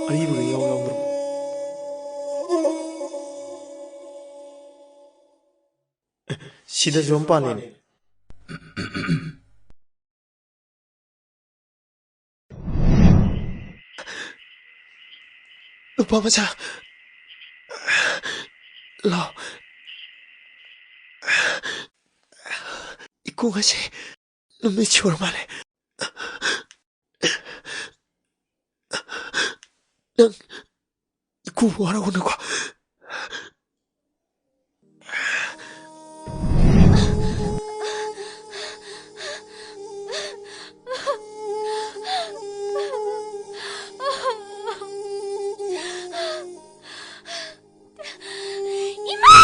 ꯑꯔꯤꯕꯒ ꯏꯌꯥꯎ ꯌꯥꯎꯗ꯭ꯔꯕꯣ? ꯁꯤꯗꯁꯨ ꯑꯃ ꯄꯥꯜꯂꯤꯅꯦ꯫ ꯅꯨꯄꯥ ꯃꯆꯥ, ꯂꯥꯎ꯫ ꯏꯀꯣ ꯉꯁꯤ ꯅꯨꯃꯤꯠ ꯁꯨꯔ ꯃꯥꯜꯂꯦ꯫ ꯅꯪ ꯏꯀꯣꯕꯨ ꯋꯥꯔꯧꯒꯅꯨꯀꯣ꯫ ꯏꯃꯥ!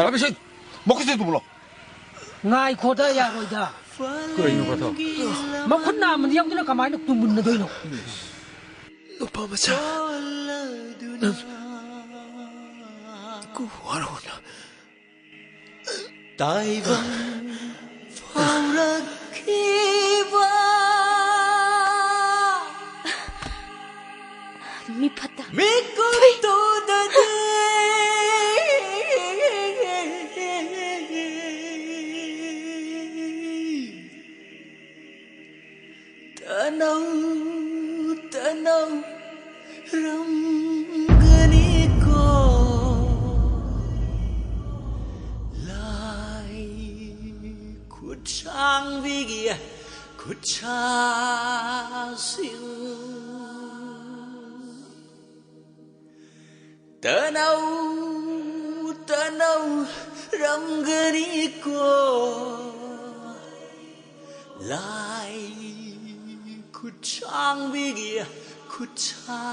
ꯔꯥꯕꯤꯁꯟ, ꯃꯈꯨꯠꯁꯦ ꯇꯨꯝꯃꯨꯂꯣ꯫ ꯉꯥꯏꯈꯣꯗ, ꯌꯥꯔꯣꯏꯗ꯫ ꯀꯩꯅꯣ, ꯀꯊꯧ? ꯃꯈꯨꯠ ꯅꯥꯝꯃꯗ ꯌꯥꯎꯗꯅ ꯀꯃꯥꯏꯅ ꯇꯨꯝꯃꯨꯟꯅꯗꯣꯏꯅꯣ? ꯅꯨꯄꯥ ꯃꯆꯥ, ꯅꯪ ꯋꯥꯔꯧꯅ꯫ ꯇꯥꯏꯕꯪ ꯐꯥꯎꯔꯛꯈꯤꯕ ꯃꯤ ꯐꯠꯇ꯫ ꯃꯤꯀꯨꯞꯇꯨꯗꯗꯤ ꯇꯅꯧ ꯇꯅꯧ ꯔꯝꯒꯅꯤꯀꯣ꯫ ꯂꯥꯏ ꯈꯨꯠꯁꯥꯡꯕꯤꯒꯤ ꯈꯨꯠꯁꯥꯁꯤꯡ꯫ ꯇꯅꯧ ꯇꯅꯧ ꯔꯝꯒꯅꯤꯀꯣ꯫ ꯂꯥꯏ ꯈꯨꯠꯁꯥꯡꯕꯤꯒꯤ ꯈꯨꯠꯁꯥꯁꯤꯡ꯫